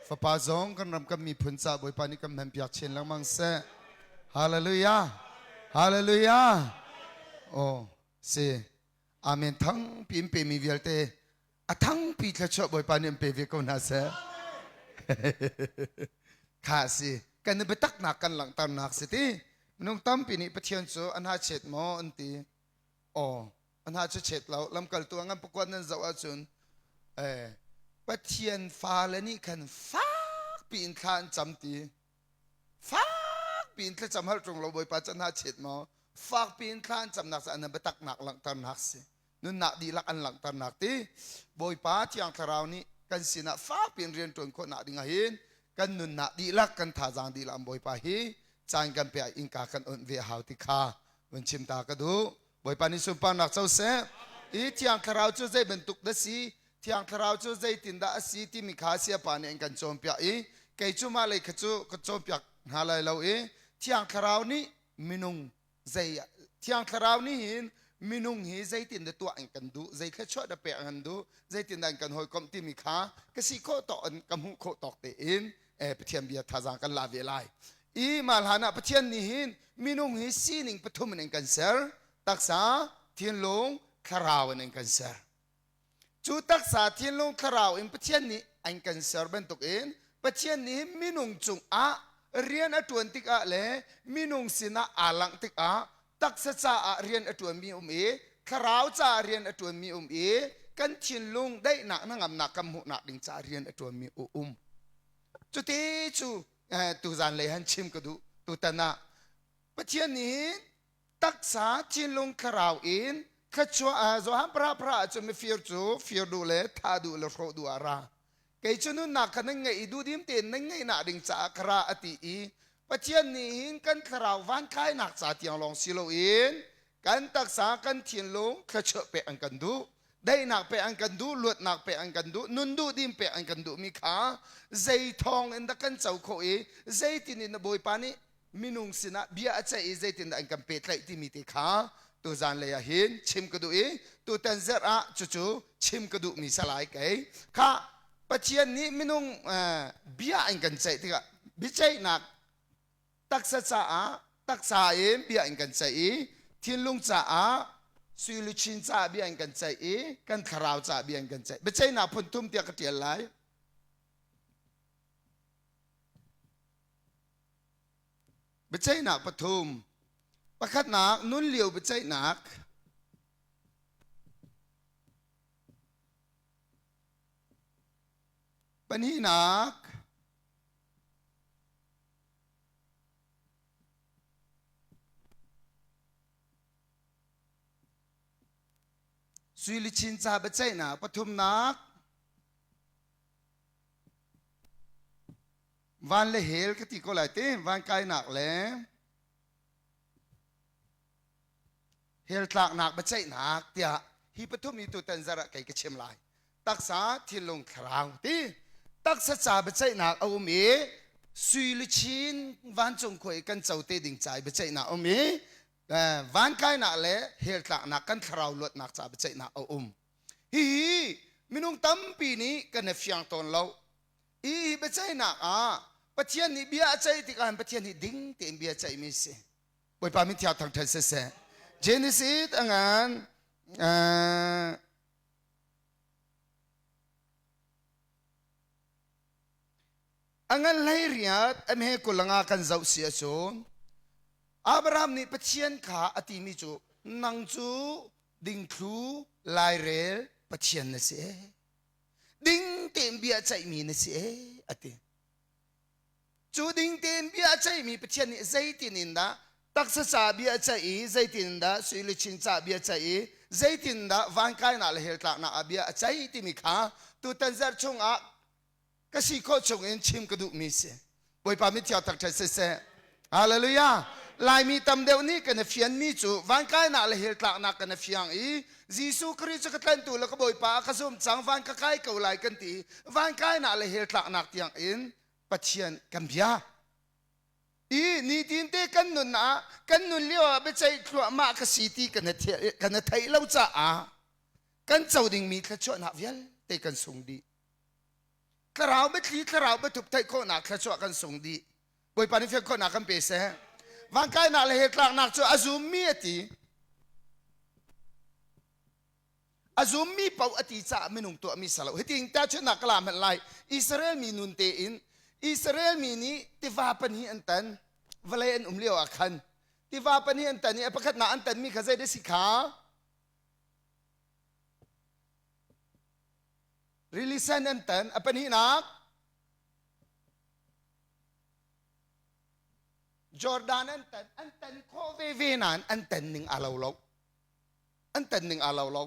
Fapa zong kan ram kan miphun ca Bawipa nih kan hmanpiak chin lengmang seh. Hallelujah. Hallelujah. Oh, si. Amen. Thangpi in pemi vialte a thangpi thluachuah Bawipa nih an pe ve ko hna seh. Kha si. Kan i biataknak kan langhternak si ti. Minung tampi nih Pathian cu an ha chet maw an ti. Aw, a hna cu chet lo. Lamkaltu a ngan pakuat nan zoh ahcun eh, Pathian fale nih khan fakpi in thla an cam ti. Fakpi in thlacam hal ṭung lo Bawipa cu hna chet maw? Fakpi in thla an camnak cu an biataknak langhternak si. Nunnak dihlak an langhternak ti. Bawipa Thiang Thlarau nih kan sinah fakpi in rian ṭuan khawhnak ding ah hin kan nunnak dihlak kan thazaang dihlak an Bawipa hi caan kan pe ah innka kan onh ve a hau ti kha vun chim ta ka duh. Bawipa nih sunparnak co seh. I Thiang Thlarau cu zei bantuk dah si? Thiang Thlarau cu zeitindah a si timi kha Sayapa nih an kan cawnpiak i kei cu mah lei kha cu ka cawnpiak hna lai lo i Thiang Thlarau nih minung zei Thiang Thlarau nih hin minung hi zeitin dah tuah an kan duh, zei thluachuah dah pek an kan duh, zeitin dah an kan hawikomh timi kha ka si khawh tawk in ka hmuh khawh tawk tein eh, Pathian bia thazaang kan la ve lai. I mah hlan ah Pathian nih hin minung hi sining pathum in an kan ser. Taksa, thinlung, thlarau in an kan ser. Cu taksa, thinlung, thlarau in Pathian nih an kan ser bantukin Pathian nih minung cungah rian a ṭuan tikah le minung sinah aa langh tikah taksa caah rian a ṭuanmi um i thlarau caah rian a ṭuanmi um i kan thinlung daihnak hnangamnak kan hmuhnak ding caah rian a ṭuanmi a um. Cuti cu tuzan lei han chim ka duh tutan ah Pathian nih taksa thinlung thlarau in thluachuah Johan para para ahcun mifir cu fir duh le thah duh le hrawh duh ah ra kei cu nunnak kha nan ngeih i duhdim tein nan ngeihnak ding caah ka ra a ti i Pathian nih hin kan thlarau van kainak ca tiang lawng si loin kan taksa kan thinlung thluachuah pek an kan duh daihnak pek an kan duh luatnak pek an kan duh nun duh dim pek an kan duhmi kha zei thawng in dah kan co khawh i zeitin in Bawipa nih minung sinah bia a ceih i zeitindah an kan pehtlaih timi te kha tuzan lei ah hin chim ka duh i tutan zarh ah cucu chim ka duhmi salai kei kha Pathian nih minung bia an kan ceih tikah biaceihnak taksa caah taksa in bia in kan ceih i thinlung caah sui luchin caah bia in kan ceih i kan thlarau caah bia in kan ceih biaceihnak phun thum tiah ka tial lai Biaceihnak pathum. Pakhatnak, nun lio biaceihnak. Pahnihnak, sui luchin ca biaceihnak. Pathumnak, Van le hell ka ti ko lai te van kainak le hell tlaknak biaceihnak tiah hi pathum hi tutan zarh ah kei ka chim lai taksa thinlung thlarau ti taksa ca biaceihnak a um i sui luchin vancung khua i kan co te ding ca i biaceihnak a um i van kainak le hell tlaknak kan thlarau luatnak ca biaceihnak a um hihi minung tampi nih kan i fiang tawn lo Hi biaceihnak ah Pathian nih bia a ceih tikah Pathian nih ding tein bia a ceihmi a si. Bawipa min thiang thangṭhat siseh. Genesis a ngan a ngan hlei riat a hme kulanga kan zoh si ahcun Abraham nih Pathian kha a timi cu nang cu dingthlu lairel Pathian na si. Ding tein bia ceihmi na si ee a ti. Cu ding tein bia ceihmi Pathian nih zeitin in dah taksa ca bia ceih i zeitin in dah sui luchin ca bia ceih i zeitin dah vankainak le hell tlaknak ah bia a ceih timi kha tutan zarh chungah ka si khawh chungin chim ka duhmi si. Bawipa mithiang thangṭhat siseh. Hallelujah. Laimi tam deuh nih kan i fianmi cu vankainak le hell tlaknak kan i fiang i Jesuh Khrih cu ka tlanhtu le ka Bawipa a ka zum cang van ka kai ko lai kan ti vankainak le hell tlaknak tiang in Pathian kan bia. I nitin te kan nun ah kan nun lio ah biaceih thluahmah ka si ti kan i theih lo caah kan co dingmi thluachuahnak vialte kan sung dih. Thlarau biathli thlarau biathup theih khawhnak thluachuah kan sung dih. Bawipa nih fian khawhnak kan pe seh. Vankainak le he tlaknak cu a zummi a ti. A zummi paoh a ti caah minung tuahmi si lo. Hitin tahchunhnak ka la hmanh lai. Israel mi nun tein Israel mi nih tiva pahnih an tan. Vawlei an um lio ah khan tiva pahnih an tan i a pakhatnak an tanmi kha zei dah si kha? Rili sen an tan. A pahnihnak Jordan an tan. An tan khawh veve nain an tan ning aa lo lo. An tan ning aa lo lo.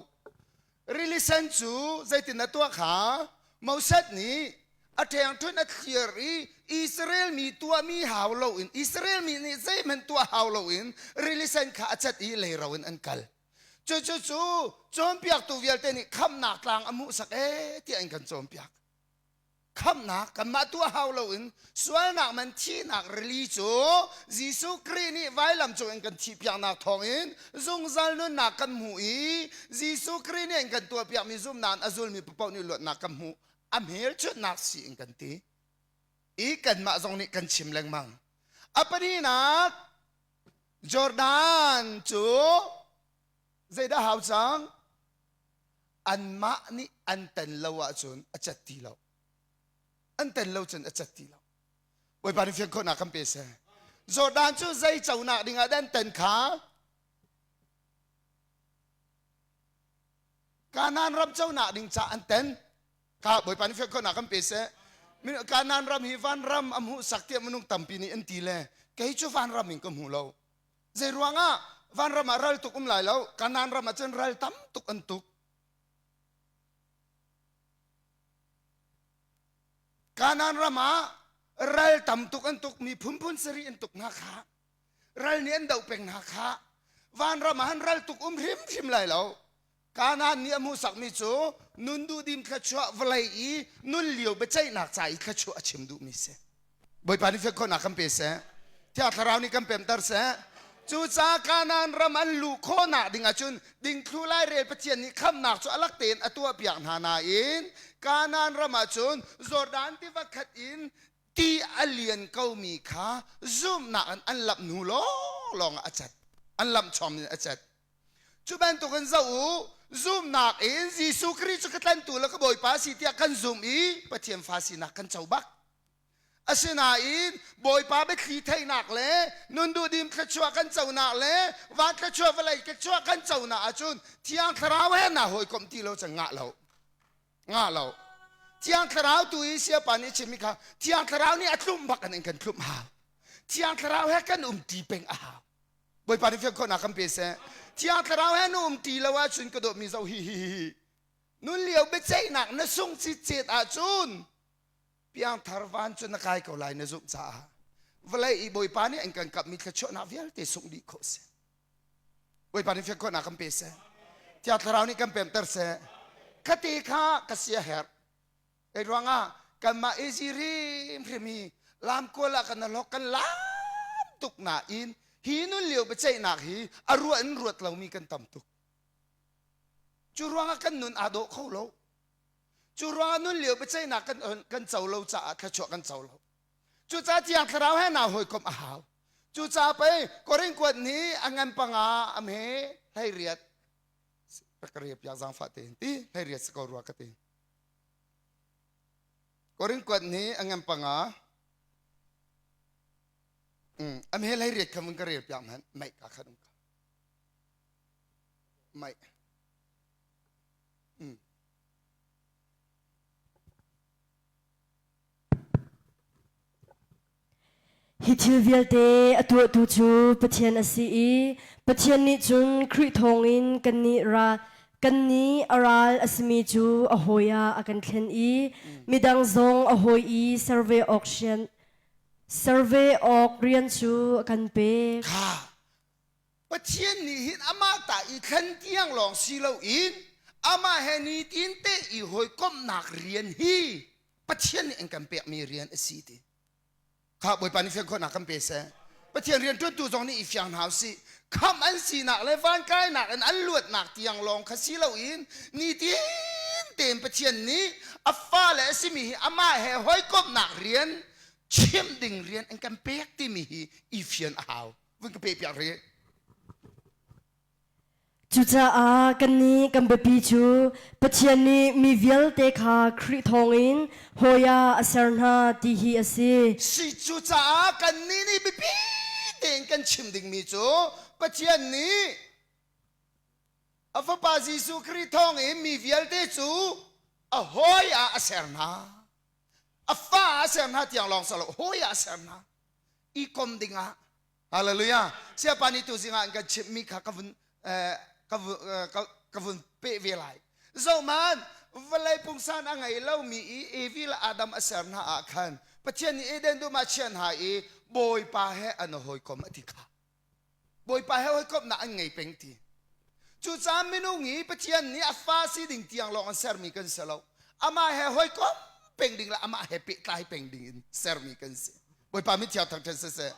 Rili sen cu zeitin na tuah kha Moses nih a ṭhengṭhunh a thlir i Israel mi tuahmi hau loin Israel mi nih zeihmanh tuah hau loin rili sen kha a cat i leiro in an kal. Cucu cu cawnpiaktu vialte nih khamhnak tlang a hmuhsak ee tiah an kan cawnpiak. Khamhnak kanmah tuah hau loin sualnak man thihnak rili cu Jesuh Khrih nih vailam cung in kan thihpiaknak thawngin zungzal nunnak kan hmu i Jesuh Khrih nih an kan tuahpiakmi zumhnak in a zulmi paoh nih luatnak kan hmu. A hmelchunhnak si in kan ti. I kanmah zong nih kan chim lengmang. A pahnihnak Jordan cu zeidah hau cang? Anmah nih an ten lo ahcun a cat ti lo. An ten lo cun a cat ti lo. Bawipa nih fian khawhnak kan pe seh. Jordan cu zei conak ding ah dah an ten kha? Kanaan ram conak ding ca an ten. Kha Bawipa nih fian khawhnak kan pe seh. Kanaan ram hi vanram a hmuhsak tiah minung tampi nih an ti le kei cu vanram in ka hmu lo. Zei ruangah vanram ah ral tuk um lai lo. Kanaan ram ah cun ral tam tuk an tuk. Kanaan ram ah ral tam tuk an tuk mi phunphun sarih an tuk hna kha. Ral nih an doh peng hna kha. Vanram ah han ral tuk um hrimhrim lai lo. Kanaan nih a hmuhsakmi cu nun duhdim thluachuah vawlei i nun lio biaceihnak ca i thluachuah a chim duhmi si. Bawipa nih fek khawhnak kan pe seh. Thiang Thlarau nih kan pemter seh. Cucaah Kanaan ram an luh khawhnak ding ahcun dingthlu lairel Pathian nih khamhnak cu a lak tein a tuahpiak hna nain Kanaan ram ahcun Jordan tiva khat in ti a lian komi kha zumhnak in an lamh hnu lawnglawng ah a cat. An lamh chom in a cat. Cu bantukin zoh u, zumhnak in Jesuh Khrih cu ka tlantu le ka Bawipa si tiah kan zumh i Pathian fa sinak kan co bak. Asinain Bawipa biathli theihnak le nun duhdim thluachuah kan conak le van thluachuah vawlei thluachuah kan conak ahcun Thiang Thlarau he naa hawikomh ti lo cun ngah lo. Ngah lo. Thiang Thlarau tu i Siapa nih a chimmi kha Thiang Thlarau nih a tlumh bak in kan tlumh hau. Thiang Thlarau he kan um ṭi peng a hau. Bawipa nih fian khawhnak kan pe seh. Thiang Thlarau he na um ti lo ahcun ka dawtmi zoh hi hi hi. Nun lio biaceihnak na sung citcet ahcun piangthar van cu na kai ko lai na zumh caah vawlei i Bawipa nih an kan kapmi thluachuahnak vialte sungh dih khawh si. Bawipa nih fian khawhnak kan pe seh. Thiang Thlarau nih kan pemter seh. Khate kha ka sia herh. Kei ruangah kanmah easy hrimhrim hi lamkual ah kan alok kan lam tuk nain hi nun lio biaceihnak hi a ruah in ruat lomi kan tam tuk. Cu ruangah kan nun aa dawh kho lo. Cu ruangah nun lio biaceihnak kan kan co lo caah thluachuah kan co lo. Cucaah Thiang Thlarau he naa hawikomh a hau. Cucaah pei Korin kuat nih a ngan panga a hme 18 rak ka rel piak zaangfah tein ti 18 si ko rua ka ti. Korin kuat nih a ngan panga a hme 18 kha mun ka rel piak hmanh meih ka khat um ka meih Hi thil vialte a tuahtu cu Pathian a si i Pathian nih cun Khrih thawngin kannih ra kannih a ral a simi cu a hawi ah a kan thlen i midang zong a hawi i ser ve awk rian ser ve awk rian cu a kan pek. Kha Pathian nih hin amah ta i thlen tiang lawng si loin amah he nitin te i hawikomhnak rian hi Pathian nih an kan pekmi rian a si ti. Kha Bawipa nih fian khawhnak kan pe seh. Pathian rianṭuantu zong nih i fiang hna usih. Khamh an sinak le vankainak in an luatnak tiang lawng kha si loin nitin tein Pathian nih A fale a simi hi amah he hawikomhnak rian chim ding rian an kan pek timi hi i fian a hau. Vun ka pe piak rih. Cucaah kannih kan biapi cu Pathian nih mi vialte kha Khrih thawngin hawi ah a ser hna ti hi a si. Si cucaah kannih nih biapi tein kan chim dingmi cu Pathian nih a Fapa Jesuh Khrih thawngin mi vialte cu a hawi ah a ser hna. A fa ah a ser hna tiang lawng si lo, hawi ah a ser hna. I kom dingah Hallelujah. Siapa nih tu zingah an kan chimhmi kha ka vun ka ka vun peh ve lai. Zohman vawlei pungsan a ngei lomi i Evi le Adam a ser hna ah khan Pathian nih Eden dum ah chia hna i Bawipa he an hawikom a ti kha. Bawipa he hawikomhnak an ngei peng ti. Cucaah minung i Pathian nih a fa si ding tiang lawng an sermi kan si lo. Amah he hawikom peng ding le amah he pehtlai peng ding in sermi kan si. Bawipa min thiang thangṭhat siseh.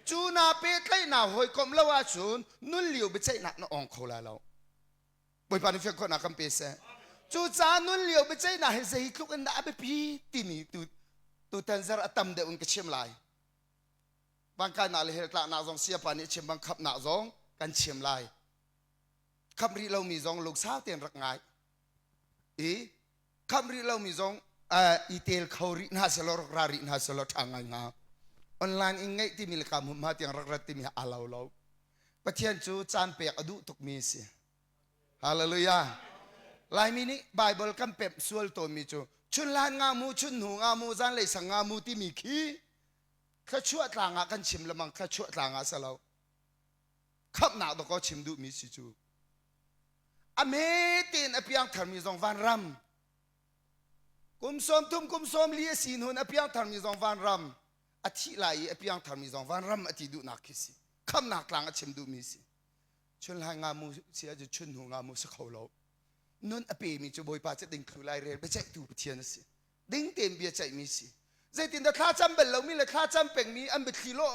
Cu na pehtlaihnak hawikomh lo ahcun nun lio biaceihnak na ong kho lai lo. Bawipa nih fiang khawhnak kan pe seh. Cucaah nun lio biaceihnak hi zeitluk in dah a biapi timi tu tutan zar a tam deuh in ka chim lai. Vangkainak le heltlaknak zong siapa nih a chim bang khapnak zong kan chim lai. Khap rih lomi zong lungsau tein rak ngai. I khamh rih lomi zong i tel kho rih hna selaw rak ra rih hna selaw ṭha ngai hnga. Online in ngeih timi le ka hmunhma tiang rak rat timi aa lo lo. Pathian cu caan pek a duh tukmi a si. Hallelujah. Laimi nih Bible kan pemh sual tawnmi cu chunhlan nga mu, chunhnu nga mu, zanlei sang nga mu timi khi thluachuah tlang ah kan chim lemang thluachuah tlang ah si lo. Khamhnak dawkaw chim duhmi si cu. A hme tein a piangtharmi zong vanram. Kum 30 kum 40 a si hnu a piangtharmi zong vanram. A thih lai i a piangtharmi zong vanram a ti duhnak khi si. Khamnak tlang a chim duhmi si. Chunhlai nga mu si ahcun chunhnu nga mu si kho lo. Nun a pemi cu Bawipa cu dingthlu lai rel biaceihtu Pathian a si. Ding tein bia ceihmi si. Zeitindah thlacam bal lomi le thlacam pengmi an biathli lo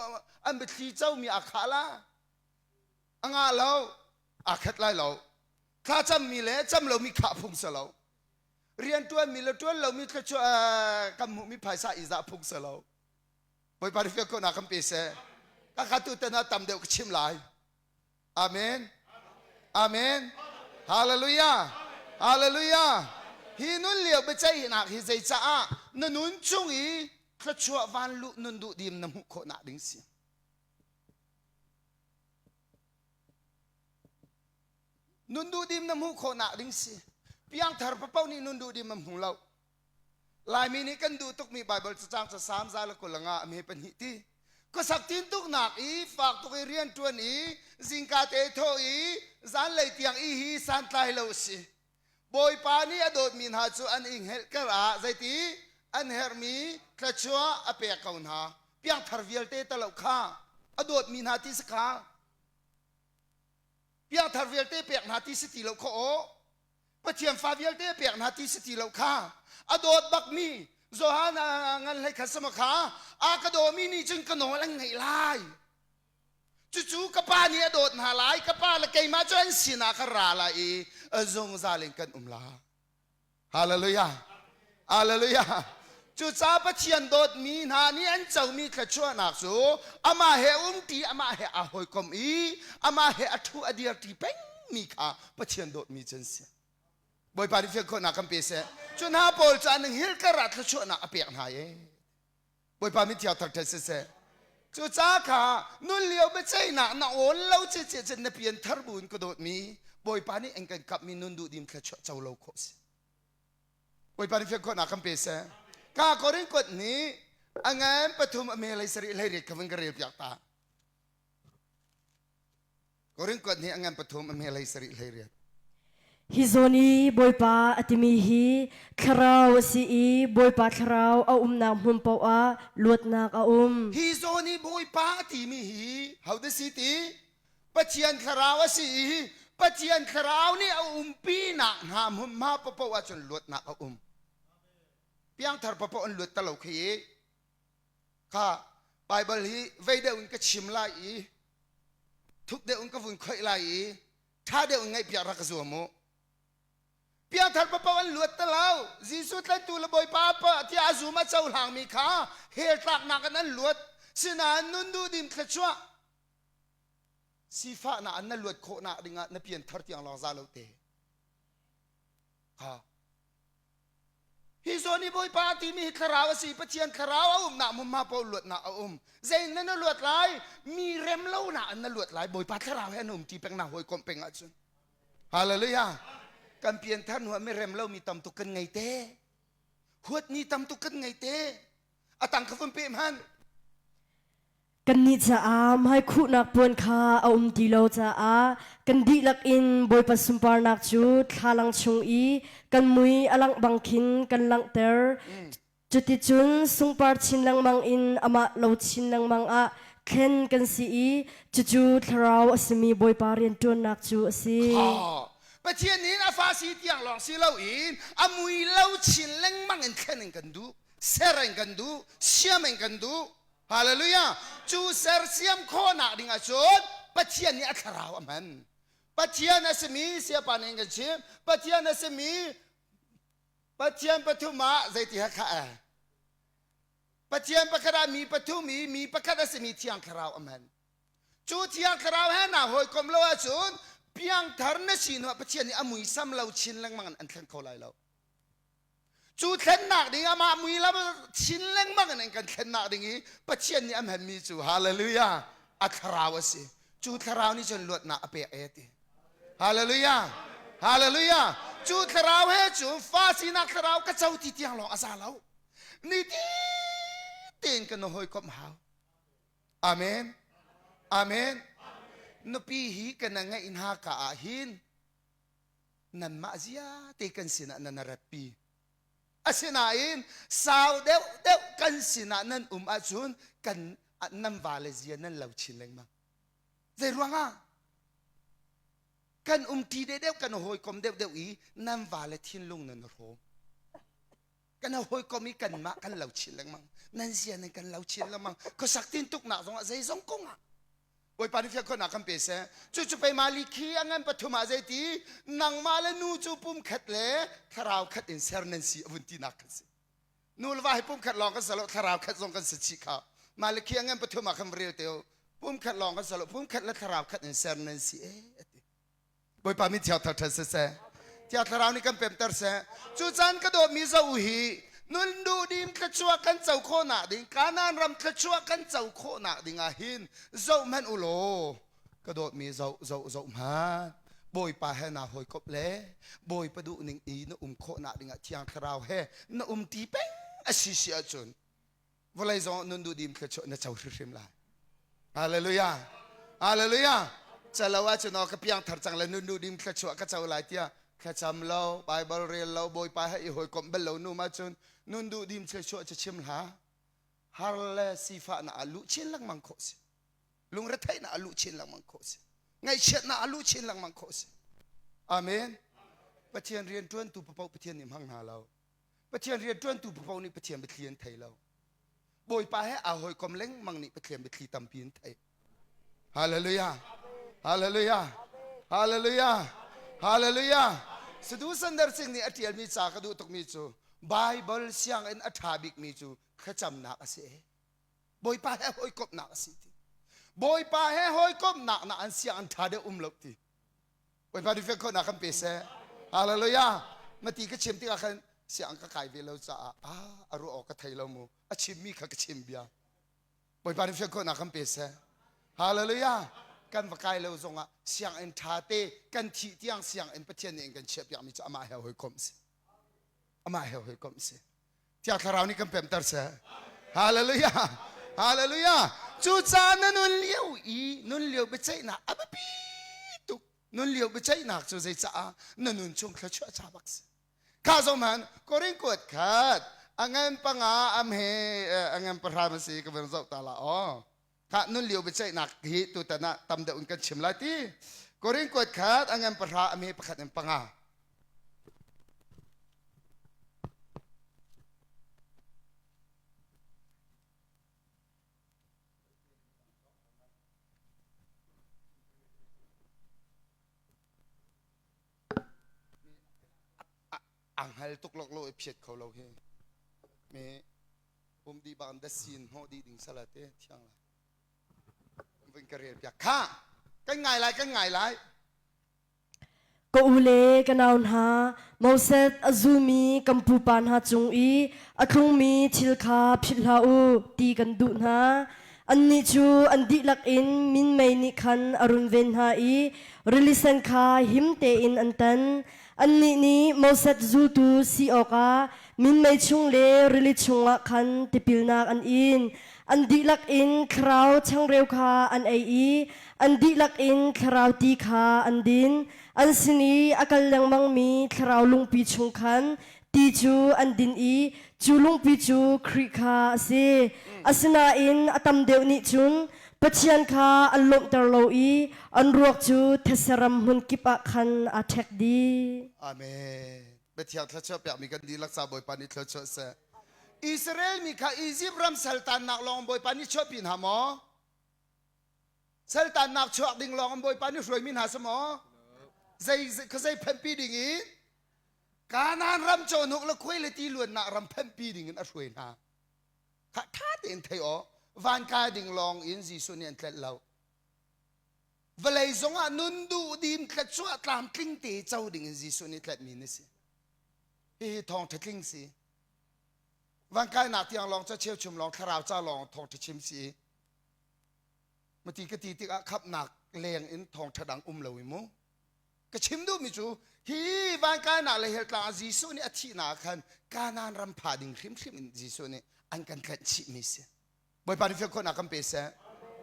an biathli comi aa khah la. A ngah lo. Aa khat lai lo. Thlacammi le cam lomi khah phung si lo. Rianṭuanmi le ṭuan lomi thluachuah kan hmuhmi phaisa i zah phung si lo. Bawipa nih fiang khawhnak kan pe seh. Ka kha tu tan ah tam deuh ka chim lai. Amen. Amen. Hallelujah. Hallelujah. Hi nun lio biaceihnak hi zeicaah na nun chung i thluachuah van luh nun duh dim na hmuh khawhnak ding si. Nun duhdim na hmuh khawhnak ding si. Piangthar papoh nih nun duhdim an hmu lo. Laimi nih kan duh tukmi Baibal cacang ca Salm za le 25 a hme pahnih ti. Khuasak tin tuknak i fak tuk i rian ṭuan i zingka te thawh i zanlei tiang i hi santlai lo a si. Bawipa nih a dawtmi hna cu an i hngelhker ah zeiti an herhmi thluachuah a pek ko hna. Piangthar vialte talo kha a dawtmi hna ti si kha. Piangthar vialte pek hna ti si ti lo kha aw. Pathian fa vialte pek hna ti si ti lo kha. A dawt bakmi Johan ngan hlei khat sama kha a ka dawmi nih cun ka nawl an ngaih lai. Cucu ka pa nih a dawt hna lai, ka pa le keimah cu an sinah ka ra lai i zungzal in kan um lai. Hallelujah. Hallelujah. Cucaah Pathian dawtmi hna nih an comi thluachuahnak cu amah he umṭi, amah he aa hawikom i amah he a ṭhu a dirṭi pengmi kha Pathian dawtmi cu an si. Bawipa nih fian khawhnak kan pe seh. Cu hna pawl cu an hngilh ah thluachuahnak a pek hna i Bawipa min thiang thangṭhat siseh. Cucaah kha nun lio biaceihnak na awn lo cece cun na pian thar bu in ka dawtmi Bawipa nih an kan kapmi nun duhdim thluachuah co lo khawh si. Bawipa nih fian khawhnak kan pe seh. Ka Korin kuat nih a ngan pathum a me lei sarih hlei riat kha vun ka rel piak ta. Korin kuat nih a ngan pathum a hme hlei sarih hlei riat. Hi zawn i Bawipa a timi hi thlarau a si i Bawipa thlarau a umnak hmun paoh ah luatnak a um. Hi zawn i Bawipa a timi hi hodah si ti? Pathian thlarau a si i Pathian thlarau nih a umpinak hna hmunhma paoh ahcun luatnak a um. Piangthar paoh an luat ta lo khi i kha Bible hi vei deuh in ka chim lai i thuk deuh in ka vun khoih lai i ṭha deuh in ngaihpiak rak ka zuam u. Piangthar papaoh an luat ti lo. Jesuh tlantu le Bawipa pa tiah a zum a cohlangmi kha hell tlaknak in an luat. Sinain nun duhdim thluachuah sifahnak in na luat khawhnak dingah na pianthar tiang lawng za lo te. Ha. Hi zawn i Bawipa a timi hi thlarau a si. Pathian thlarau a umnak hmunhma paoh luatnak a um. Zei in na luat lai? Mi rem lonak in na luat lai. Bawipa thlarau he an um ti peng na hawikomh peng ahcun. Hallelujah. Kan pianthar hnu ah mi rem lomi tam tuk kan ngei te. Huatni tam tuk kan ngei te. A tang kha vun pe hmanh. Kannih caah hmaikhuhnak puan kha a um ti lo caah kan dihlak in Bawipa sunparnak cu thlalang chung i kan mui a langh bang khin kan langhter. Cuticun sungpar chin lengmang in amah lo chin lengmang ah thlen kan si i cucu thlarau a simi Bawipa rianṭuannak cu a si. Pathian nih a fa si tiang lawng si loin a mui lo chin lengmang in thlen in kan duh, ser in kan duh, siam in kan duh. Hallelujah! Cu sersiam khawhnak ding ahcun Pathian nih a thlarau a hman. Pathian a simi siapa nih kan chim. Pathian a simi Pathian pathum ah zeiti ha kha eh? Pathian pakhat ah mi pathum i mi pakhat a simi Thiang Thlarau a hman. Cu Thiang Thlarau he naa hawikom lo ahcun piangthar na si hnu ah Pathian nih a muisam lo chin lengmang in an thleng kho lai lo. Cu thlennak ding amah mui lam chin lengmang in an kan thlennak ding i Pathian nih a hmanmi cu hallelujah a thlarau a si. Cu thlarau nih cun luatnak a pek e ti. Hallelujah. Hallelujah. Cu thlarau he cun fa sinak thlarau ka co ti tiang lawng a za lo. Ni tein kan hawikomh hau. Amen. Amen. Nupi hi kan ngeih hna ka ah hin nanmah zia te kan sinah nan ratpi. Asinain sau deuh deuh kan sinah nan um ahcun kan nan vale zia nan lo chin lengmang. Zei ruangah? Kan umṭi deuh deuh kan hawikom deuh deuh i nan vale thinlung nan hrawm. Kan hawikom i kanmah kan lo chin lengmang. Nan zia nan kan lo chin lengmang. Khuasak tintuknak zongah zeizong kongah Bawipa nih fiang khawhnak kan pe seh. Cucu pei mali khi a ngan pathum ah zeiti nangmah le nu cu pum khat le thlarau khat in ser nan si a vun tinak kan si. Nu le va hi pum khat lawng kan si lo thlarau khat zong kan si chih kha. Maliki a ngan pathum ah khan rel te pum khat lawng kan si lo pum khat le thlarau khat in ser nan si e ati. Bawipa min thiang thar ṭhan siseh. Thiang Thlarau nih kan pemter seh. Cu caan ka dawtmi zoh hi nun duhdim thluachuah kan co khawhnak ding Kanaan ram thluachuah kan co khawhnak ding ah hin zoh hmanh u law ka dawtmi zoh zoh zoh hmanh Bawipa he naa hawikomh le Bawipa duhning i na um khawhnak ding ah Thiang Thlarau he na um ti peng a si si ahcun vawlei zong nun duhdim thluachuah na co hrimhrim lai hallelujah hallelujah calo ahcun aw ka piang thar cang le nun duhdim thluachuah ka co lai tiah thlacam lo bible rel lo bawipa he i hawikomh bal lo nu ma cun nun duhdim thluachuah cu chim hlah har le sifahnak ah luh chin lengmang khawh si lungretheihnak ah luh chin lengmang khawh si ngaihchiatnak ah luh chin lengmang khawh si amen pathian rian ṭuantu papoh pathian nih hmang hna lo Pathian rianṭuantu paoh nih Pathian biathli an thei lo. Bawipa he aa hawikom lengmang nih Pathian biathli tampi an theih. Hallelujah. Hallelujah. Hallelujah. Hallelujah. Sadu Sandar Singh nih a ṭialmi ca ka duh tukmi cu Bible sianginn a ṭha bikmi cu thlacamnak a si. Bawipa he hawikomhnak a si ti. Bawipa he hawikomhnak na an sianginn ṭha deuh um lo ti. Bawipa nih fek khawhnak kan pe seh. Hallelujah. Mati ka chim tikah khan siang ka kai ve lo caah ah a ruah awk ka thei lo mu. A chimmi kha ka chim bia. Bawipa nih fek khawhnak kan pe seh. Hallelujah. Kan va kai lo zongah sianginn ṭha te kan thih tiang sianginn Pathian nih in kan chiah piakmi cu amah he hawikomh si. Amah he hawikomh si. Thiang Thlarau nih kan pemter seh. Hallelujah. Hallelujah. Cucaah na nun lio i nun lio biaceihnak a biapi tuk. Nun lio biaceihnak cu zeicaah na nun chung thluachuah ca bak si. Kha zong man Korin kuat khat a ngan panga am he a ngan pahra ma si ka van zoh ta la aw. Kha nun lio biaceihnak hi tutan ah tam deuh in kan chim lai ti. Korin kuat khat a ngan pahra a me pakhat in panga. Aa hngal tuk lok lo i phiat kho lo hi. Me pum dih bak in dasin hnawh dih ding sala te thiang lai. Vun ka rel piak. Kha kan ngai lai kan ngai lai. Ka u le ka nau hna, Moses a zulmi kan pupa hna cung i a tlungmi thil kha philh hlah u ti kan duh hna. Annih cu an dihlak in minmei nih khan a runven hna i rili sen kha him tein an tan. Annih nih Moses zultu si awkah minmei chung le rili chungah khan tipilnak an in. An dihlak in thlarau changreu kha an ei i an dihlak in thlarau ti kha an din. An sin i a kal lengmangmi thlarau lungpi chung khan ti cu an din i cu lungpi cu Khrih kha a si. Asinain a tam deuh nih cun Pathian kha an lawmhter lo i an ruak cu thetse ram hmun kip ah khan aa ṭhek dih. Amen. Biathiang thluachuah pekmi kan dihlak ca Bawipa nih thluachuah seh. Israel mi kha Izipt ram saltannak lawng Bawipa nih chuahpi hna maw? Saltannak chuak ding lawng an Bawipa nih hruaimi hna si maw? Zei zei phenhpi ding in Kanaan ram cawhnuk le khuai le ti luannak ram phenhpi ding in a hruai hna. Kha ṭha tein thei aw van kai ding lawng in Jesuh nih an tlenh lo. Vawlei zongah nun duh dim thluachuah tlamtling te co ding in Jesuh nih tlenhmi na si. Hihi thawngṭha tling si. Van kainak tiang lawng ca cheuchum lawng thlarau ca lawng thawngṭha chim si. Mati ka ti tikah khamhnak leng in thawngṭha dang um lo i mu. Ka chim duhmi cu hi van kainak le heltlang ah Jesuh nih a thihnak ah khan Kanaan ram pha ding hrimhrim in Jesuh nih an kan tlenh chihmi si. Bawipa nih fiang khawhnak kan pe seh.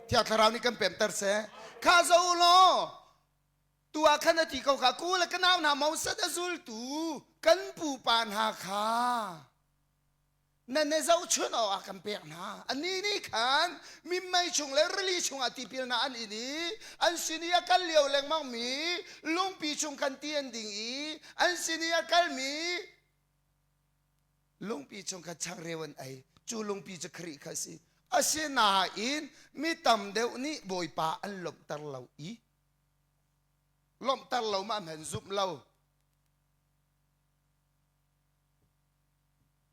Thiang Thlarau nih kan pemter seh. Kha zo law tu ah khan a ti ko kha ku le ka nau hna Moses a zultu kan pupa hna kha nan i zohchunh awkah kan pek hna. Annih nih khan minmei chung le rili chungah tipilnak an in i an sin i a kal lio lengmangmi lungpi chung khan ti an ding i an sin i a kalmi lungpi chung khan changreu an ei. Cu lungpi cu Khrih kha a si. Asinain mi tam deuh nih Bawipa an lawmhter lo i lawmhter lo ma an zumh lo.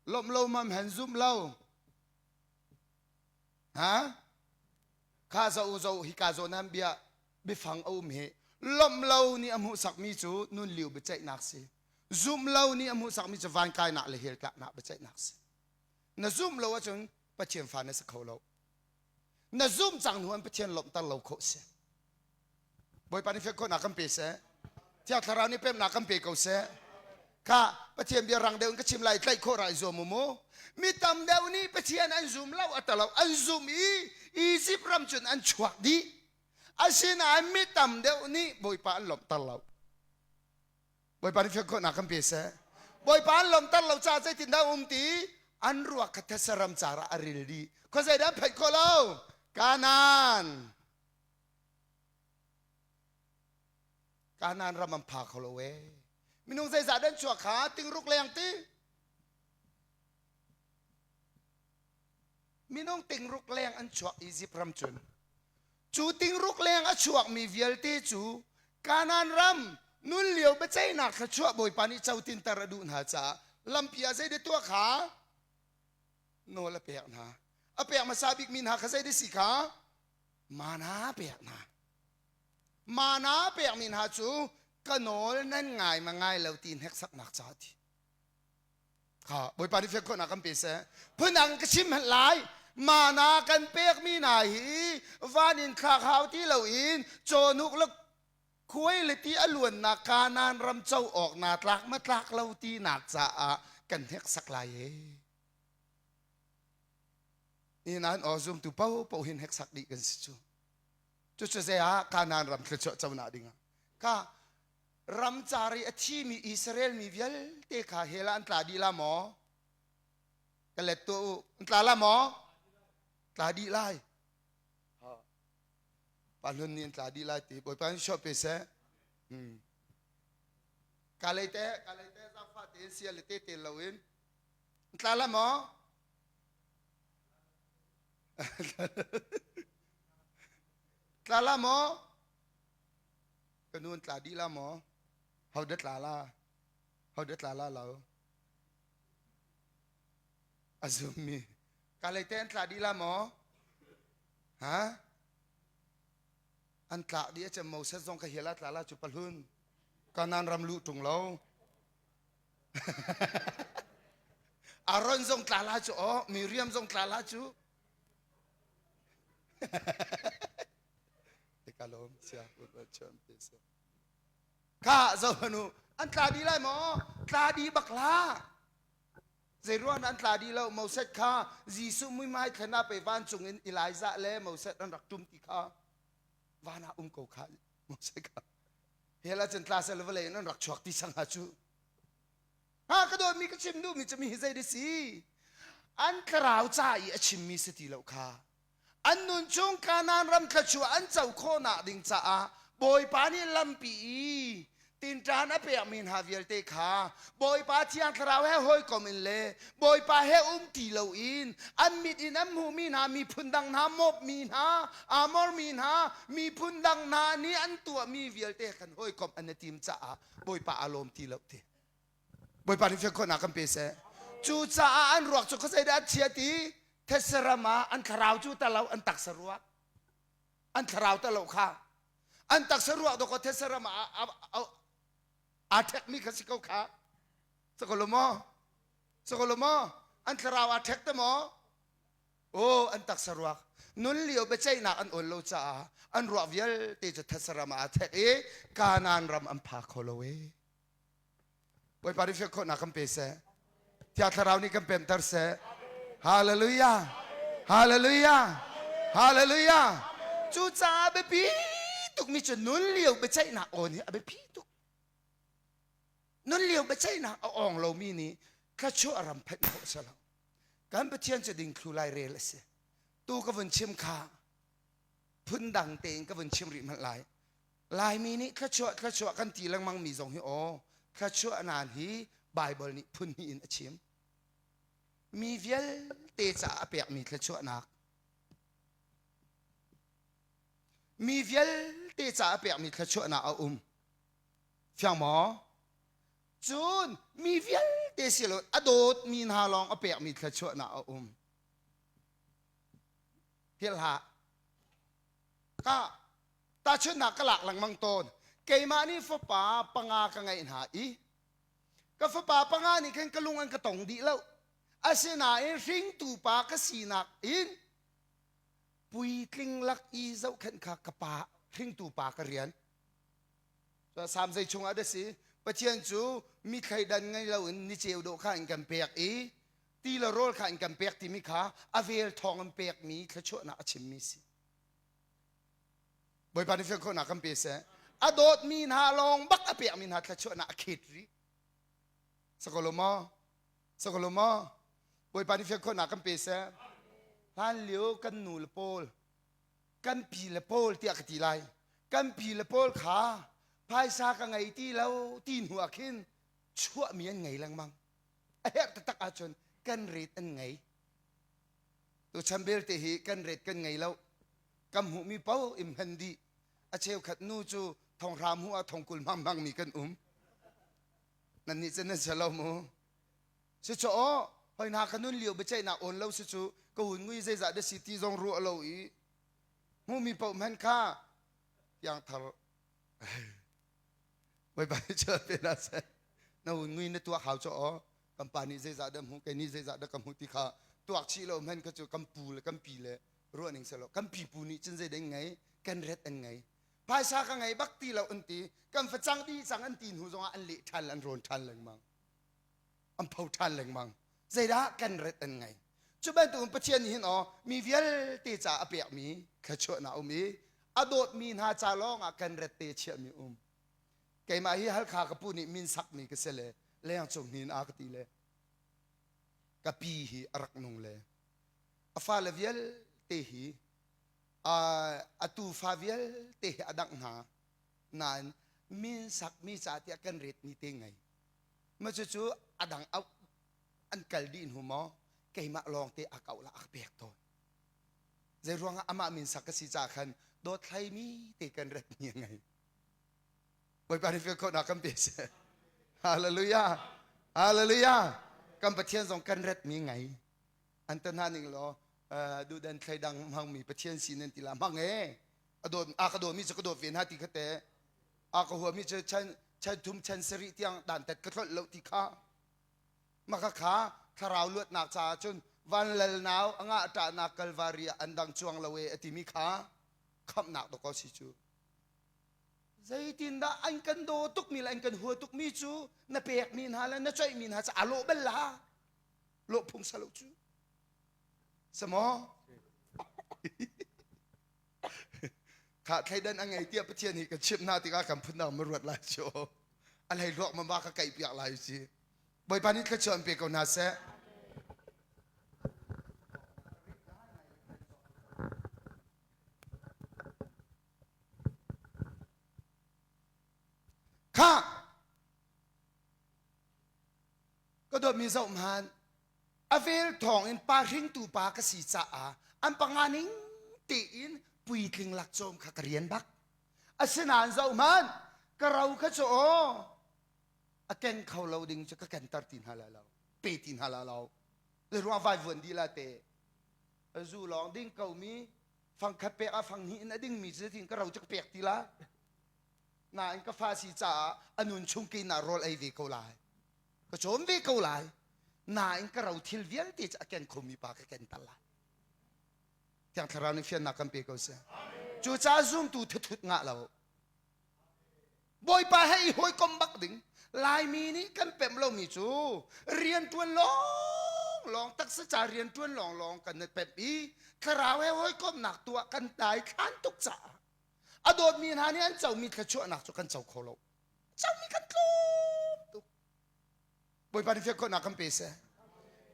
Lawmh lo mam hen zumh lo. Ha? Kha zo zo hika zawn han bia biafang a um hi. Lawmh lo nih a hmuhsakmi cu nun liu biaceihnak si. Zumh lo nih a hmuhsakmi cu van kainak le hell tlaknak biaceihnak si. Na zumh lo ahcun Pathian fa na si kho lo. Na zumh cang hnu an Pathian lawmhter lo khawh si. Bawipa nih fek khawhnak kan pe seh. Thiang Thlarau nih pemnak kan pe ko seh. Kha Pathian bia rang deuh in ka chim lai tlaih khawh rai zuam u mu. Mi tam deuh nih Pathian an zum lo a talo an zum i Egypt ram cun an chuak dih. Asinain mi tam deuh nih Bawipa an lawmhter lo. Bawipa nih fek khawhnak kan pe seh. Bawipa an lawmhter lo caah zeitindah um ti? An ruak kha thetse ram car ah a ril dih. Khuazei dah an pheih khawh lo? Kanaan. Kanaan ram an pha kho lo ee. Minung zeizah dan chuak kha tingruk leng ti. Minung tingruk leng an chuak Egypt ram cun. Cu tingruk leng a chuakmi vialte cu Kanaan ram nun lio biaceihnak thluachuah Bawipa nih cotinter a duh hna caah lampi ah zeidah tuah kha nawl a pek hna. A pek hmasa bikmi hna kha zeidah si kha Mana pek hna. Mana pekmi hna cu ka nawl nan ngai ma ngai lo ti hneksaknak ca ti. Kha Bawipa nih fiang khawhnak kan pe seh. Phundang ka chim hmanh lai. Mana kan pekmi hna hi van in thlak hau ti loin cawhnuk le khuai le ti a luannak Kanaan ram co awk naa tlak ma tlak lo tinak caah kan hneksak lai e. Ni nain aw zumtu paohpaoh hin heksak dih kan si cu. Cucu zei ah Kanaan ram thluachuah conak dingah ka ramcar i a thimi Israel mi vialte kha hell ah an tla dih la maw? Ka let tuah u. An tla la maw? Tla dih lai. Pa hlun nih an tla dih lai ti Bawipa in sawh pe seh. Hmm. Ka lei te, ka lei te zaangfah tein sia le te te loin an tla la maw? Tla la maw? Ka nu an tla dih la maw? Ho dah tla la? Ho dah tla la lo? A zummi. Ka lei te an tla dih la maw? Ha? An tlak dih a Moses zong ka hial a tla la cu pahlun. Kanan ram luh ṭung lo. Aaron zong tla la cu aw, Miriam zong tla la cu. Ka lawm sia Kha zohanu an tla dih lai maw? Tla dih bak la. Zei ruang an tla dih lo Moses kha Jesuh muihmai thlen ah pe vancung in Elijah le Moses an rak ṭum ti kha van ah um ko kha Moses kha hell ah cun tla sel vawlei in an rak chuak ti sang ha cu ha ka dawtmi ka chim duhmi cu mi hi zei si an thlarau ca i a chimmi si ti lo kha An nun chung Kanaan ram thluachuah an co khawhnak ding caah Bawipa nih lampi i tinṭan a pekmi hna vialte kha Bawipa Thiang Thlarau he hawikom in le Bawipa he um ti loin an mit in an hmuhmi hna miphun dang hna mawpmi hna Amor mi hna miphun dang hna nih an tuahmi vialte kan hawikom an i tim caah Bawipa aa lawm ti lo ti. Bawipa nih fiang khawhnak kan pe seh. Cucaah an ruak cu khuazei dah an chia ti thetse ram ah an thlarau cu talo an taksa ruak an thlarau talo kha an taksa ruak dawkaw thetse ram ah aa ṭhekmi kha si ko kha sako maw sako maw an thlarau aa ṭhek te maw aw an taksa ruak nun lio biaceihnak an awl lo caah an ruak vialte cu thetse ram ah aa ṭhek i Kanaan ram an pha kho lo ee Bawipa nih fiang khawhnak kan pe seh. Thiang Thlarau nih kan pemter seh. Hallelujah. Hallelujah. Hallelujah. Cucaah biapi tukmi cu nun lio biaceihnak awn hi a biapi tuk. Nun lio biaceihnak a awng lomi nih thluachuah ram phanh khawh a si lo. Kan Pathian cu dingthlu lairel a si. Tu ka vun chim kha phundang tein ka vun chim rih hmanh lai. Laimi nih thluachuah thluachuah kan ti lengmang mi zong hi aw thluachuah naan hi Baibal nih phun hnih in a chim. Mi vialte caah a pekmi thluachuahnak. Mi vialte caah a pekmi thluachuahnak a um. Fiang maw? Cun mi vialte si lo a dawtmi hna lawng a pekmi thluachuahnak a um. Philh hlah. Ka Tahchunhnak ka lak lengmang tawn. Keimah nih fapa panga ka ngeih hna i ka fapa panga nih khin ka lung an ka tong dih lo. Asinain hringtu pa ka sinak in puitling lak i zohkhenh kha ka pa hringtu pa ka rian. Salm zei chungah dah si? Pathian cu mi thleidan ngei loin ni ceu dawh kha in kan pek i ti le rawl kha in kan pek timi kha a vel thawng in pekmi thluachuahnak a chimmi si. Bawipa nih fiang khawhnak kan pe seh. A dawtmi hna lawng bak a pekmi hna thluachuahnak a khet rih. Sakolo maw? Sakolo maw? Bawipa nih fiang khawhnak kan pe seh. Hlan lio kan nu le pawl, kan pi le pawl tiah ka ti lai. Kan pi le pawl kha phaisa ka ngei ti lo ti hnu ah khin chuahmi an ngei lengmang. A herh taktak ahcun kan ret an ngei. Tuchan belte hi kan ret kan ngei lo. Kan hmuhmi paoh in hman dih. A cheukhat nu cu thonghra hmuh ah thongkul hmang hmangmi kan um. Nan nih cun nan si lo mu. Si cu aw, hoi hna ka nun lio biaceihnak awn lo si cu ka hun ngui zeizah dah si ti zong ruah lo i hmuhmi paoh hman kha piangthar Bawipa nih cu pe hna seh. Na hun ngui na tuak hau cu aw. Kan pa nih zeizah dah hmuh, kei nih zeizah dah ka hmuh ti kha tuak chih lo hman kha cu kan pu le kan pi le ruah ning selaw kan pipu nih cun zeidah ngei kan ret an ngei phaisa ka ngei bak ti lo an ti kan facang dih cang an ti hnu zongah an leh ṭhan an rawn ṭhan lengmang an pho ṭhan lengmang zeidah kan ret an ngei cu bantukin Pathian nih hin aw mi vialte ca a pekmi thluachuahnak um i a dawtmi hna ca lawngah kan ret te chiahmi um keimah hi Halkha ka pu nih min sakmi ka si le leng cung hnin a ka ti le ka pi hi a rak nung le a fale vialte hi a tufa vialte hi a dangh hna nain min sakmi ca tiah kan retmi te ngei ma cucu a dang auh an kal dih hnu maw keimah lawng te a kauh la a pek tawn zei ruangah amah min sak ka si ca khan dawt thlaimi te kan retmi a ngei Bawipa nih feel khawhnak kan pe seh. Hallelujah. Hallelujah. Kan Pathian zong kan retmi ngei. An ta hna ning law duhdan thleidang hmangmi Pathian si nan ti la hmang e. A dawt a ka dawtmi cu ka dawt ve hna ti kha te. A ka huami cu chan chan thum chan sarih tiang dantat ka tlolh lo ti kha. Maka kha thlarau luatnak caah cun van lal nau a ngah ṭahnak Kalvari ah an dang cuang lo e a timi kha khamhnak dawkaw si cu. Zeitindah an kan daw tukmi le an kan hua tukmi cu na pekmi hna le na coihmi hna cu aa lawh bal la? Lawh phung salo cu. Samaw? Kha thleidan a ngei tiah Pathian hi kan chimh hna tikah kan phundang ma ruat lai cu. A hlei hluak ma ka kaih piak lai si. Bawipa nih thluachuah an pe ko hna seh. Kha ka dawtmi zoh hmanh a vel thawng in pa hringtu pa ka si caah an panga ning tein puitling lak cawm kha ka rian bak asinain zoh hmanh ka ro kha cu aw a keng kho lo ding cu ka kenter ti hna lai lo pe ti hna lai lo le ruang vai vuan dih la te zu lawng ding ko mi fangkhat pek ah fang hnih in a dingmi cu tin ka ro cu ka pek ti la nain ka fa si caah a nun chung ke na rawl ei ve ko lai ka cawm ve ko lai nain ka ro thil vialte cu a ken khomi pa ka ken tal lai Thiang Thlarau nih fiannak kan pe ko seh cucaah zumtu thuthut ngah lo Bawipa he i hawikom bak ding Laimi nih kan pemh lomi cu rianṭuan lawng lawng taksa ca rianṭuan lawng lawng kan i pemh i thlarau he hawikomnak tuah kan dai thlan tuk caah a dawtmi hna nih an comi thluachuahnak cu kan co kho lo comi kan tlawm tuk Bawipa nih fiak khawhnak kan pe seh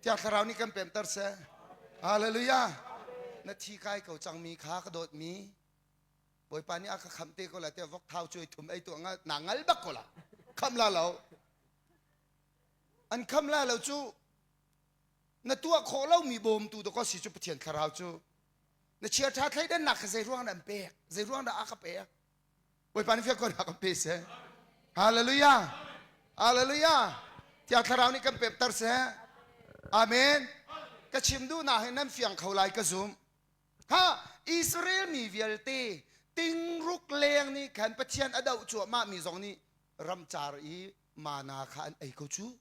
Thiang Thlarau nih kan pemter seh Hallelujah na thi kai ko cangmi kha ka dawtmi Bawipa nih a ka khamh te ko la tiah vok thau cuai thum ei tuah nga na ngal bak ko la khamh la lo an khamh la lo cu na tuah khawh lomi bawmtu dawkaw si cu Pathian thlarau cu na chia ṭha thleidannak kha zei ruang dah an pek zei ruang dah a ka pek Bawipa nih fiak khawhnak kan pe seh Hallelujah Hallelujah Thiang thlarau nih kan pemter seh Amen ka chim duhnak hi nan fiang kho lai ka zum Ha Israel mi vialte tingruk leng nih khan Pathian a doh cuahmah mi zong nih ramcar i mana kha an ei ko cu.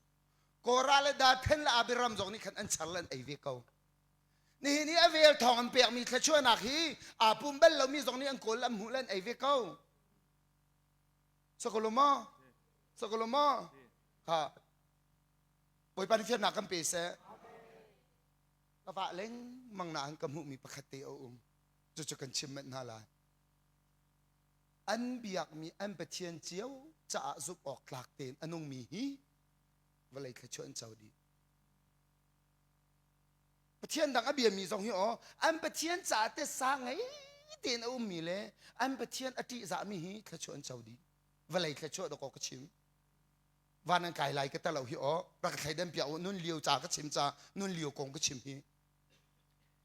Korah le Dathan le Abiram zong nih khan an char le an ei ve ko. Nihin i a vel thawng an pekmi thluachuahnak hi aa pum bal lomi zong nih an kawl an hmuh le an ei ve ko. Sakolo maw? Sakolo maw? Ha. Bawipa nih fiannak kan pe seh. Ka vah lengmang nain ka hmuhmi pakhat te a um. Cucu kan chim manh hna lai. An biakmi an Pathian cio caah zumh awk tlak tein a nungmi hi vawlei thluachuah an co dih. Pathian dang a biami zong hi aw an Pathian caah tessa ngei tein a ummi le an Pathian a ṭihzahmi hi thluachuah an co dih. Vawlei thluachuah dawkaw ka chim. Van an kai lai ka talo hi aw rak ka thleidan piak u nun lio ca ka chim ca nun lio kong ka chim hi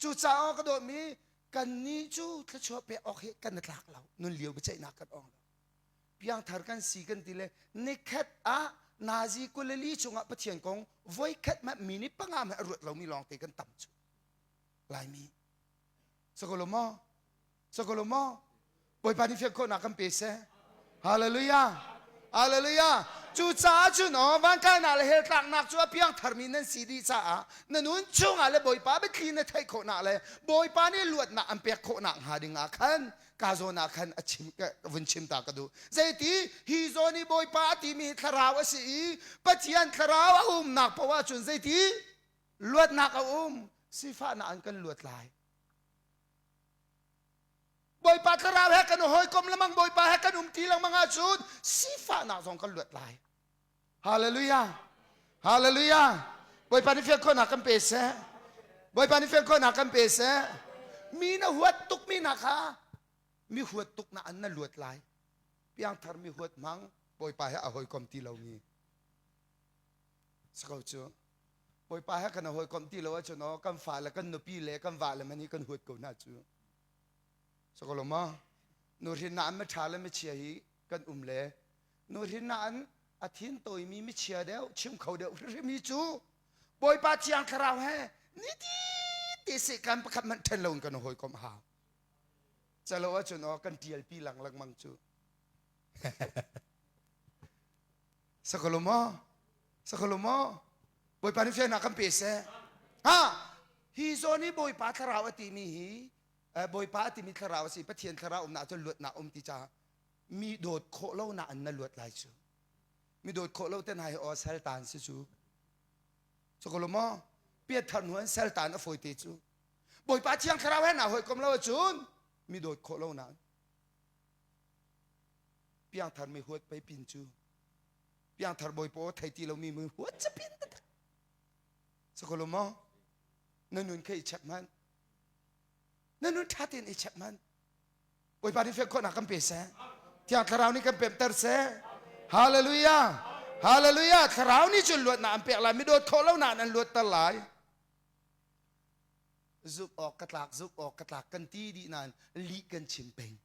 cucaah ka dawtmi kan nih cu thluachuah pek awk hi kan i tlak lo nun lio biaceihnak kan ong lo piangthar kan si kan ti le nikhat ah nazi kulali chungah Pathian kong voikhat mah minute panga mah a ruat lomi lawngte kan tam cu laimi Sakolo maw Sakolo maw Bawipa nih fian khawhnak kan pe seh. Hallelujah. Hallelujah. Cucaah cun aw vankainak le hell tlaknak cu a piangtharmi nan si dih caah na nun chungah le Bawipa biathli na theih khawhnak le Bawipa nih luatnak an pek khawhnak hnga ding ah khan ka zawn ah khan a chim ka vun chim ta ka duh. Zeiti hi zawn i Bawipa a timi hi thlarau a si i Pathian thlarau a umnak paoh ahcun zeiti luatnak a um sifahnak an kan luat lai. Bawipa thlarau he kan hawikom lengmang Bawipa he kan umti lengmang ahcun sifahnak zong kan luat lai. Hallelujah. Hallelujah. Bawipa nih fian khawhnak kan pe seh. Bawipa nih fian khawhnak kan pe seh. Mi na huat tuk mi hna kha mi huat tuk na an na luat lai. Piangthar mi huat hmang Bawipa he a hawikom ti lomi. Sako cu. Bawipa he kan hawikom ti lo ahcun aw kan fa le kan nupi le kan va le man hi kan huat ko hna cu. Sokolo ma nuhrin na an miṭha le michia hi kan um le nuhrin na an a thin tawimi michia deuh chim kho deuh hrimhrim hi cu Bawipa Thiang Thlarau he Niti te se kan pakhat hmanh ṭhen lo in kan hawikom hau. Calo ahcun aw kan ṭialpi lang lengmang cu. Sakalo maw? Sakalo maw? Bawipa nih fiannak kan pe seh. Ha! Hi zawn hi Bawipa thlarau a timi hi Bawipa a timi thlarau a si. Pathian thlarau umnak cun luatnak um ti caah mi dawt khawh lo na an na luat lai cu. Mi dawt khawh lo te hna hi aw saltan si cu. Sakalo maw? Piathar hnu an saltan a fawi te cu. Bawipa thiang thlarau he na hawikom lo ahcun mi dawt khawh lo na piangthar mi huat pei pin cu piangthar bawi paw thei ti lomi mi huat ca pin taktak sakolo maw na nun kha i check hmanh na nun ṭha tein i check hmanh Bawipa nih fek khawhnak kan pe seh Thiang Thlarau nih kan pemter seh Hallelujah Hallelujah Thlarau nih cun luatnak an pek lai mi dawt khawh lo nain an luatter lai zumh awk ka tlak zumh awk ka tlak kan ti dih nain lih kan chim peng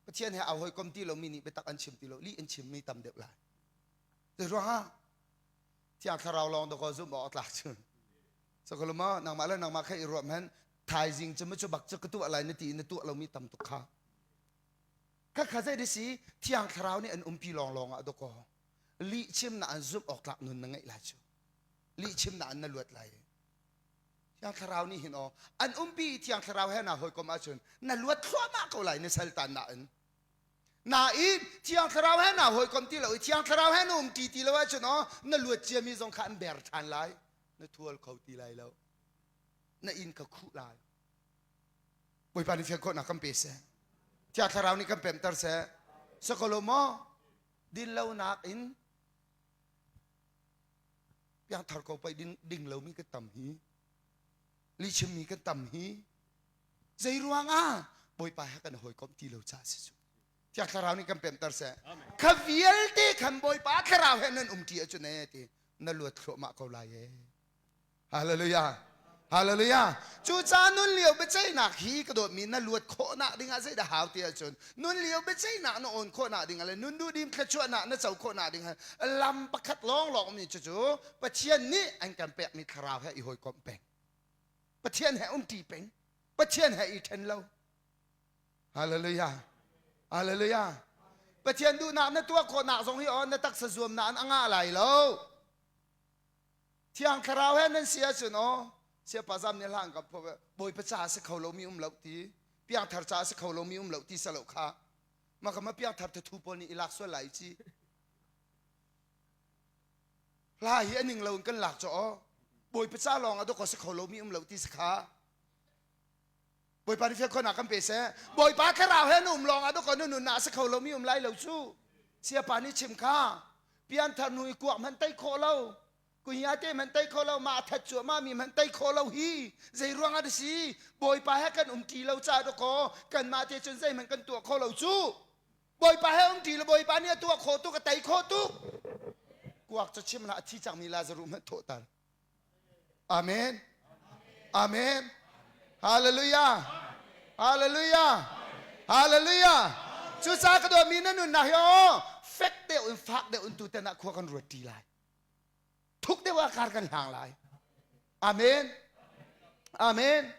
Pathian he aa hawikom ti lomi nih biatak an chim ti lo lih an chimmi tam deuh lai zei ruangah Thiang Thlarau lawng dakaw zumh awk a tlak cun Sakolo ma nangmah le nangmah kha i ruah men thaizing cu cu bak cu ka tuah lai na ti na tuah lomi tam tuk kha kha kha zei si Thiang Thlarau nih an umpi lawng lawng ah dakaw lih chim na an zumh awk tlak nun na ngeih lai cu lih chim na an na luat lai Thiang Thlarau nih hin aw an umpi i Thiang Thlarau he naa hawikom ahcun na luat thluahmah ko lai na saltan nain. Nain Thiang Thlarau he naa hawikom ti lo i Thiang Thlarau he na umṭi ti lo ahcun aw na luat ciami zong kha an ber ṭhan lai. Na thual kho ti lai lo. Na inn ka khuh lai. Bawipa nih fian khawhnak kan pe seh. Thiang Thlarau nih kan pemter seh. Sakolo maw dinlonak in piangthar ko pei ding, ding lomi kan tam hi lihchimmi kan tam hi zei ruangah bawipa he kan hawikomh ti lo caah si cu Thiang Thlarau nih kan pemter seh kha vialte khan bawipa thlarau he nan umṭi ahcun ee ti na luat thluahmah ko lai ee Hallelujah. Hallelujah. Cucaah nun lio biaceihnak hi ka dawtmi na luat khawhnak dingah zeidah hau ti ahcun nun lio biaceihnak na awn khawhnak dingah le nun duhdim thluachuahnak na co khawhnak dingah lam pakhat lawnglawng ummi cucu Pathian nih an kan pekmi thlarau he i hawikomh peng. Pathian he umṭi peng. Pathian he i ṭhen lo. Hallelujah. Hallelujah. Pathian duhnak na tuah khawhnak zong hi aw na taksa zuamnak an a ngah lai lo. Thiang Thlarau he nan si ahcun aw siapa zam nih hlan ka bawipa ca a si kho lomi um lo ti piangthar ca a si kho lomi um lo ti salo kha maka ma piangthar thathu pawl nih i lak sual lai ci hla hi a ning lo in kan lak cho aw bawipa ca lawng a dawk si kho lomi um lo ti si kha Bawipa nih fian khawhnak kan pe seh. Bawipa thlarau he na um lawng ah dawkaw na nunnak a si kho lomi um lai lo cu. Siapa nih chim kha pianthar hnu i kuak hmanh tei khawh lo kuhia te hmanh tei khawh lo mah that cuahmah mi hmanh tei khawh lo hi zei ruang ah si Bawipa he kan um ṭi lo caah dawkaw kanmah te cun zeihmanh kan tuah kho lo cu. Bawipa he um ṭi lo Bawipa nih a tuah khawh tuk a tei khawh tuk. Kuak cu chim hlah a thi cangmi Lazaruh hmanh thawhter. Amen. Amen. Hallelujah. Hallelujah. Hallelujah. Cucaah ka dawtmi na nunnak hi aw fek deuh in fak deuh in tutan ah khua kan ruat ṭi lai. Thuk deuh ah kar kan hlang lai. Amen. Amen.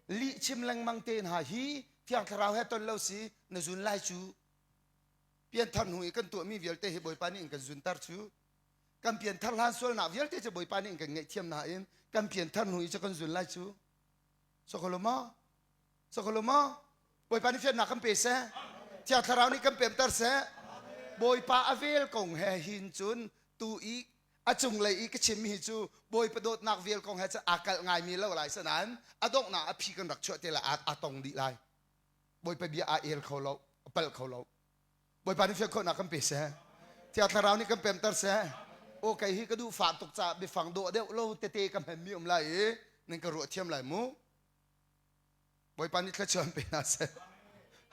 Lih chim lengmang te hna hi Thiang Thlarau he ton lo si na zun lai cu. Pianthar hnu i kan tuahmi vialte hi Bawipa nih in kan zunter cu. Kan pianthar hlan sualnak vialte cu Bawipa nih in kan ngaihthiam nain kan pianthar hnu i cu kan zun lai cu. Sokolo maw? Sokolo maw? Bawipa nih fiannak kan pe seh. Thiang Thlarau nih kan pemter seh. Bawipa a vel kong he hin cun tu i a cunglei i ka chimmi hi cu Bawipa dawtnak vel kong he cun aa kalh ngaimi lo lai sanain a donghnak a phi kan rak chuah te lai aa tong dih lai. Bawipa bia aa el kho lo, a palh kho lo. Bawipa nih fian khawhnak kan pe seh. Thiang Thlarau nih kan pemter seh. Aw kei hi ka duh fah tuk caah biafang dawh deuh lo tete ka hmanmi um lai i nan ka ruah thiam lai mu. Bawipa nih thluachuah pe hna seh.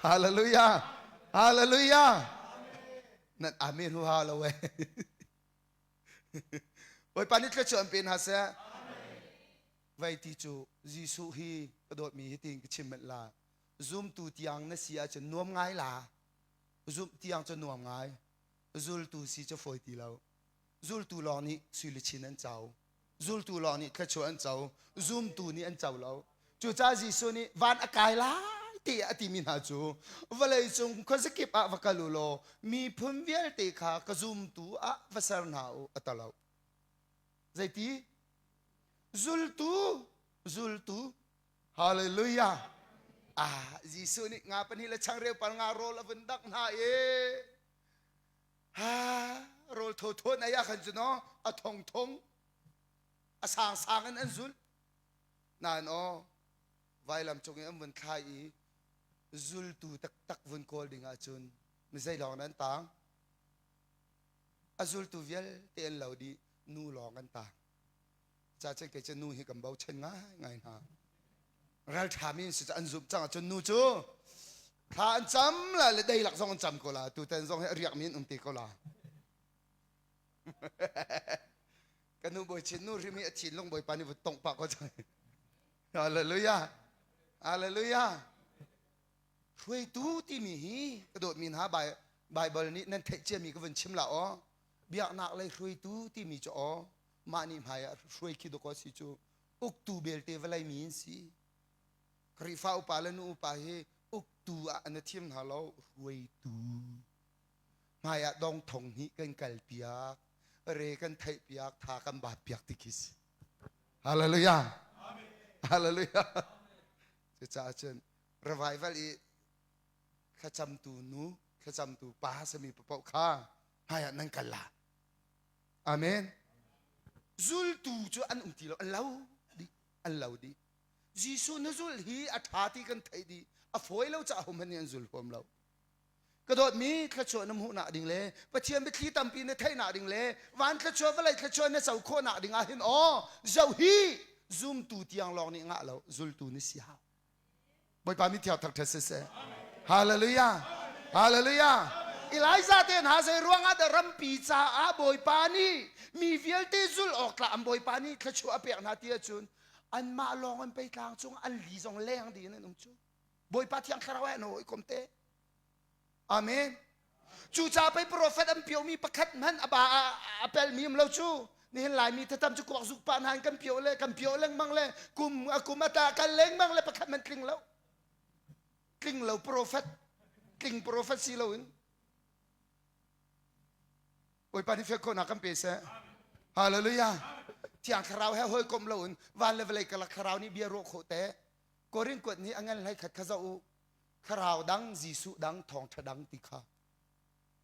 Hallelujah. Hallelujah. Nan amen hu ha lo eh. Bawipa nih thluachuah pe hna seh. Vai ti cu Jesuh hi ka dawtmi hi tiin ka chim manh la. Zumtu tiang na si ahcun nuam ngai la. Zumh tiang cu nuam ngai. Zultu si cu fawi ti lo. Zultu lawng nih sui luchin an co. Zultu lawng nih thluachuah an co. Zumtu nih an co lo. Cucaah Jesuh nih van a kai lai ti a timi hna cu vawlei cung khuazakip ah va kal u law miphun vialte kha ka zumtu ah va ser hna u a ti lo. Zeiti? Zultu, zultu. Hallelujah. Ah, Jesuh nih nga pahnih le changreu pal nga rawl a vun dangh hna i ha rawl thawthawn ai ah khan cu no a thong thong a sang sang in an zulh nain aw vailam cung i an vun thlai i zultu taktak vun kawl ding ahcun mi zei lawng an tang a zultu vialte an lo dih nu lawng an tang ca cun kei cu nu hi kan bochan ngai ngai hna ralṭha mi an si cu an zumh cang ahcun nu cu thla an cam la le deilak zong an cam ko la tutan zong hi a riak mi an um te ko la Ka nu bawi chin nu hrim hi a thinlung bawipa nih vun tongh pah ko cang. Hallelujah. Hallelujah. Hruaitu timi hi ka dawtmi hna Bible nih nan theih ciami ka vun chim la aw. Biaknak lei hruaitu timi cu aw mah nih hmai ah hruai khi dawkaw si cu uktu belte vawlei mi in si. Khrihfa upa le nu upa hi uktu ah an thim hna lo hruaitu. Hmaiah dong thong hnih kan kalpiak, re kan theihpiak, tha kan baatpiak ti khi si. Hallelujah. Hallelujah. Cucaah cun revival i thlacamtu nu, thlacamtu pa sami paoh kha hmaiah nan kal la. Amen. Zultu cu an um ti lo, an lo dih, an lo dih. Jesuh na zulh hi a ṭha ti kan theih dih. A fawi lo caah hohmanh nih an zul huam lo. Ka dawtmi thluachuah na hmuhnak ding le Pathian biathli tampi na theihnak ding le van thluachuah vawlei thluachuah na co khawhnak ding ah hin aw zoh hi zumtu tiang lawng nih ngah lo zultu na si hau. Bawipa mi thiang thangṭhat siseh. Hallelujah. Hallelujah. Elijah te hna zei ruangah dah rampi caah Bawipa nih mi vialte zulh awk tlak an Bawipa nih thluachuah a pek hna ti ahcun anmah lawng an pei tlang cung an li zong leng dih in an um cu. Bawipa thiang thlarau he an hawikom te. Amen. Cucaah pei profet an piomi pakhat hmanh a ba a pelmi um lo cu. Nihin Laimi thatam cu kuak zuk pa hna in kan pio le kan pio lengmang le kum a kum a ta kal lengmang le pakhat hmanh tling lo. Tling lo profet tling profet si lo in Bawipa nih fial khawhnak kan pe seh. Hallelujah. Thiang thlarau he hawikom lo in van le vawlei karlak thlarau nih bia ruah khawh te. Korin kuat nih a ngan hlei khat kha zoh u. Thlarau dang, Jesuh dang, thawngṭha dang ti kha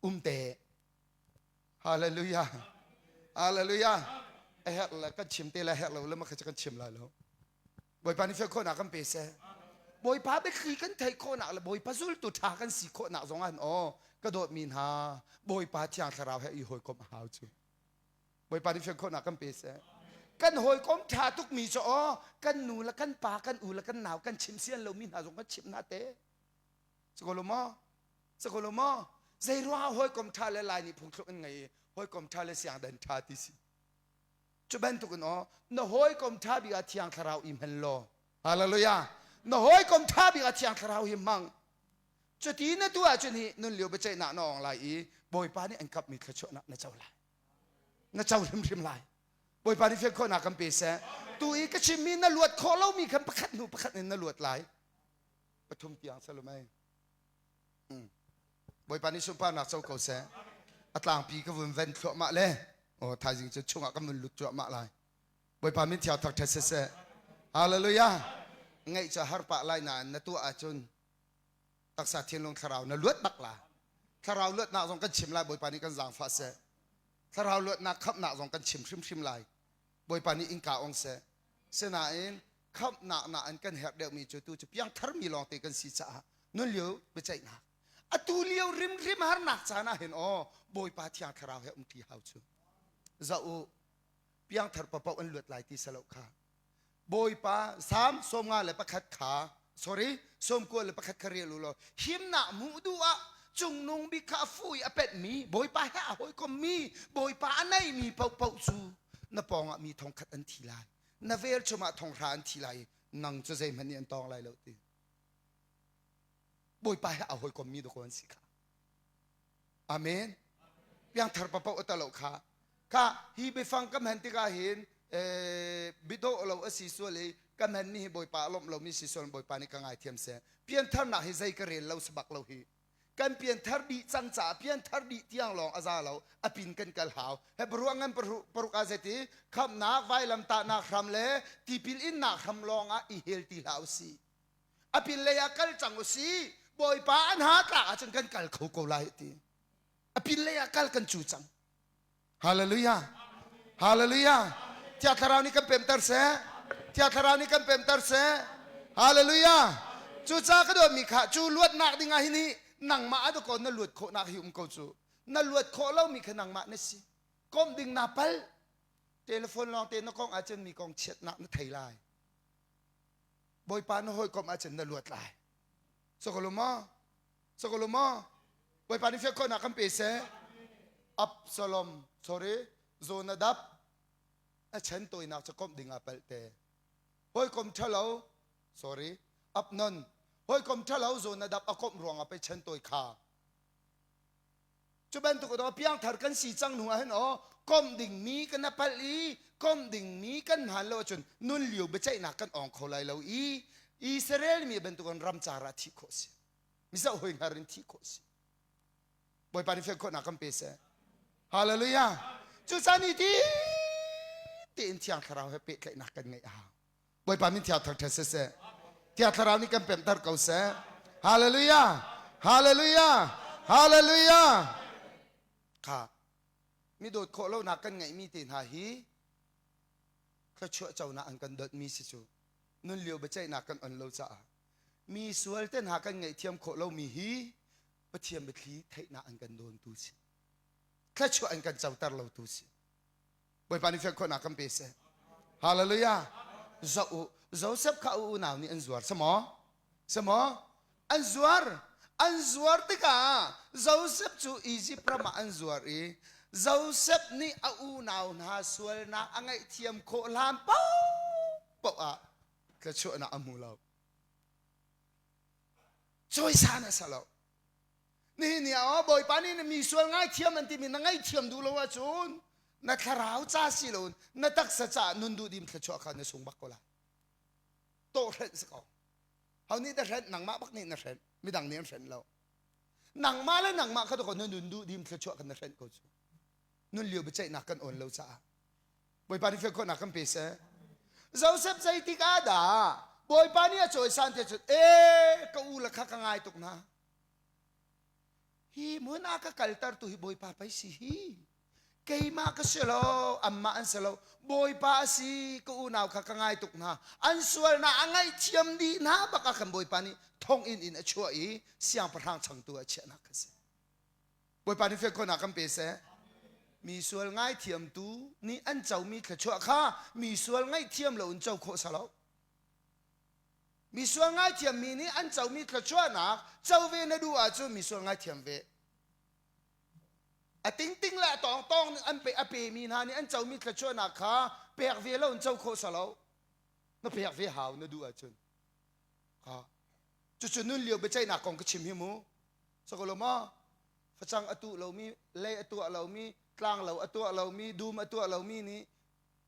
um te. Hallelujah. Hallelujah. A herh le kan chim te le herh lo le ma kha kan chim lai lo. Bawipa nih fial khawhnak kan pe seh. Bawipa biathli kan theih khawhnak le Bawipa zultu ṭha kan si khawhnak zong ah aw ka dawtmi hna Bawipa Thiang Thlarau he i hawikomh a hau cu. Bawipa nih fian khawhnak kan pe seh. Kan hawikom ṭha tukmi cu aw kan nu le kan pa kan u le kan nau kan chim sian lomi hna zong kan chimh hna te. Si ko lo maw? Si ko lo maw? Zei ruangah hawikom ṭha le Lai nih phungthluk in ngei i hawikom ṭha le siangdan ṭha ti si. Cu bantuk in aw na hawikom ṭha bik ah Thiang Thlarau i hman law. Hallelujah. Na hawikom ṭha bik ah Thiang Thlarau hi hmang. Cuti na tuah ahcun hi nun lio biaceihnak na awng lai i Bawipa nih an kapmi thluachuahnak na co lai. Na co hrimhrim lai. Bawipa nih fian khawhnak kan pe seh. Tu i ka chimmi na luat khawh lomi khan pakhat hnu pakhat in na luat lai. Pathum tiang salomei. Bawipa nih sunparnak co ko seh. A tlangpi ka vun ven thluahmah le aw thaizing cu chungah kan vun lut cuahmah lai. Bawipa min thiang thangṭhat siseh. Hallelujah. Ngaih cu har pah lai nain na tuah ahcun taksa thinlung thlarau na luat bak la. Thlarau luatnak zong kan chim lai Bawipa nih kan zaangfah seh. Thlarau luatnak khamhnak zong kan chim hrimhrim lai. Bawipa nih innka ong seh. Sinain khamhnak na an kan herh deuhmi cu tu cu piangtharmi lawngte kan si caah nun lio biaceihnak atu lio rimhrim harnak caan ah hin aw Bawipa Thiang Thlarau he umṭi hau cu zoh u piangthar papaoh an luat lai ti salo kha Bawipa Salm 51 kha sorry 91 kha rel u law himnak hmuh duh ah cungnung bik kha a fu i a penhmi Bawipa he a hawikommi Bawipa a neimi paohpaoh cu na pawngah mi thongkhat an thi lai na velchum ah thonghra an thi lai i nang cu zeihmanh nih an tawng lai lo ti Bawipa he a hawikommi dawkaw an si kha Amen piangthar paohpaoh a talo kha. Kha hi biafang ka hman tikah hin biadawh lo a si sual i ka hmanmi hi Bawipa a lawmh lomi si sual Bawipa nih ka ngaithiam seh. Piantharnak hi zei ka rel lo si bak lo hi. Kan pianthar dih cang caah pianthar dih tiang lawng a za lo a pin kan kal hau. Hebrew ngan paruk ah zeiti khamhnak vailamtahnak hram le tipil innak hram lawng ah i hel ti hlah usih. A pin lei ah kal cang usih. Bawipa an ha tlak ahcun kan kal kho ko lai ti. A pin lei ah kal kan cu cang. Hallelujah. Hallelujah. Thiang Thlarau nih kan pemter seh. Thiang Thlarau nih kan pemter seh. Hallelujah. Cucaah ka dawtmi kha cu luatnak ding ah hin hi nangmah ah dakaw na luat khawhnak hi um ko cu. Na luat khawh lomi kha nangmah na si. Komh ding naa palh. Telephone lawng te na kong ahcun mi kong chiatnak na thei lai. Bawipa na hawikomh ahcun na luat lai. Sokolo maw? Sokolo maw? Bawipa nih fiak khawhnak kan pe seh. Absalom, sorry, Jonadab a chan tawinak cu komh ding ah palh te. Hawikom ṭhalo, sorry, Abnon, hawikom ṭhalo Jonadab a komh ruangah pei chan tawi kha. Cu bantuk in piangthar kan si cang hnu ah hin aw komh dingmi kan a palh i komh dingmi kan hmaan lo ahcun nun lio biaceihnak kan awng kho lai lo i Israel mi bantukin ramcar ah thih khawh si. Mizoh hoi hngar in thih khawh si. Bawipa nih fian khawhnak kan pe seh. Hallelujah. Cucaah ni ti tein Thiang Thlarau he pehtlaihnak kan ngeih a hau. Bawipa min thiang thangṭhat siseh. Thiang Thlarau nih kan pemhter ko seh. Hallelujah. Hallelujah. Hallelujah. Kha mi dawt khawh lonak kan ngeihmi te hna hi thluachuah conak an kan dawtmi si cu nun lio biaceihnak kan on lo caah mi sual te hna kan ngaihthiam khawh lomi hi Pathian biathli theihnak an kan dawntu si thluachuah an kan coter lotu si Bawipa nih fian khawhnak kan pe seh. Hallelujah. Zoh u. Joseph kha u unau nih an zuar. Samaw? Samaw? An zuar. An zuar tikah Joseph cu Egypt ram ah an zuar i Joseph nih a unau hna sualnak a ngaihthiam khawh hlan paohpaoh ah thluachuahnak a hmu lo. Cawisan a si lo. Nihin ni ah Bawipa nih na mi sual ngaithiam an timi na ngaihthiam duh lo ahcun na thlarau ca si loin na taksa caah nun duhdim thluachuah kha na sung bak ko lai. Tawh hrenh si ko. Ho nih dah hrenh? Nangmah bak nih na hrenh. Midang nih an hrenh lo. Nangmah le nangmah kha dakaw na nun duhdim thluachuah kan na hrenh ko cu. Nun lio biaceihnak kan awn lo caah. Bawipa nih fian khawhnak kan pe seh. Joseph zeitik ah dah Bawipa nih a cawisan te cun ee ka u le kha ka ngai tuk hna. Hi hmun ah ka kaltertu hi Bawipa pei si hi. Keimah ka si lo, anmah an si lo. Bawipa a si, ka unau kha ka ngai tuk hna. An sualnak a ngaihthiam dih hna bak ah khan Bawipa nih thonginn in a chuah i siangpahrang changtu ah chiahnak kha si. Bawipa nih fian khawhnak kan pe seh. Mi sual ngaithiamtu nih an comi thluachuah kha mi sual ngaihthiam lo in co khawh sa lo. Misual ngaithiammi nih an comi thluachuahnak co ve na duh ahcun misual ngaithiam ve. A tingting le a tawngtawng nih an pe a pemi hna nih an comi thluachuahnak kha pek ve lo in co khawh sa lo. Na pek ve hau na duh ahcun. Ha. Cucu nun lio biaceihnak kong ka chim hi mu. Sako lo maw? Facang a tuh lomi, lei a tuah lomi, tlanglo a tuah lomi, dum a tuah lomi nih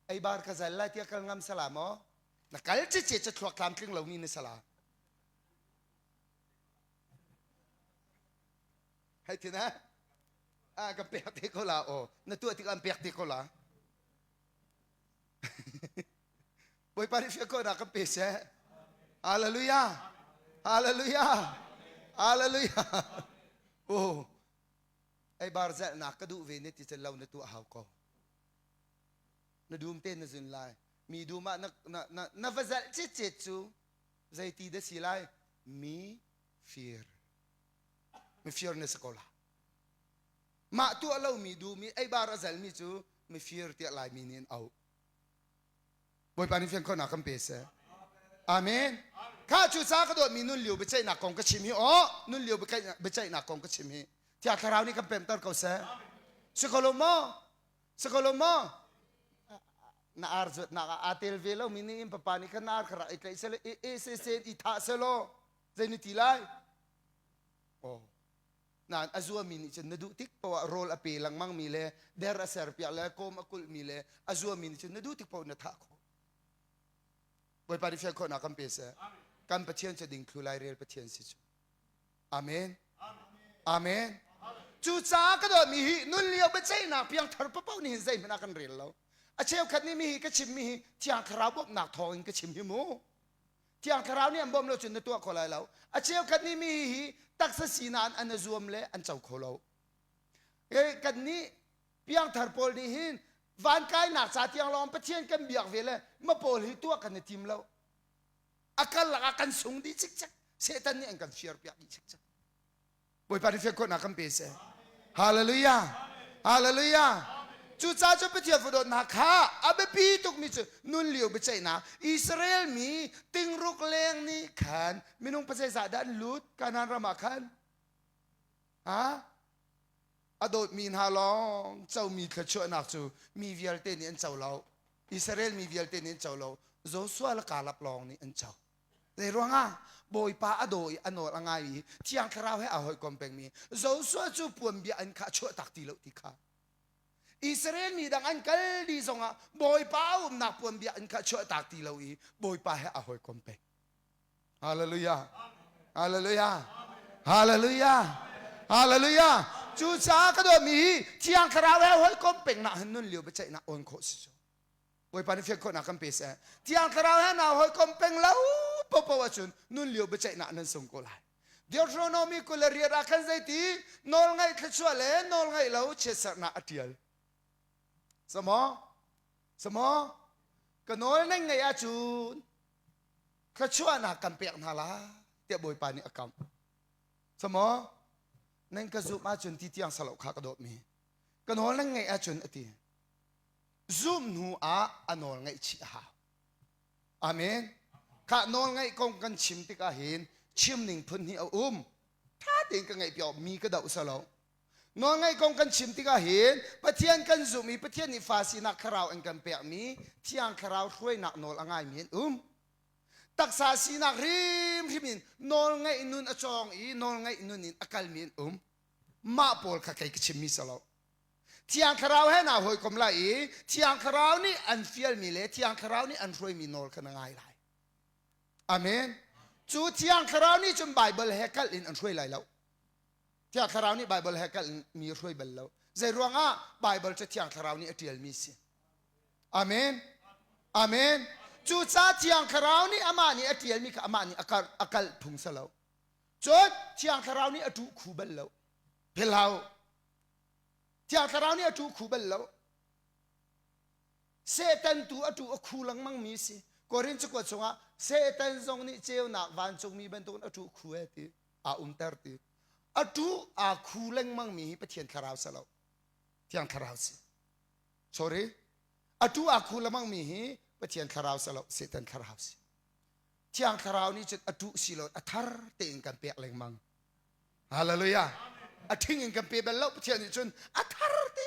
eibar ka zal lai tiah kal ngam sala maw? Na kal cice cu thluak tlamtling lomi na sala. Hei tin ha? Ah, ka pek te ko la o. Na tuah tik an pek te ko la. Bawipa nih fiak ko na kan pe seh. Hallelujah. Hallelujah. Hallelujah. Oh. Ei bar zelnak ka duh ve ne ti cun lo na tuah hau ko. Na dum te na zun lai. Mi dum ah na, na, na, na va zalh citcet cu zeiti dah si lai? Mi fir. Mifir na si ko la. Mah tuah lomi dum i eibar a zalmi cu mifir tiah Laimi nih an auh. Bawipa nih fian khawhnak kan pe seh. Amen. Kha cu ca ka dawtmi nun lio biaceihnak kong ka chim hi aw nun lio biaceihnak kong ka chim hi Thiang Thlarau nih kan pemter ko seh. Si ko lo maw? Si ko lo maw? Na ar zuatnak ah aa tel ve lomi nih in papa nih khan na ar kha rak i tlaih seh i e se se i thah seh law zei ni ti lai? Oh. Nain a zuami nih cun na duh tik paoh ah rawl a pe lengmangmi le der a serpiak le kawm a kulhmi le a zuami nih cun na duh tik paoh na thah khawh. Bawipa nih fian khawhnak kan pe seh. Kan Pathian cu dingthlu lairel Pathian si cu. Amen. Amen. Cucaah ka dawtmi hi nun lio biaceihnak piangthar paoh nih hin zeihmanh ah kan rel lo. A cheukhat nih mi hi ka chimmi hi Thiang Thlarau bawmhnak thawng in ka chim hi mu. Thiang Thlarau nih an bawmh lo cun na tuah kho lai lo. A cheukhat nih mi hi taksa sinak an a zuam le an co kho lo. Kan nih piangthar pawl nih hin van kainak ca tiang lawng Pathian kan biak ve le ma pawl hi tuah kan i tim lo. A karlak ah kan sung dih cikcek. Satan nih an kan fiar piak dih cikcek. Bawipa nih fian khawhnak kan pe seh. Hallelujah. Hallelujah. Cucaah cu Pathian fadawtnak kha a biapi tukmi cu nun lio biaceihnak Israel mi tingruk leng nih khan minung pazeizah dah an lut Kanaan ram ah khan ha a dawtmi hna lawng comi thluachuahnak cu mi vialte nih an co lo Israel mi vialte nih an co lo Joshua le Kaleb lawng nih an co Zei ruangah Bawipa a daw i a nawl a ngai i Thiang Thlarau he aa hawikom pengmi Joshua cu puanbia an kha chuah tak ti lo ti kha Israel mi dang an kal dih zongah Bawipa a umnak puanbia an kha chuah tak ti lo i Bawipa he aa hawikom peng. Hallelujah. Hallelujah. Hallelujah. Hallelujah. Cucaah ka dawtmi hi Thiang Thlarau he hawikom pengnak hin nun lio biaceihnak awn khawh si cu. Bawipa nih fian khawhnak kan pe seh. Thiang Thlarau he naa hawikom peng lo popo ahcun nun lio biaceihnak nan sung ko lai. Deuteronomy 28 ah khan zeiti nawlngaih thluachuah le nawlngaih lo chiatserhnak a ṭial. Samaw? Samaw? Ka nawl nan ngaih ahcun thluachuahnak kan pek hna lai tiah Bawipa nih a kamh. Samaw? Nan ka zumh ahcun ti tiang salo kha ka dawtmi. Ka nawl nan ngaih ahcun a ti. Zumh hnu ah a nawl ngaihchih a hau. Amen. Khah nawl ngaih kong kan chim tikah hin chim ning phun hnih a um. Tha tein ka ngaih piak mi ka doh salo. Nawl ngaih kong kan chim tikah hin Pathian kan zumh i Pathian nih fa sinak thlarau an kan pekmi Thiang Thlarau hruainak nawl a ngaimi an um. Taksa sinak hrimhrim in nawl ngaih nun a cawng i nawl ngaih nun in a kalmi an um. Mah pawl kha kei ka chimmi salo. Thiang Thlarau he naa hawikom lai i Thiang Thlarau nih an fialmi le Thiang Thlarau nih an hruaimi nawl kha na ngai lai. Amen. Cu Thiang Thlarau nih cun Baibal he kalh in an hruai lai lo. Thiang Thlarau nih Baibal he kalh in mi hruai bal lo. Zei ruangah Baibal cu Thiang Thlarau nih a ṭialmi si. Amen. Amen. Cucaah Thiang Thlarau nih amah nih a ṭialmi kha amah nih a kalh phung si lo. Cun Thiang Thlarau nih a ṭuh khu bal lo. Phil hau. Thiang Thlarau nih a ṭu khu bal lo. Satan tu a ṭu a khu lengmang mi si. Korin cakuat chungah Satan zong nih ceunak vancungmi bantukin a ṭu khu e ti aa umter ti. A ṭu aa khu lengmang mi hi Pathian Thlarau si lo. Thiang Thlarau si. Sorry. A ṭu aa khu lengmang mi hi Pathian Thlarau si lo, Satan Thlarau si. Thiang Thlarau nih cun a ṭuh si lo, a thar tein kan pek lengmang. Hallelujah. A ṭhing in kan pe bal lo Pathian nih cun a thar te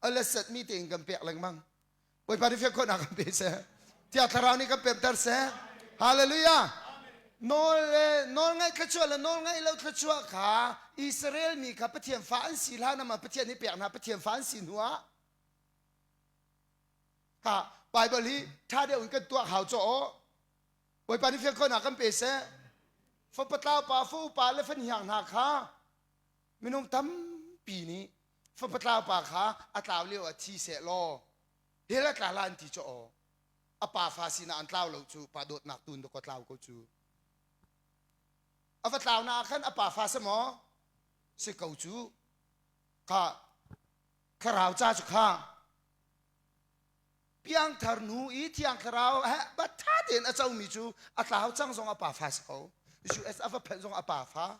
a let mi tein kan pek lengmang. Bawipa nih fian khawhnak kan pe seh. Tiah thlarau nih kan pemter seh. Hallelujah. Nawl le nawl ngaih thluachuah le nawl ngaih lo thluachuah kha Israel mi kha Pathian fa an si hlan ah Pathian nih pek hna Pathian fa an si hnu ah ha Bible hi ṭha deuh in kan tuak hau caw aw Bawipa nih fian khawhnak kan pe seh. Fapa tlau pa, fa upa le fahniang hna kha minung tampi nih fapa tlau pa kha a tlau lio ah thi seh law hell a tla la an ti cu aw. A pa fa sinah an tlau lo cu pa dawtnak tun dakaw tlau ko cu. A va tlau na ah khan a pa fa si maw? Si ko cu. Kha thlarau ca cu kha Piangthar hnu i Thiang Thlarau he ṭha tein a comi cu a tlau cang zong a pa fa si ko. US a va phanh zong a pa fa.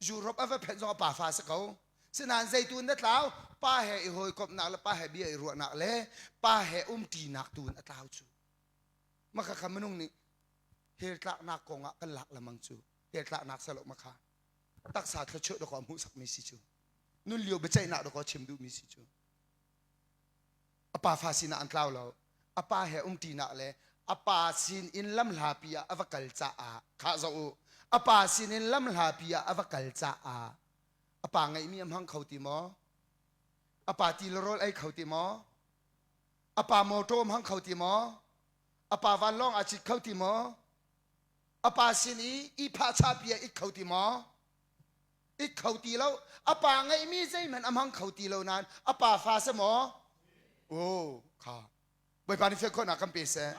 Europe a va phanh zong a pa fa si ko. Sinain zeitu na tlau pa he i hawikomhnak le pa he bia i ruahnak le pa he umṭinak tu in a tlau cu. Maka kha minung nih hell tlaknak kong ah kan lak lemang cu. Hell tlaknak salo makha. Taksa thluachuah dakaw hmuhsakmi si cu. Nun lio biaceihnak dakaw chim duhmi si cu. A pa fa sinah an tlau lo. A pa he umṭinak le a pa sin in lamhlapi ah a va kal caah khah zoh u. A pa sin in lamhlapi ah a va kal caah. A pa ngeihmi a hmang kho ti maw? A pa ti le rawl ei kho ti maw? A pa mawṭaw hmang kho ti maw? A pa vanlawng aa cit kho ti maw? A pa sin i ihphah chahpi ah it kho ti maw? It kho ti lo. A pa ngeihmi zeihmanh a hmang kho ti lo nain a pa fa si maw? Oh, kha. Bawipa nih fian khawhnak kan pe seh.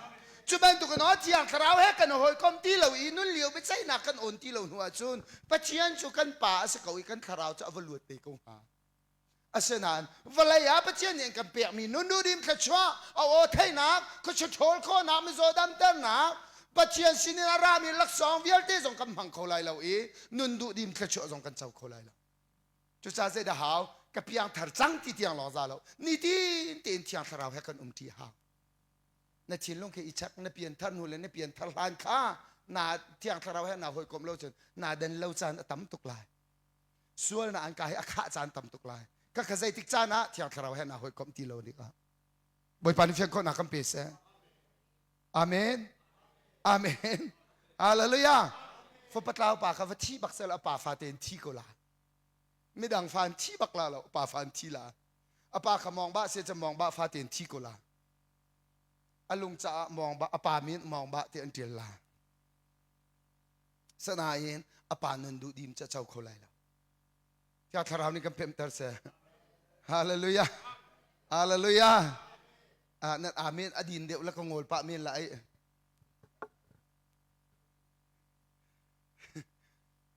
Cu bantuk in aw Thiang Thlarau he kan hawikom ti lo i nun lio biaceihnak kan awn ti lo hnu ahcun Pathian cu kan pa a si ko i kan thlarau cu a va luat te ko hnga. Asinain vawlei ah Pathian nih an kan pekmi nun duhdim thluachuah, a aw theihnak, khuachia ṭhawl khawhnak, mizaw damternak, Pathian sinin a rami laksawng vialte zong kan hmang kho lai lo i nun duhdim thluachuah zong kan co kho lai lo. Cucaah zeidah hau? Ka piangthar cang ti tiang lawng za lo. Nitin tein Thiang Thlarau he kan umṭi hau. Na thinlung khi i check, na pianthar hnu le na pianthar hlan kha na Thiang Thlarau he naa hawikomh lo cun naa den lo caan a tam tuk lai. Sual na an ka hi a khah caan tam tuk lai. Ka kha zeitik caan ah Thiang Thlarau he naa hawikomh ti lo nik ah. Bawipa nih fian khawhnak kan pe seh. Amen. Amen. Hallelujah. Fapa tlau pa kha va thi bak sel a pa fa tein thi ko la. Midang fa an thi bak la lo, pa fa an thi la. A pa kha mong ba se cha mong ba fa tein thi ko la. A lung caah mong ba a pa min mong ba te an tial la. Sanain a pa nun duh dim cha chau kho lai lo. Thiang Thlarau nih kan pemter seh. Hallelujah. Hallelujah. Ah, nan amen a din deuh la ka ngawl pah men lai.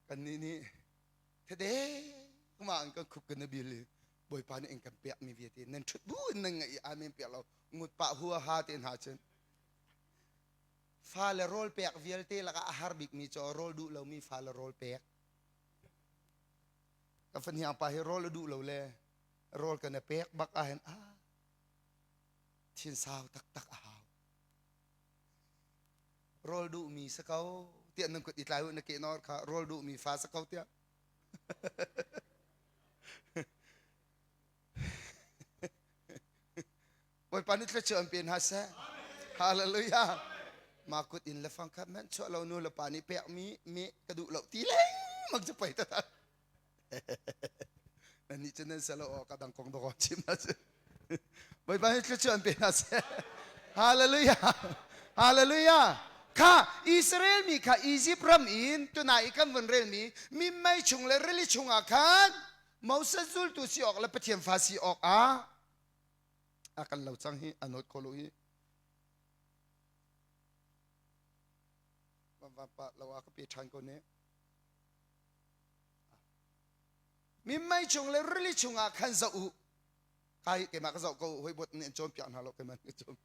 Kan nih nih thede ma an kan khup kan bil i Bawipa nih in kan pek mi vialte nan thut bu in nan ngaih i amen pek lo ngut pah hua ha te hna cun fa le rawl pek vialte lakah a har bik mi cu rawl duh lomi fa le rawl pek ka fahniang pa hi rawl a duh lo le rawl kan i pek bak ahhin ah thinsau taktak a hau rawl duhmi si ko tiah nan kut i tlai u na ke nor kha rawl duhmi fa si ko tiah Bawipa nih thluachuah an pe hna seh. Hallelujah. Ma kut in le fang khat hmanh chuah lo nu le pa nih pek mi me ka duh lo ti lengmang cu pei ta. Nan nih cu nan selo aw ka dang kong dawk chim na cu. Bawipa nih thluachuah an pe hna seh. Hallelujah. Hallelujah. Kha Israel mi kha Egypt ram in tunai i kan vun rel mi minmei chung le rili chungah khan Moses zultu si awk le Pathian fa si awk ah a kan lo cang hi a nawt kho lo hi va pa lo a ka pe ṭhan ko ne minmei chung le rili chungah khan zoh u kai keimah ka zoh ko hoi bot nih an cawnpiak hna lo keimah nih cawn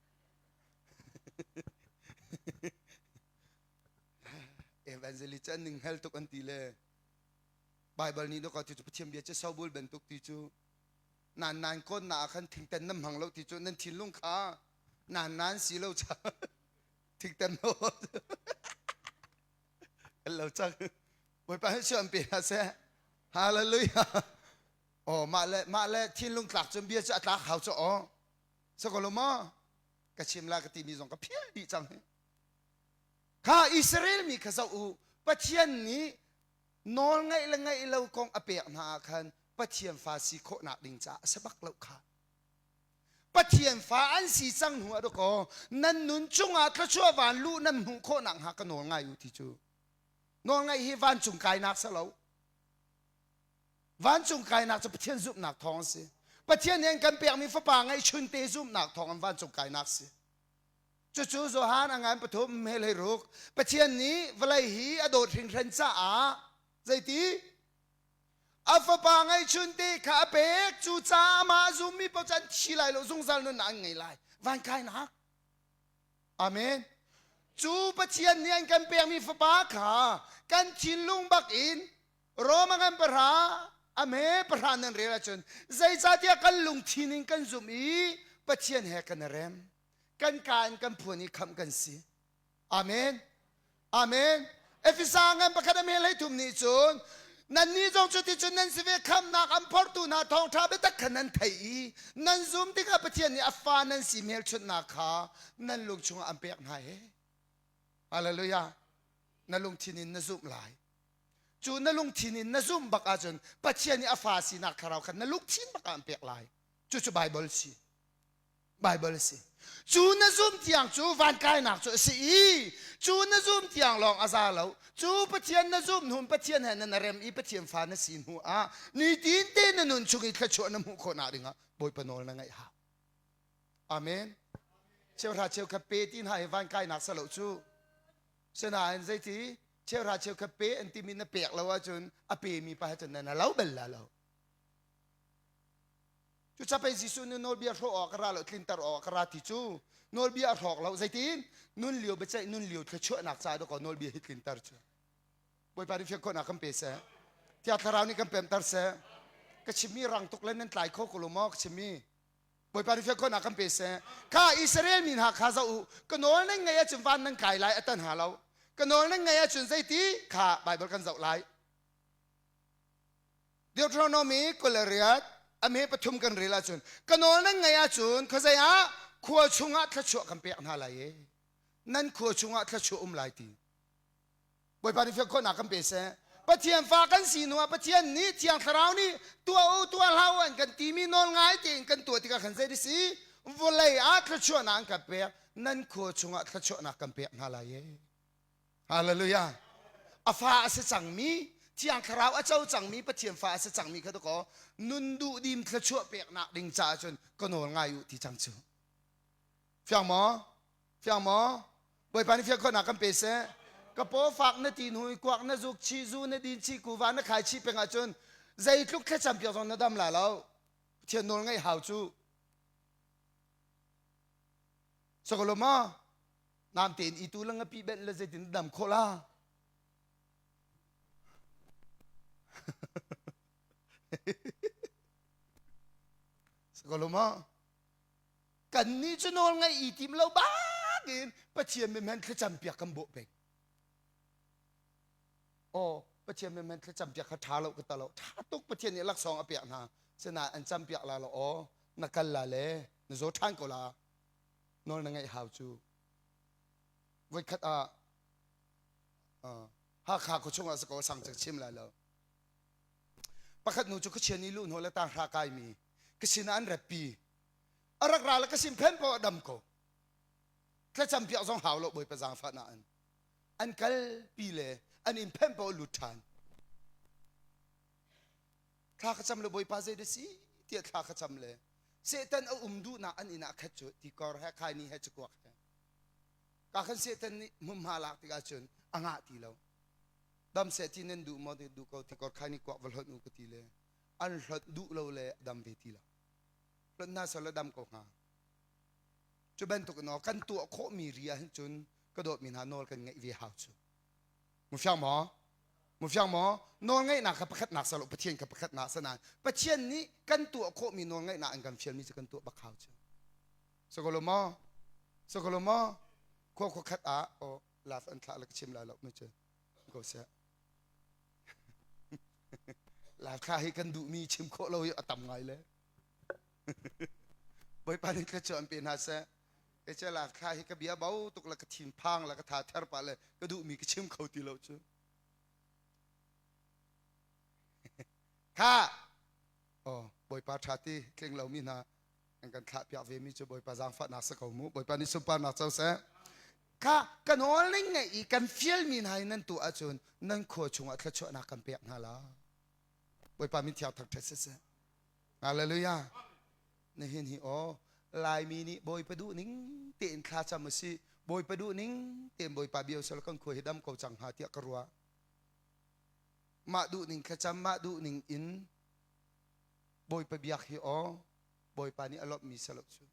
evangelist cu an ning hngal tuk an ti le Bible nih dawk ti cu Pathian bia cu sobul bantuk ti cu nan nan kawnnak ah khan thingtan nan hmang lo ti cu nan thinlung kha nan nan si lo cha thingtan lo kan lo cang Bawipa hi an pe hna seh hallelujah oh mah le mah le thinlung tlak cun bia cu a tlak hau cu aw sako ma ka chim la ka ti mi zong ka phil dih cang hi kha Israel mi kha zoh u Pathian nih nawl ngaih le ngaih lo kong a pek hna ah khan Pathian fa si khawhnak ding caah a si bak lo kha. Pathian fa an si cang hnu ah dakaw nan nun cungah thluachuah van luh nan hmuh khawhnak hnga ka nawl ngai u ti cu. Nawl ngaih hi vancung kainak si lo. Vancung kainak cu Pathian zumhnak thawng a si. Pathian nih an kan pekmi fapa ngeihchun te zumhnak thawng in vancung kainak si. Cucu Johan a ngan pathum he hlei ruk Pathian nih vawlei hi a dawt hringhran caah zeiti a fapa ngeihchun te kha a pek cucaah amah a zummi paoh cu an thi lai lo zungzal nunnak an ngei lai van kainak amen cu Pathian nih an kan pekmi fapa kha kan thinlung bak in Roma ngan pahra a hme pahra nan rel ahcun zeicahtiah kan lungthin in kan zumh i Pathian he kan i rem kan ka in kan phuan i khamh kan si amen amen Efesa ngan pakhat a hme hlei thum nih cun nannih zong cu ticun nan si ve khamnak an phortu hna thawngṭha biatak kha nan theih i nan zum tikah Pathian nih a fa nan si hmelchunhnak kha nan lung chungah an pek hna he Hallelujah na lungthin in na zumh lai. Cu na lungthin in na zumh bak ahcun Pathian nih a fa sinak thlarau kha na lungthin bak ah an pek lai. Cucu Baibal si. Baibal a si. Cu na zum tiang cu van kainak cu a si i cu na zum tiang lawng a za lo. Cu Pathian na zum hnu Pathian he na rem i Pathian fa na si hnu ah nitin te na nun chung i thluachuah na hmuh khawhnak dingah Bawipa nawl na ngaih hau. Amen. Cheuhra cheukhat pe ti hna hi van kainak sa lo cu. Sinain zeiti cheuhra cheukhat pe an timi na pek lo ahcun a pemi pa he cun na lo bel la lo. Cucapei Jesuh nih nawlbia hrawh awk ka ra lo tlinter awk ka ra ti cu nawlbia a hrawk lo zeitin nun lio biaceih nun lio thluachuahnak ca dawkaw nawlbia hi tlinter cu Bawipa nih fiang khawhnak kan pe seh Thiang Thlarau nih kan pemter seh ka chimmi rang tuk le nan tlai kho ko lo maw ka chimmi Bawipa nih fiang khawhnak kan pe seh kha Israel mi hna kha zoh u ka nawl nan ngaih ahcun van nan kai lai a tan hna lo ka nawl nan ngaih ahcun zeiti kha Bible kan zoh lai Deuteronomy 28 a me pathum kan rel ahcun ka nawl nan ngaih ahcun khuazei ah khua chungah thluachuah kan pek hna lai i nan khua chungah thluachuah um lai ti Bawipa nih fiang khawhnak kan pe seh Pathian fa kan si hnu ah Pathian nih Thiang Thlarau nih tuah u tuah hlah u an kan timi nawl ngai tein kan tuah tikah khan zei si vawlei ah thluachuahnak an kan pek nan khua chungah thluachuahnak kan pek hna lai e Hallelujah. A fa a si cangmi, Thiang Thlarau a co cangmi Pathian fa a si cangmi kha dakaw nun duh dim thluachuah peknak ding caah cun ka nawl ngai u ti cang cu. Fiang maw? Fiang maw? Bawipa nih fiang khawhnak kan pe seh. Ka paw fak na ti hnu i kuak na zuk chi zu na din chi kuva na khai chi peng ahcun zeitluk thlacam piak zong na dam la lo. Pathian nawl ngaih hau cu. Sokolo maw? Nam tein i tu lang pi benh le zeitin dam khawh la? Sokolo maw? Kan nih cu nawl ngaih i tim lo bak in Pathian min thlacam piak kan bawh peng. Aw, Pathian min thlacam piak kha ṭha lo ka ta lo. Ṭha tuk Pathian nih laksawng a pek hna. Sinain an cam piak la lo aw, na kal la le na zaw ṭhan ko la. Nawl na ngaih hau cu. Voikhat ah Hakha khuachung ah si ko sang cak chim lai lo. Pakhat nu cu khuachia nih luh hnaw le tanghra kaimi ka sinah an ratpi. A rak ra le ka sin phen paoh a dam ko. Thlacam piak zong hau lo Bawipa zaangfah nain. An kalpi le an inn phen paoh lut ṭhan. Thla ka cam le Bawipa zei dah si tiah thla ka cam le Satan a um duhnak an inn ah khat cu tikor he khaini he cakuak he. Ka khan Satan nih hmunhma lak tikah cun a ngah ti lo. Dam seh ti nan duh maw ti duh ko tikor khaini kuak va hlonh u ka ti le an hlonh duh lo le a dam ve ti lo. Hlonh hna seh law dam ko hnga. Cu bantuk in kan tuah khawhmi ri ah hin cun ka dawtmi hna nawl kan ngeih ve hau cu. Mu fiang maw? Mu fiang maw? Nawlngaihnak kha pakhatnak sa lo Pathian kha pakhatnak sa nain Pathian nih kan tuah khawhmi nawlngaihnak an kan fialmi cu kan tuah bak hau cu. Sokolo maw? Sokolo maw? Khua khua khat ah oh laf an thlah le ka chim lai lo mu cu. Ko seh. Laf thlah hi kan duhmi chim khawh lo hi a tam ngai le. Bawipa nih thluachuah an pe hna seh. Kei lak thla hi ka bia bo tuk le ka thinphang le ka tha ther pah le ka duhmi ka chim kho ti lo cu. Kha oh Bawipa tha ti tling lomi hna an kan thlah piak ve mi cu Bawipa zaangfahnak si ko mu. Bawipa nih sunparnak co seh. Kha ka nawl ning ngaih i kan fialmi hna hi nan tuah ahcun nan khua chungah thluachuahnak kan pek hna la. Bawipa min thiang thangṭhat siseh. Hallelujah. Nihin hi aw Laimi nih Bawipa duh ning tein thlacam a si. Bawipa duh ning tein Bawipa bia usal kan khua hi dam ko cang hnga tiah ka ruah. Mah duh ning thlacam mah duh ning in Bawipa biak hi aw Bawipa nih a lawmhmi si lo cu.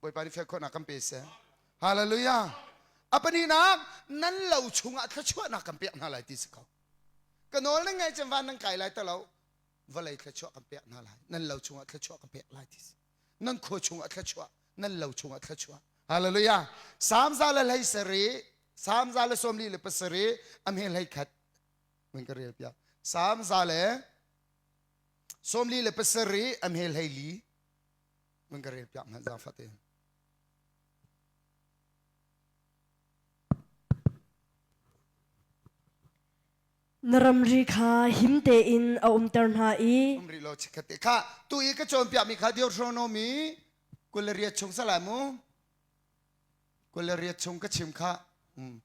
Bawipa nih fel khawhnak kan pe seh. Hallelujah. A pahnihnak nan lo chungah thluachuahnak kan pek hna lai ti si ko. Ka nawl nan ngaih cun van nan kai lai ta lo. Vawlei thluachuah kan pek hna lai. Nan lo chungah thluachuah ka pek lai ti si. Nan khua chungah thluachuah, nan lo chungah thluachuah. Hallelujah. Salm za le hlei sarih, Salm za le 47 a hme hlei khat. Mun ka rel piak. Salm za le 47 a hme hlei li. Mun ka rel piak hmanh zaangfah tein. Na ramri kha him tein a umter hna i Um rih lo chikkhat te kha tu i ka cawnpiakmi kha Deuteronomy 28 chung salai mu 28 chung ka chim kha um.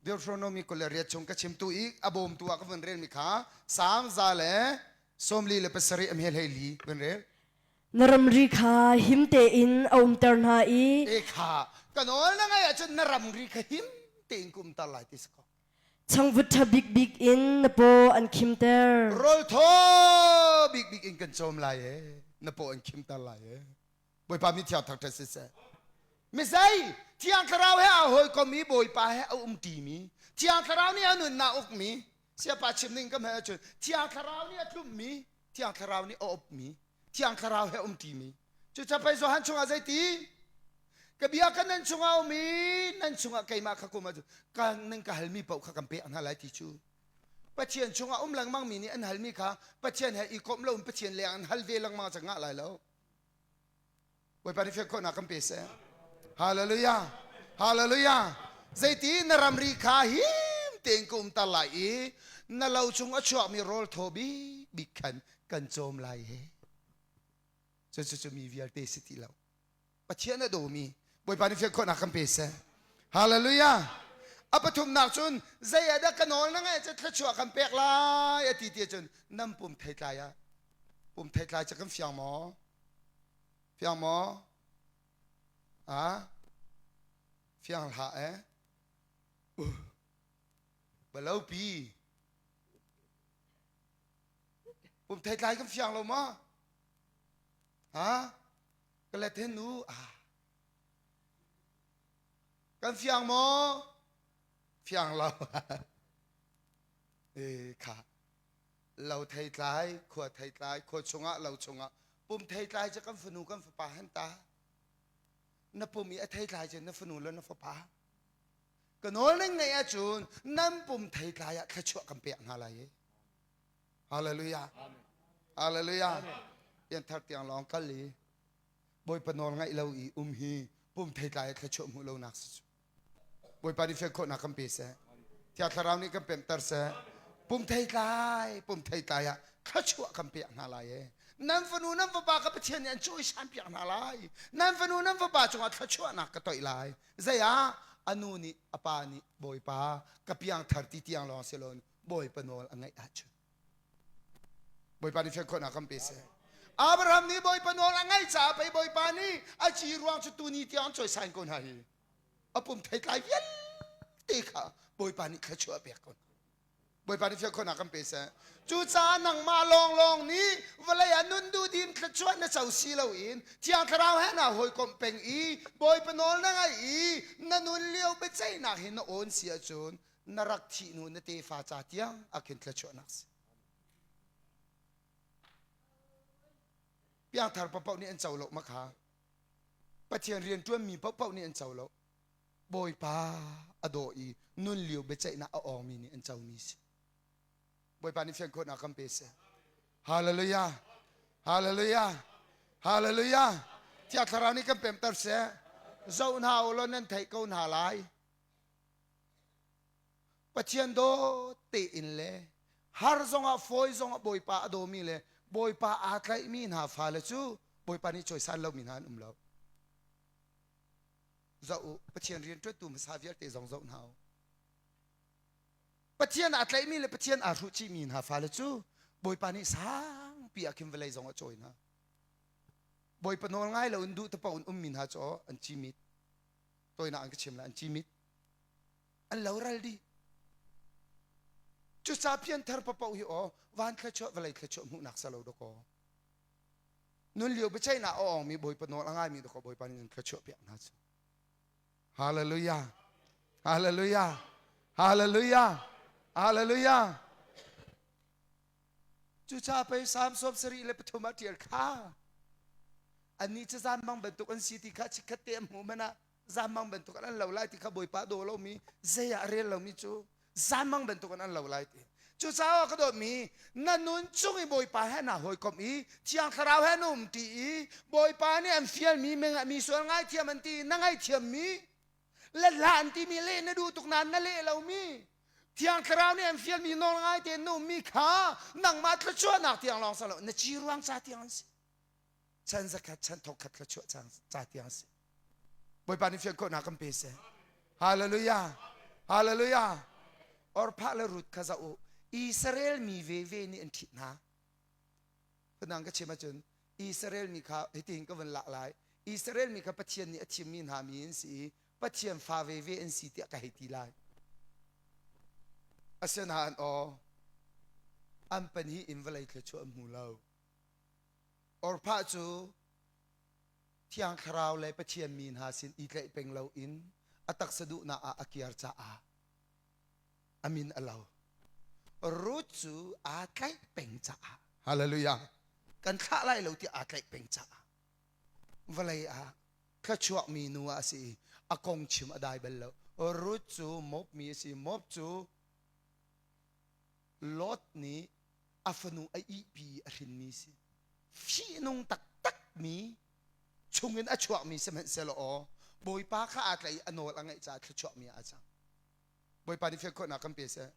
Deuteronomy 28 chung ka chim tu i a bawmtu ah ka vun relmi kha Salm 147 a hme hlei li vun rel. Na ramri kha him tein a umter hna i E kha ka nawl na ngaih ahcun na ramri kha him tein ka umter lai ti si ko. Changvut ṭha bikbik in na paw an khimter. Rawl thaw bikbik in kan cawm lai e na paw an khimter lai e. Bawipa mi thiang thangṭhat siseh. Mizei Thiang Thlarau he aa hawikom i Bawipa he a um ṭimi Thiang Thlarau nih a nunnak ukmi Siapa chim ning ka hmeh ahcun Thiang Thlarau nih a tlumhmi Thiang Thlarau nih a upmi Thiang Thlarau he um ṭimi Cucaah pei Johan chungah zeiti ka bia ka nan chungah um i nan chungah keimah kha kum ahcun ka nan ka halmi paoh kha kan pek hna lai ti cu Pathian chungah um lengmang mi nih an halmi kha Pathian he i komh loin Pathian leng an hal ve lengmang cang ngah lai lo Bawipa nih fian khawhnak kan pe seh. Hallelujah. Hallelujah. Zeiti na ramri kha him tein ka umter lai i na lo chung a chuakmi rawl thaw bik bik khan kan cawm lai he. Cu cu cu mi vialte si ti lo. Pathian a dawmi Bawipa nih fian khawhnak kan pe seh. Hallelujah. A pathumnak cun zei ah dah ka nawl na ngaih cu thluachuah kan pek lai a ti ti cun nan pum theitlai ah pum theitlai cu kan fiang maw? Fiang maw? Ah? Fiang hlah eh? Uh. Balopi. Pum theitlai kan fiang lo maw? Ha? Ka let hen nu. Ah. Kan fiang maw? Fiang lo. e kha. Lo theitlai, khua theitlai, khua chungah, lo chungah pum theitlai cu kan fanu kan fapa han ta. Na pum i a theitlai cu na fanu le na fapa. Ka nawl ning ngeih ahcun nan pum theitlai ah thluachuah kan pek hna lai i. Hallelujah. Hallelujah. Pian thar tiang lawng kal i Bawipa nawl ngaih lo i um hi pum theitlai ah thluachuah hmuh lonak si cu. Bawipa nih fian khawhnak kan pe seh. Thiang Thlarau nih kan pemhter seh. Pum theitlai, pum theitlai ah thluachuah kan pek hna lai e. Nan fanu nan fapa ka Pathian nih an cawisan piak hna lai. Nan fanu nan fapa cungah thluachuahnak ka toih lai. Zei ah a nu nih a pa nih Bawipa ka piangthar ti tiang lawng si loin Bawipa nawl a ngaih ahcun Bawipa nih fian khawhnak kan pe seh. Abraham nih Bawipa nawl a ngaih caah pei Bawipa nih a ci ruang cu tuni tiang an cawisan ko hna hi. A pum theitlai vialte kha Bawipa nih thluachuah a pek ko hna. Bawipa nih fian khawhnak kan pe seh. Cucaah nangmah lawnglawng nih vawlei ah nun duhdim thluachuah na co si loin Thiang Thlarau he naa hawikomh peng i Bawipa nawl na ngaih i na nun lio biaceihnak hi na awn si ahcun na rak thih hnu na tefa ca tiang a khin thluachuahnak si. Piangthar paohpaoh nih an co lo ma kha. Pathian rian ṭuanmi paohpaoh nih an co lo. Bawipa a daw i nun lio biaceihnak a awngmi nih an comi si. Bawipa nih fian khawhnak kan pe seh. Hallelujah. Hallelujah. Hallelujah. Thiang Thlarau nih kan pemter seh. Zoh hna u law nan theih ko hna lai. Pathian dawt tein le har zongah fawi zongah Bawipa a dawmi le Bawipa aa tlaihmi hna fale cu Bawipa nih cawisan lomi hna an um lo. Zoh u, Pathian rianṭuantu hmasa vialte zong zoh hna u. Pathian aa tlaihmi le Pathian aa hruh chihmi hna fale cu Bawipa nih sangpi ah khin vawlei zong a cawi hna. Bawipa nawl ngai loin duh te paoh in ummi hna cu an cimit. Tawinak an ka chim lai, an cimit. An loral dih. Cucaah pianthar paoh hi aw van thluachuah vawlei thluachuah hmuhnak sa lo dakaw. Nun lio biaceihnak a awngmi Bawipa nawl a ngaimi dakaw Bawipa nih nan thluachuah piak hna cu. Hallelujah. Hallelujah. Hallelujah. Hallelujah. Cucaah pei Salm 73 ah ṭial kha. Annih cu zanmang bantuk an si ti kha chikkhat te an hmuh hmanh ah zanmang bantuk an lo lai ti kha Bawipa daw lomi zei ah a rel lomi cu zanmang bantuk an lo lai ti. Cucaah ka dawtmi na nun chung i Bawipa he naa hawikomh i Thiang Thlarau he na umṭi i Bawipa nih an fialmi mi sual ngaithiam an ti na ngaihthiammi le hlah an timi leh na duh tuk nain na leh lomi. Thiang Thlarau nih an fialmi nawl ngai tein na ummi kha nangmah thluachuahnak tiang lawng si lo na ci ruang ca tiang an si. Chan zakhat chan thawkkhat thluachuah ca tiang a si. Bawipa nih fian khawhnak kan pe seh. Hallelujah. Hallelujah. Orphah le Ruth kha zoh u. Israel mi veve nih an ṭhit hna. Phundang ka chim ahcun Israel mi kha hitin ka vun lak lai. Israel mi kha Pathian nih a thimmi hna mi an si i Pathian fa veve an si tiah ka hei ti lai. Asinain aw an pahnih in vawlei thluachuah an hmu lo. Orphah cu Thiang Thlarau le Pathian mi hna sin i tlaih peng loin a taksa duhnak ah a kiar caah a min a lo. Ruth cu aa tlaih peng caah Hallelujah kan thlah lai lo tiah aa tlaih peng caah vawlei ah thluachuakmi nu ah a si i a kong chim a dai bal lo. Ruth cu Moab mi a si. Moab cu Lot nih a fanu a ihpi i a hrinmi si. Fihnung taktakmi chungin a chuakmi sihmanhsehlaw aw Bawipa kha aa tlaih i a nawl a ngaih caah thluachuahmi ah a cang. Bawipa nih fian khawhnak kan pe seh.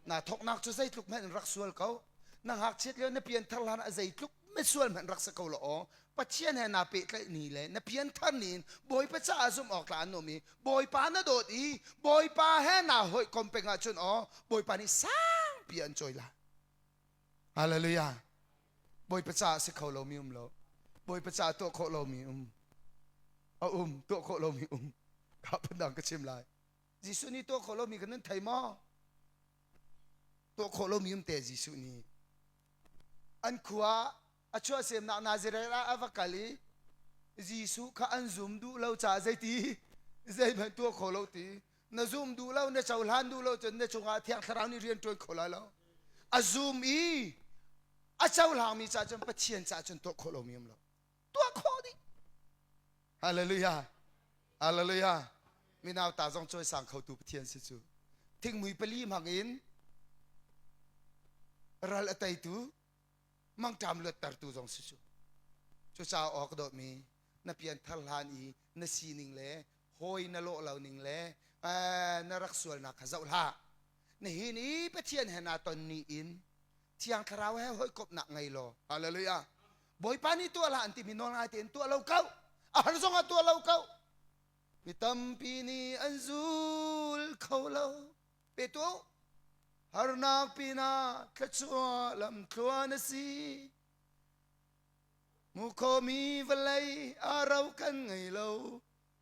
Naa thawknak cu zeitluk hmanh in rak sual ko. Na ngakchiat lio na pianthar hlan ah zeitluk misual hmanh rak si ko law aw Pathian he naa pehtlaih ni le na pianthar ni in Bawipa caah zumh awk tlak an um i Bawipa na dawt i Bawipa he naa hawikom peng ahcun aw Bawipa nih sangpi an cawi lai. Hallelujah. Bawipa caah si kho lomi um lo. Bawipa caah tuah khawh lomi um. A um, tuah khawh lomi um. Ka phundang ka chim lai. Jesuh nih tuah khawh lomi kan nan thei maw? Tuah khawh lomi um te Jesuh nih. An khua a chuahsemnak Nazareth ah a va kal i Jesuh kha an zum duh lo caah zeiti zeihmanh tuah kho lo ti na zum duh lo na cohlan duh lo cun na cungah Thiang Thlarau nih rian ṭuan kho lai lo a zum i a cohlangmi caah cun Pathian caah cun tuah khawh lomi um lo tuah khawh dih Hallelujah Hallelujah minau ta zong cawisang khotu Pathian si cu thingmui pali hmang in ral a teitu mangṭam luattertu zong si cu cucaah awk dawtmi na pianthar hlan i na sining le hawi na lawh lo ning le na rak sualnak kha zoh hlah nihin i Pathian he naa ton ni in Thiang Thlarau he hawikomhnak ngei law hallelujah Bawipa nih tuah hlah an timi nawl ngai tein tuah lo ko a har zong ah tuah lo ko mi tampi nih an zul kho lo pe tu harnak pinah thluachuah lamthluan a si mu khomi vawlei a ro kan ngei lo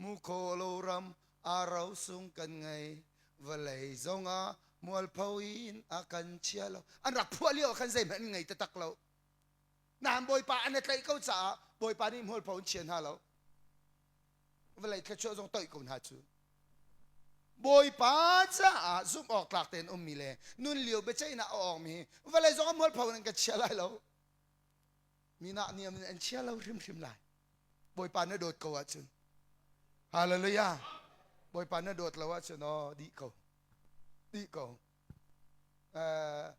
mu kho lo ram a ro sung kan ngei vawlei zongah mualpho in a kan chia lo an rak phuah lio ah khan zeihmanh an ngei taktak lo nain bawipa an i tlaih ko caah bawipa nih mualpho an chia hna lo vawlei thluachuah zong toih ko hna cu Bawipa caah zumh awk tlak tein ummi le nun lio biaceihnak a awkmi hi vawlei zong a mualpho in an ka chia lai lo mi nak niam in an chia lo hrimhrim lai Bawipa na dawt ko ahcun Hallelujah Bawipa na dawt lo ahcun aw dih ko dih ko uh,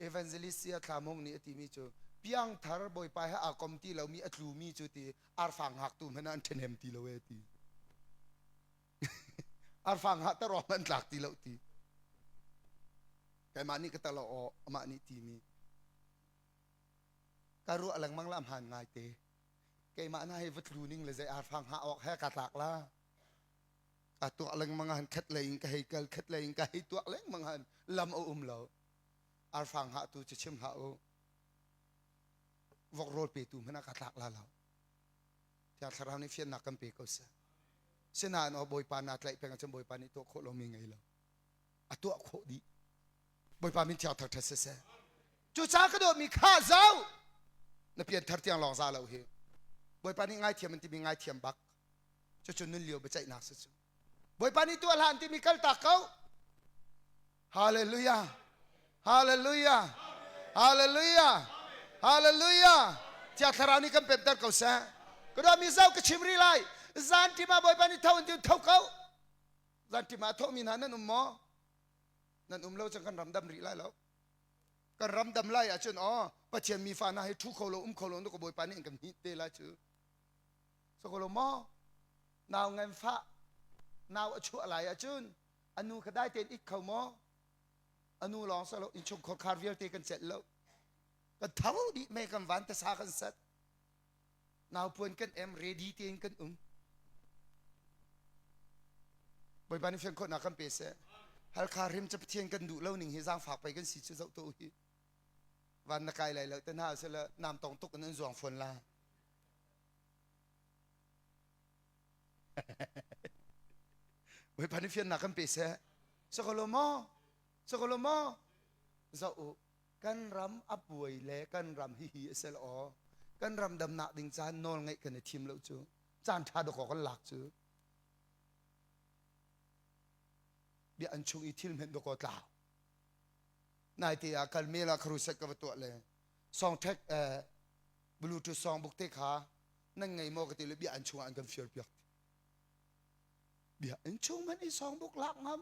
evangelist sia thlamung nih a timi cu piangthar Bawipa he aa kom ti lomi a tlumi cu ti arfang hngaktu hmanh ah an ṭhahnem ti lo ee ti arfang hngah ter awk an tlak ti lo ti keimah nih ka talo aw amah nih timi ka ruah lengmang la hmaan ngai te keimah na hei va tlu ning le zei arfang hngah awk he ka tlak la ka tuah lengmang han khat lei in ka hei kal khat lei in ka hei tuah lengmang han lam a um lo arfang hngah tu cu chim hlah u vok rawl petu hmanh ah ka tlak la lo Thiang Thlarau nih fiannak kan pe ko seh sinain aw Bawipa naa tlaih peng ahcun Bawipa nih tuah khawh lomi ngei lo a tuah khawh dih Bawipa min thiang thar ṭhat siseh cucaah ka dawtmi kha zau na pianthar tiang lawng za lo hi Bawipa nih ngaithiam an timi ngaithiam bak cucu nun lio biaceihnak si cu Bawipa nih tuah hlah an timi kaltak ko Hallelujah. Hallelujah. Hallelujah. Hallelujah. Thiang Thlarau nih kan pemter ko seh. Ka dawt mi zau ka chim rih lai. Zan ṭim ah Bawipa nih tho in tho ko. Zan ṭim ah tho mi hna nan um maw? Nan um lo cun kan ram dam rih lai lo. Kan ram dam lai ahcun aw Pathian mi fa hna hi ṭhu kho lo um kho lo ka Bawipa nih an kan hnih te lai cu. So ko lo maw? Nau nganfah nau a chuah lai ahcun a nu kha dai tein it kho maw? Anu lawng sa lo innchungkhar khar vialte kan celh lo. Kan tho dih me kan van te sa kan sat. Naupuan kan em ready tein kan um. Bawipa nih fian khawhnak kan pe seh. Halkha hrim cu Pathian kan duh lo ning hi zaangfak pei kan si cu zoh tu hi. Van na kai lai lo te hna sila nam tong tuk in an zuang fawn la. Bawipa nih fiannak kan pe seh. Sakolo maw? Sakolo maw? Zoh u. Kan ram a buai le kan ram hihi a si aw. Kan ram damnak ding caan nawl ngeih kan i thim lo cu. Caan ṭha dawk kan lak cu. Bia an chung i thil hmenh dawk tlau. Naite ah kal mel ah kharuset ka va tuah le song ṭhek eh, Bluetooth song buk te kha nan ngei maw ka ti le bia an chungah an kan fial piak. Bia an chung man i song buk lak ngam.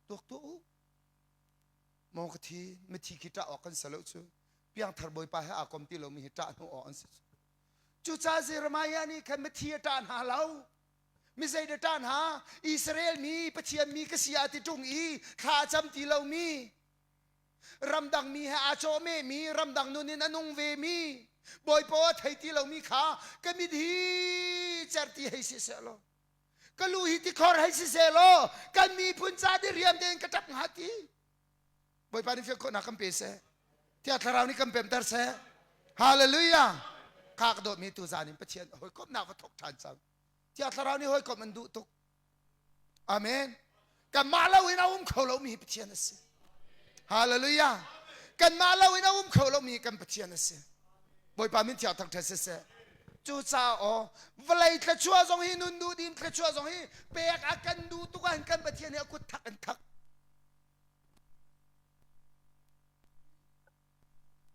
Tuak tuah u. Maw ka thi mithi khi ṭah awk kan si lo cu. Piangthar Bawipa he aa kom ti lomi hi ṭah hnu awk an si. Cucaah Jeremiah nih khan mithi a ṭah hna lo. Mi zei dah ṭah hna? Israel mi Pathian mi ka si ah ti ṭung i thla a cam ti lomi ramdang mi he aa cawhmehmi ramdang nun in a nung vemi Bawipa a thei ti lomi kha ka mit hi certi hei si seh law ka lu hi tikhor hei si seh law kan miphun ca diriam tein ka ṭap hnga ti Bawipa nih fian khawhnak kan pe seh tiah thlarau nih kan pemter seh hallelujah kha ka dawtmi tu zan in Pathian hawikomhnak va thawk ṭhan cang tiah thlarau nih hawikomh an duh tuk Amen. Kanmah lo in a um kho lomi hi Pathian a si. Hallelujah. Kanmah lo in a um kho lomi hi kan Pathian a si. Bawipa min thiang thangṭhat siseh. Cucaah aw vawlei thluachuah zong hi nun duh dim thluachuah zong hi pek a kan duh tuk ahhin kan Pathian hi a kut thak in thak.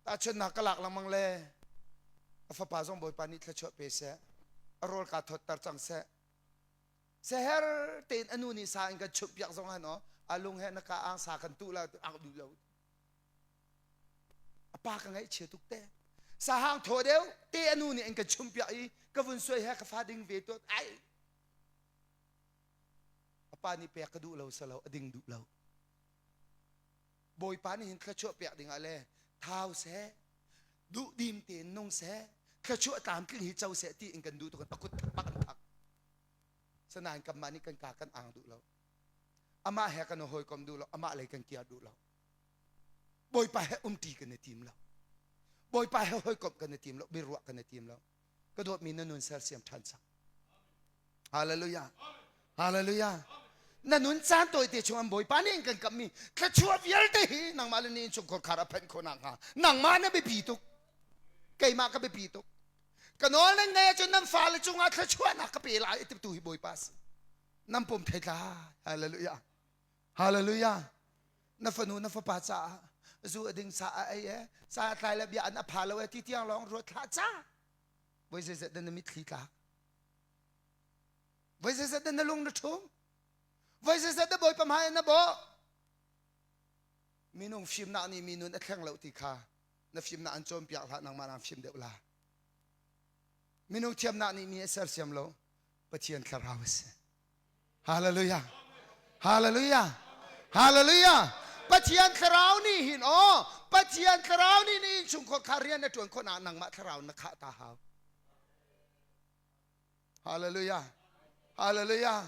Tahchunhnak ka lak lengmang le a fapa zong Bawipa nih thluachuah pe seh. A rawl kaa thawtter cang seh. Seher tein a nu nih sa in kan chumh piak zong han aw a lung he na ka ang sa kan tuh la ang duh lo. A pa ka ngaihchia tuk te. Sahang thaw deuh te a nu nih an kan chumh piak i ka vun suai he ka fa ding ve to ai. A pa nih pek ka duh lo salo a ding duh lo. Bawipa nih hin thluachuah pek ding ah le thau seh duh dim tein nung seh thluachuah tlamtling hi co seh ti in kan duh tuk a kut thak bak an thak. Sanain kanmah nih kan ka kan ang duh lo. Amah he kan hawikom duh lo, amah lei kan kiar duh lo. Bawipa he umṭi kan i tim lo. Bawipa he hawikomh kan i tim lo, biaruah kan i tim lo. Ka dawtmi na nun sersiam ṭhan cang. Hallelujah. Hallelujah. Na nun caan tawite chung an Bawipa nih an kan kamhmi thluachuah vialte hi nangmah le na innchungkhar khar a phanh khawh nakhnga nangmah na biapi tuk. Keimah ka biapi tuk. Ka nawl nan ngaih ahcun nan fale cungah thluachuahnak ka pe lai ti tu hi Bawipa si. Nan pum thei tla. Hallelujah. Hallelujah. Na fanu na fapa caah zu a ding sa a ei e sa a tlai le bia an a pha lo e ti tiang lawng ruat hlah ca. Voi zeizat dah na mitthli tlak? Voi zeizat dah na lung na ṭhum? Voi zeizat dah Bawipa hmai ah na bawh? Minung fimnak nih mi nun a thleng lo ti kha na fimnak an cawnpiak hlah nangmah nang fim deuh la. Minung thiamnak nih mi a sersiam lo Pathian thlarau a si. Hallelujah. Hallelujah. Hallelujah. Pathian thlarau nih hin aw Pathian thlarau nih nih innchungkhar kha rian na ṭuan khawh nak nangmah thlarau na khah ta hau. Hallelujah. Hallelujah.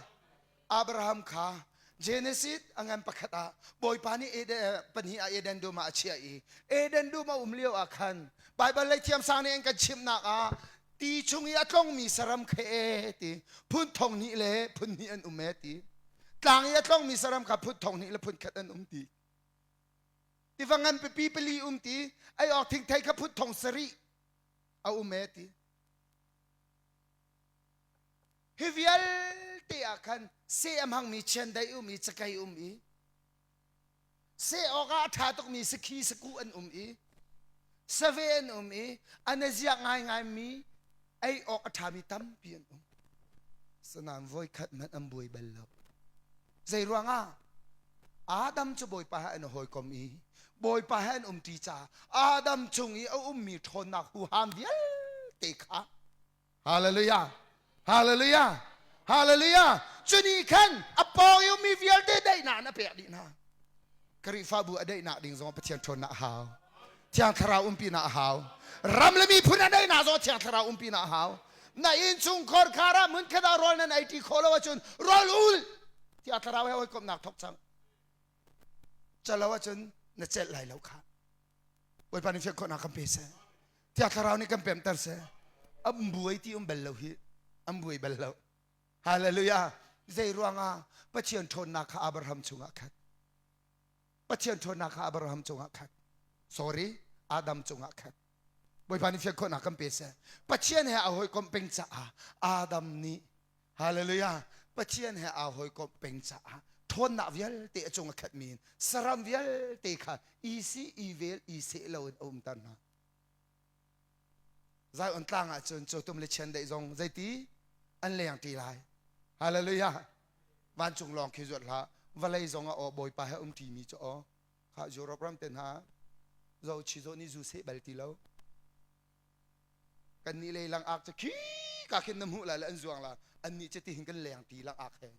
Abraham kha Genesis a ngan pakhat ah Bawipa nih Eden pahnih ah Eden dum ah a chiah i Eden dum a um lio ah khan Bible lei thiamsang nih an kan chimhnak ah ti chung i a tlongmi saram kha e ti phun thong hnih le phun hnih an um e ti tlang i a tlongmi saram kha phun thong hnih le phun khat an um ti tiva ngan pipi pali um ti ei awk thingthei kha phun thong sarih a um e ti Hi vialte ah khan seh a hmangmi chiandeih um i cakei um i seh awkah a ṭha tukmi sakhi sakuh an um i save an um i an i ziak ngaingaimi ei awk a ṭhami tampi an um. Sanain voikhat hmanh an buai bal lo. Zei ruangah? Adam cu Bawipa he an i hawikom i Bawipa he an umṭi caah Adam chung i a ummi ṭhawnnak huham vialte kha Hallelujah. Hallelujah. Hallelujah. Cu ni khan a pawng i ummi vialte daihnak na pek dih hna. Khrihfabu a daihnak ding zong Pathian ṭhawnnak a hau. Thiang Thlarau umpinak a hau. Ram le miphun a daihnak zong Thiang Thlarau umpinak a hau. Na innchungkhar khar ah hmunkhat ah rawl nan ei ṭi khawh lo ahcun rawl ul. Thiang Thlarau he hawikomhnak thawk cang. Calo ahcun na celh lai lo kha. Bawipa nih fian khawhnak kan pe seh. Thiang Thlarau nih kan pemter seh. An buai ti um bal lo hi. An buai bal lo. Hallelujah. Zei ruangah Pathian ṭhawnnak kha Abraham chungah khat. Pathian ṭhawnnak kha Abraham cungah khat. Sorry, Adam cungah khat. Bawipa nih fian khawhnak kan pe seh. Pathian he aa hawikomh peng caah Adam nih Hallelujah Pathian he aa hawikomh peng caah ṭhawnnak vialte a cung a khatmi in saram vialte kha i si i vel i seh loin a umter hna. Zion tlang ah cun cawtum le chiandeih zong zeiti an leng ṭi lai. Hallelujah. Vancung lawng khi zuat hlah. Vawlei zong ah aw Bawipa he um ṭimi cu aw. Kha Europe ram te hna zo chi zo nih zu seh bal ti lo. Kan nih lei lang ak cu khi ka khin na hmuh lai le an zuang la. An nih cu ti hin kan leng ti lang ak he.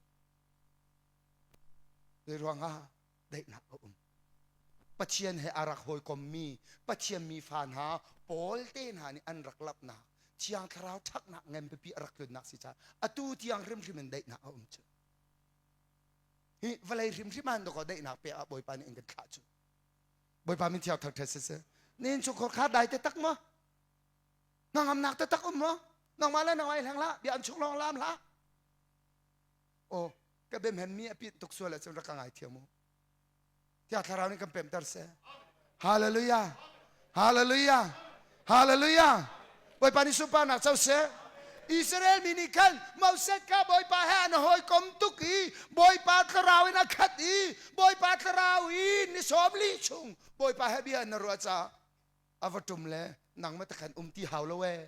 Zei ruangah daihnak a um. Pathian he a rak hawikommi Pathian mi fa hna Paul te hna nih an rak lapnak Thiang Thlarau ṭhaknak ngan pipi a rak tlunnak si caah atu tiang hrimhrim in daihnak a um cu. Hi vawlei hrimhrim ah dawkaw daihnak pek ah Bawipa nih in kan thlah cu. Bawipa min thiang thangṭhat siseh. Nihin chungkhar kha dai te tak maw? Hnangamnak taktak um maw? Nangmah le nangmah i hleng hlah, bia an chung lawng lam hlah. Aw, ka biahmen mi a pit tuk sual ahcun rak ka ngaithiam u. Thiang Thlarau nih kan pemter seh. Hallelujah. Hallelujah. Hallelujah. Bawipa nih sunparnak co seh. Israel mi nih khan Moses kha Bawipa he an hawikom tuk i Bawipa thlarau in a khat i Bawipa thlarau i ni sawm li chung Bawipa he bia na ruah caah a va ṭum le nangmah takhan um ti hau lo ee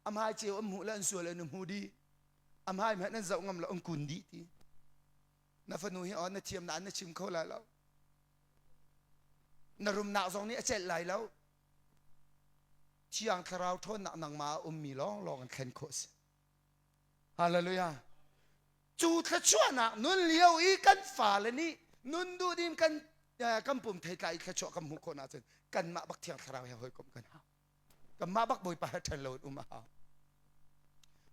a hmai ceu an hmuh le an sual an hmu dih a hmai hmanh an zoh ngam lo an kun dih ti na fanu hi aw na thiam na na chim kho lai lo na rumnak zong nih a celh lai lo thiang thlarau ṭhawnnak nangmah a ummi lawnglawng an thlen khawh si hallelujah cu thluachuahnak nun lio i kan fale nih nun duh ding kan kan pum theitlai i thluachuah kan hmuh khawh ahcun kanmah bak thiang thlarau he hawikom kan hau kanmah bak bawipa he ṭhen lo in um a hau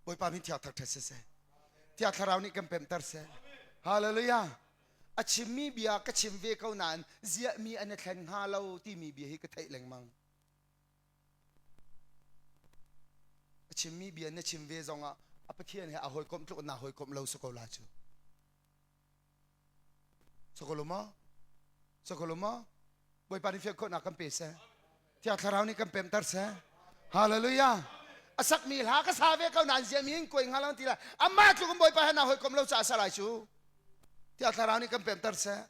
bawipa min thiang thangṭhat siseh thiang thlarau nih kan pemhter seh hallelujah a chimmi bia ka chim ve ko nain ziahmi an i thlen hnga lo timi bia hi ka theih lengmang a chimmi bia na chim ve zongah a Pathian he a hawikomh tluk na hawikomh lo si ko la cu Sokolo maw? Sokolo maw? Bawipa nih fian khawhnak kan pe seh. Thiang Thlarau nih kan pemter seh. Hallelujah. A sakmi hla ka sa ve ko nain ziami in kuai hnga lo ti lai. Amah tluk in Bawipa he na hawikom lo caah sa lai cu. Thiang Thlarau nih kan pemter seh.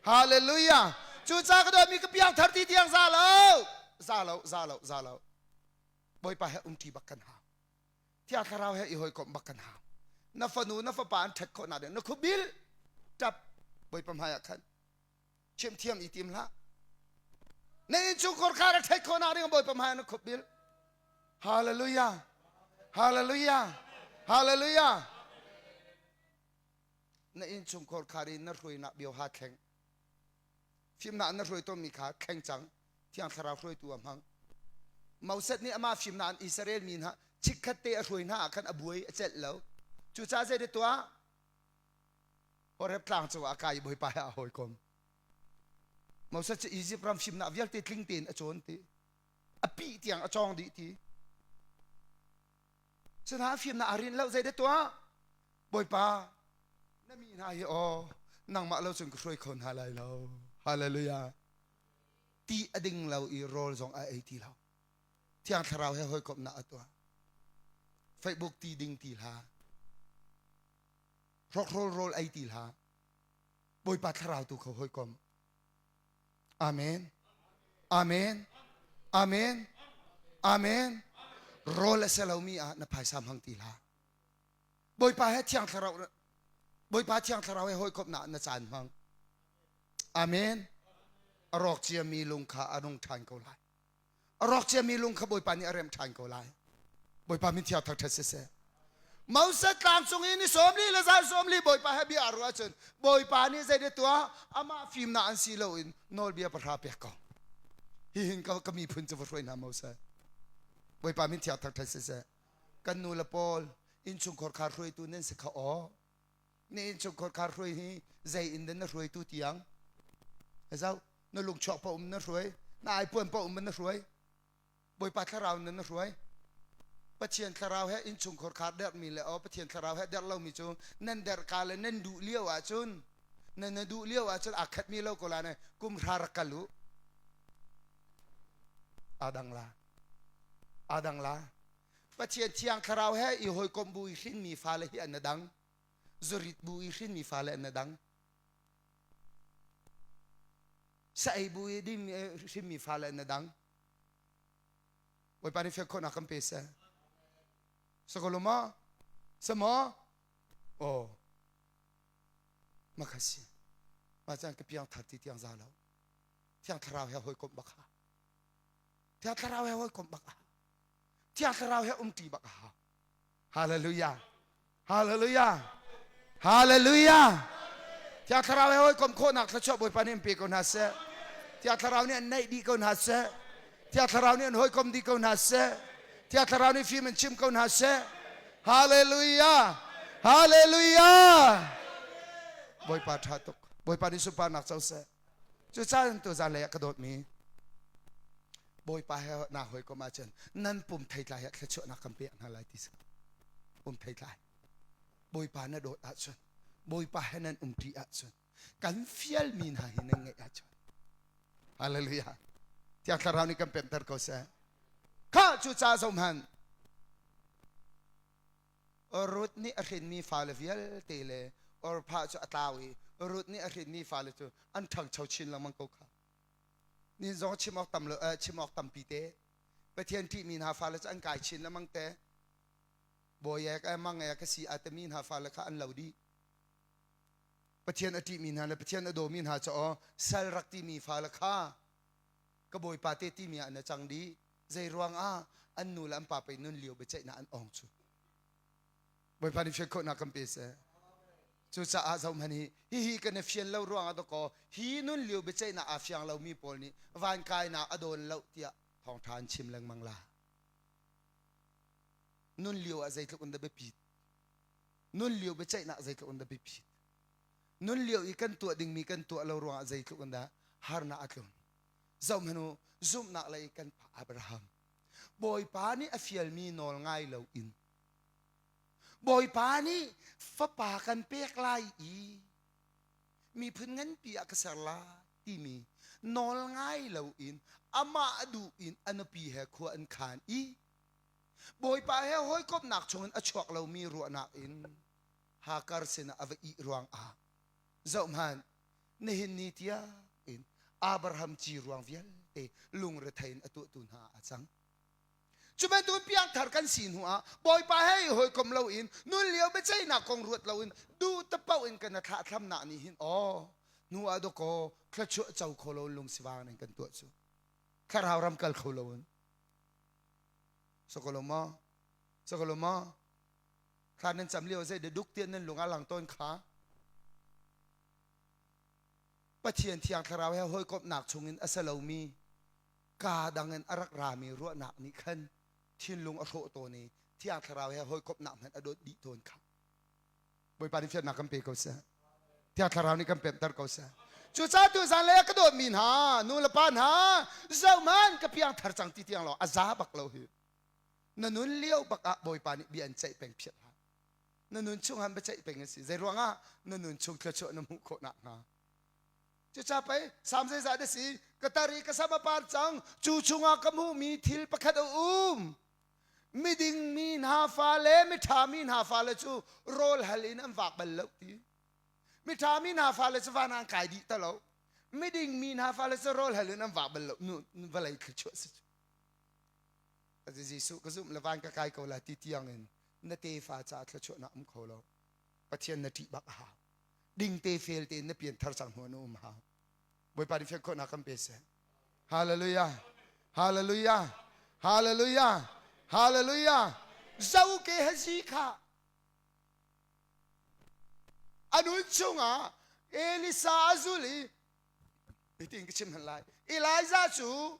Hallelujah. Cucaah ka dawtmi ka piang thar ti tiang za lo. Za lo, za lo, za lo. Bawipa he umṭi bak kan hau. Thiang Thlarau he i hawikomh bak kan hau. Na fanu na fapa an ṭhat khawhnak ding na khubil ṭap Bawipa hmai ah khan chimthiam i tim hlah. Na innchungkhar kha rak ṭhat khawhnak ding Bawipa hmai ah na khubil. Hallelujah. Hallelujah. Hallelujah. Na innchungkhar khar in na hruainak bioha thleng. Fimnak na hruai tawnmi kha thleng cang. Thiang Thlarau hruaitu a hmang. Moses nih amah fimnak in Israel mi hna chikkhat te a hruai hna ah khan a buai a celh lo. Cucaah zei dah tuah? Horeb tlang cungah a kai i Bawipa he aa hawikom. Moses cu Izipt ram fimnak vialte tling tein a cawn ti. A pih tiang a cawng dih ti. Cuhna fimnak aa rinh lo zei dah tuah? Bawipa, na mi hna hi aw nangmah lo cun ka hruai kho hna lai lo. Hallelujah. Ti a ding lo i rawl zong a ei ti lo. Thiang Thlarau he hawikomhnak a tuah. Facebook ti ding ti hlah. Hrokhrawl rawl ei ti hlah. Bawipa Thlarau tu kho hawikom. Amen. Amen. Amen. Amen. Rawl a si lomi ah na phaisa hmang ti hlah. Bawipa he Thiang Thlarau Bawipa Thiang Thlarau he hawikomhnak na caan hmang. Amen. A rawk ciami lung kha a nung ṭhan ko lai. A rawk ciami lung kha Bawipa nih a remh ṭhan ko lai. Bawipa min thiang thangṭhat siseh. Moses tlang cung i ni 40 le zan 40 Bawipa he bia ruah ahcun Bawipa nih zei tuah amah fimnak an si loin nawlbia pahra pek ko. Hihin ka, ka miphun cu va hruai hna Moses. Bawipa min thiang thangṭhat siseh. Kan nu le pawl innchungkhar khar hruaitu nan si kha aw. Na innchungkhar khar hruai hi zei in dah na hruaitu tiang. Zau na lungchuak pa um na hruai, na aipuan pa um na hruai. Bawipa thlarau in na hruai. Pathian thlarau he innchungkhar khar derhmi le aw Pathian thlarau he derh lomi cu nan derh ka le nan duh lio ahcun nan na duh lio ahcun aa khatmi lo ko la ne kum hra rak kal u. Aa dang la. Aa dang la. Pathian thiang thlarau he i hawikomh bu i hrinmi fale hi an dang. Zurit bu i hrinmi fale an dang. Sa ei bu i ding hrinmi fale an dang. Bawipa nih fian khawhnak kan pe seh. Sakolo ma? Sama? Oh. Makasi. Ma chan ka piang thar ti tiang za lo. Thiang thlarau he hawikomh bak ha. Thiang thlarau he hawikomh bak ha. Thiang thlarau he umṭi bak ha. Hallelujah. Hallelujah. Hallelujah. Thiang Thlarau he hawikom khawhnak thluachuah Bawipa nih an pe ko hna seh. Thiang Thlarau nih an naih dih ko hna seh. Thiang Thlarau nih an hawikom dih ko hna seh. Thiang Thlarau nih fim an chim ko hna seh. Hallelujah. Hallelujah. Bawipa ṭha tuk. Bawipa nih sunparnak co seh. Cucaah tu zan lei ah ka dawtmi Bawipa he naa hawikom ahcun nan pum theitlai ah thluachuahnak kan pek hna lai ti si. Pum theitlai. Bawipa na dawt ahcun Bawipa he nan umṭi ahcun kan fialmi hna hi nan ngeih ahcun Hallelujah. Thiang Thlarau nih kan pemter ko seh. Kha cucaah zohhmanh Ruth nih a hrinmi fale vialte le Orpah cu a tlau i Ruth nih a hrinmi fale cu an ṭhangcho chin lengmang ko kha. Nihin zong chim awk tam lo, eh, chim awk tampi te. Pathian ṭihmi hna fale cu an kai chin lengmang te. Bawi e, ka mang e, ka si a timi hna fale kha an lo dih. Pathian a ṭihmi hna le Pathian a dawmi hna cu aw sal rak timi fale kha ka bawipa te timi ah na cang dih. Zei ruangah an nu le an pa pei nun lio biaceihnak an ong cu. Bawipa nih fian khawhnak kan pe seh. Cucaah zohhmanh hi hihi kan i fian lo ruangah dakaw hi nun lio biaceihnak aa fiang lomi pawl nih van kainak a dawn lo tiah thawngṭha an chim lengmang la. Nun lio ah zeitluk in dah biapit. Nun lio biaceihnak zeitluk in dah biapit. Nun lio i kan tuah dingmi kan tuah lo ruangah zeitluk in dah harnak a tlun. Zohhmanh u, zumhnak lei kan pa Abraham. Bawipa nih a fialmi nawl ngai loin Bawipa nih fapa kan pek lai i miphun nganpi ah ka ser lai timi nawl ngai loin amah duh in a nupi he khua an khan i Bawipa he hawikomhnak chungin a chuak lomi ruahnak in Hagar sinah a va ih ruangah zohhmanh nihin ni tiang in Abraham ci ruang vialte lungrethei in a tuahtu hna a cang. Cu bantuk piangthar kan si hnu ah Bawipa he i hawikom loin nun lio biaceihnak kong ruat loin duh tapoh in kan thlahthlamnak nih hin aw hnu ah dawkaw thluachuah co kho lo lungsivang in kan tuah cu thlarau ram kal kho loin sokolo maw sokolo maw thla nan cam lio zei duk tian nan lung a lang tawn kha Pathian thiang thlarau he hawikomhnak chungin a si lomi kaa dang in a rak rami ruahnak nih khan thinlung a hrawh tawn i thiang thlarau he hawikomhnak hmanh a dawt dih tawn kha Bawipa nih fiannak kan pe ko seh. Thiang thlarau nih kan pemhter ko seh. Cucaah tu zan lei ah ka dawtmi hna nu le pa hna zohman ka piang thar cang ti tiang lo a za bak lo hi. Na nun lio bak ah Bawipa nih bia an ceih peng phiat hlah. Na nun chung han biaceih peng a si. Zei ruangah na nun chung thluachuah na hmuh khawh nakhnga. Cucaah pei Salm zeizah dah si ka tar i ka sam a par cang cu chungah ka hmuhmi thil pakhat a um. Miding mi hna fale miṭha mi hna fale cu rawl hal in an vak bal lo ti. Miṭha mi hna fale cu van ah an kai dih ta lo. Miding mi hna fale cu rawl hal in an vak bal lo. Nu vawlei thluachuah si cu. Jesuh ka zumh le van ka kai ko la ti tiang in na tefa caah thluachuahnak um kho lo. Pathian na ṭih bak a hau. Dingte fel tein na pianthar cang hnu na um hau. Bawipa nih fian khawhnak kan pe seh. Hallelujah. Hallelujah. Hallelujah. Hallelujah. Zo ke hazi kha. A nun chungah Elisa a zul i hitin ka chim hlan lai. Elijah cu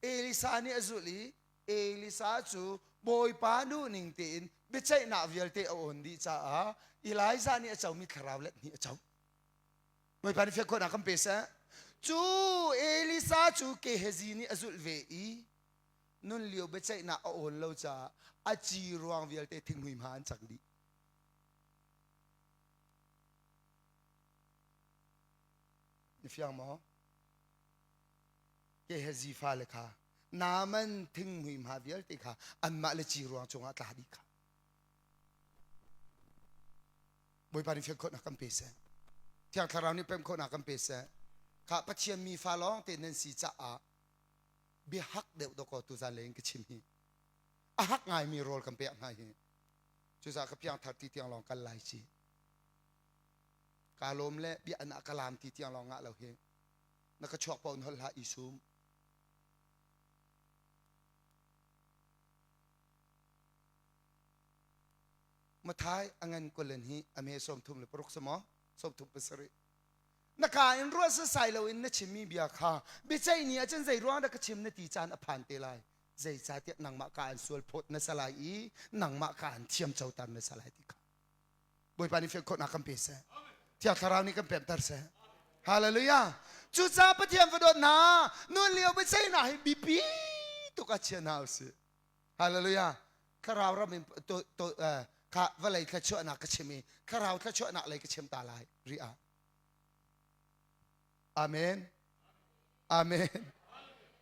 Elisa nih a zulh i Elisa cu Bawipa duhning tein biaceihnak vialte a awn dih caah Elijah nih a comi thlarau let hnih a co. Bawipa nih fian khawhnak kan pe seh. Cu Elisa cu Gehazi nih a zulh ve i nun lio biaceihnak a awn lo caah a ci ruang vialte thinghmui hma an cang dih. Na fiang maw? Gehazi fale kha Naaman thinghmui hma vialte kha anmah le ci ruang cungah tla dih kha. Bawipa nih fian khawhnak kan pe seh. Thiang Thlarau nih pem khawhnak kan pe seh. Kha Pathian mi fa lawng te nan si caah bia hak deuh dawkaw tuzan lei in ka chim hi. A hak ngaimi rawl kan pek hna hi. Cucaah ka piangthar ti tiang lawng kal lai ci. Ka lawm le bia an ah ka laam ti tiang lawng ngah lo hi. Na ka chuak paoh in holh hlah i sum. Mathai a ngan kulen hi a me 36 si maw? 37. Na ka in ruah sasai loin na chimmi bia kha biaceih ni ahcun zei ruang dah ka chim na ti caan a phan te lai. Zeicahtiah nangmah ka an sual phawt na sa lai i nangmah ka an thiam coter na sa lai ti kha. Bawipa nih fian khawhnak kan pe seh. Thiang Thlarau nih kan pemter seh. Hallelujah. Cucaah Pathian va dawt hna, nun lio biaceihnak hi biapi tuk ah chia hna usih. Hallelujah. Thlarau ram in to, to, uh, kha vawlei thluachuahnak ka chim i thlarau thluachuahnak lei ka chim ta lai ri ah. Amen. Amen.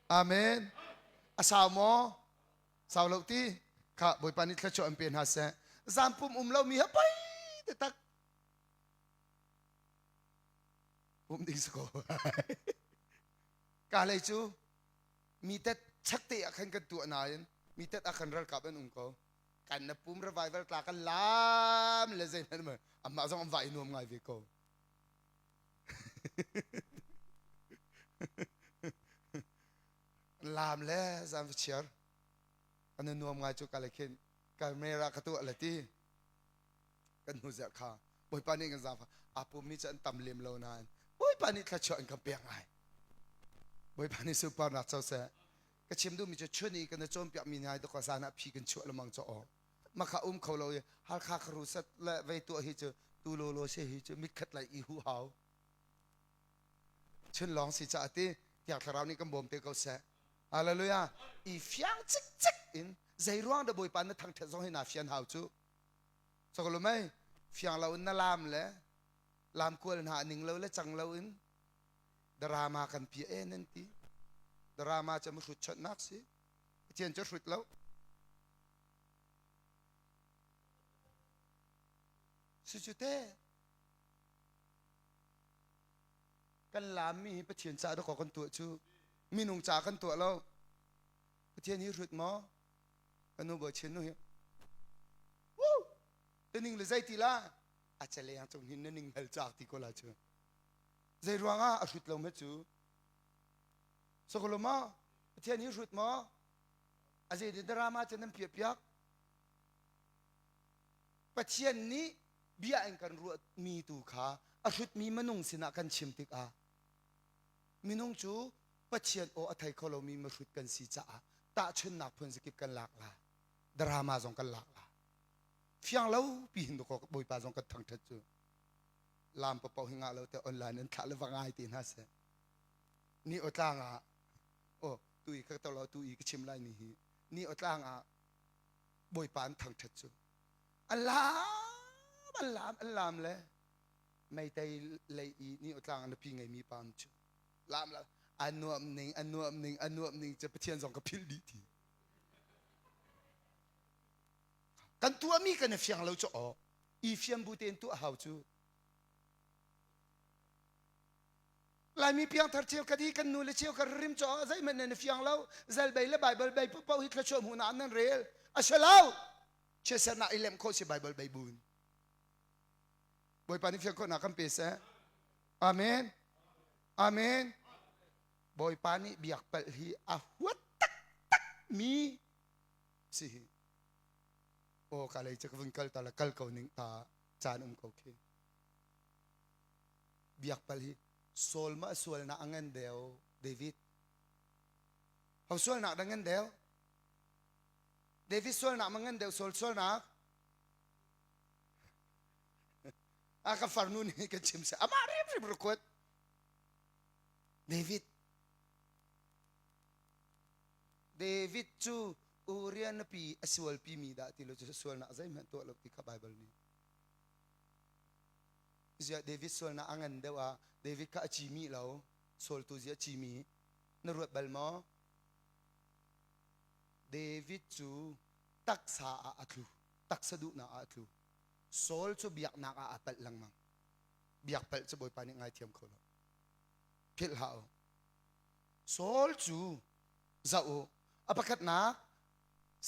Amen. A sau maw? Sau lo ti. Kha Bawipa nih thluachuah an pe hna seh. Zampum um lomi ha pei te tak. Pum ding si ko. Ka lei cu mi tet chak te ah khan kan tuah nain mi tet ah khan ralkap an um ko. Kan na pum revival tla kan lam le zei hmanh amah zong an va i nuam ngai ve ko. Lam le zan va chiar. An nuam ngai cu ka le khin camera ka tuah le ti. Kan hnu zerh kha Bawipa nih kan zaangfah aa pummi cu an tam lem lo nain Bawipa nih thluachuah an kan pek ngai. Bawipa nih sunparnak co seh. Ka chim duhmi cu chun i kan i cawnpiakmi hna hi zan ah phi kan chuah lengmang cu aw. Makha um kho lo i Halkha kharu sat le vei tuah hi cu tu lawlaw se hi cu mitkhat lai i hu hau. Chun lawng si caah ti Thiang Thlarau nih kan bawm te ko seh. Hallelujah. I fiang cikcek in zei ruang dah Bawipa na thangṭhat zong hi naa fian hau cu. Sokolo mei fiang lo in na lam le lam kual hna ning lo le cang lo in drama kan pia e nan ti. Drama cu hrut chonhnak si. Pathian cu hrut lo. Si cu te. Kan lammi hi Pathian ca dawkaw kan tuah cu minung ca kan tuah lo. Pathian hi hrut maw? Kan nu bawi chin nu hi. Woo! Taning le zei ti la? A chaleng cung hin na ning hal cak ti ko la cu. Zei ruangah a hrut lo ma cu? Sokolo maw? Pathian hi hrut maw? A zei drama cu nan piah piak? Pathian nih bia in kan ruahmi tu kha a hrutmi minung sinah kan chim tikah minung cu Pathian aw a thei kho lomi mihrut kan si caah tahchunnak phun zakip kan lak la drama zong kan lak la fiang lo pi hin ko Bawipa zong kan thangthat cu lam papo hi ngah lo te online an thlah le va ngai te hna seh ni aw tlang ah oh tu i ka to lo tu i ka chim lai ni hi ni aw tlang ah Bawipa an thangthat cu an lam an lam an lam le meitei lei i ni aw tlang ah nupi ngeimi pa um cu lam la a nuam ning a nuam ning a nuam ning cu Pathian zong ka philh dih ti kan tuahmi kan i fiang lo cu aw i fiam bu tein tuah hau cu Laimi piangthar cheu ka di kan nu le cheu ka rim cu zeihmanh nan i fiang lo zel bei le Bible bei paoh hi thluachuah hmuhnak nan rel a si lo chiatsernak i lem khawh si Bible bei buin Bawipa nih fiang khawhnak kan pe seh Amen Amen Bawipa nih biak palh hi a huat taktak mi si hi aw ka lei cu ka vun kal ta la kal ko ning ta caan um ko khi. Biak pal hi Saul ma sualnak a ngan deuh David. Ho sualnak dah ngan deuh? David sualnak ma ngan deuh Saul sualnak? A ka farnu nih ka chim seh amah hrimhrim record. David David cu Uriah nupi a sualpi mi dah ti lo cu sualnak zeihmanh tuah lo ti kha Bible nih. Ziah David sualnak a ngan deuh ah David kha a cimi lo, Saul tu ziah cimi na ruat bal maw? David cu taksa ah a tlu, taksa duhnak ah a tlu. Saul cu biaknak ah a palh lengmang. Biak palh cu Bawipa nih ngaithiam kho lo. Philh hlah u. Saul cu zoh u a pakhatnak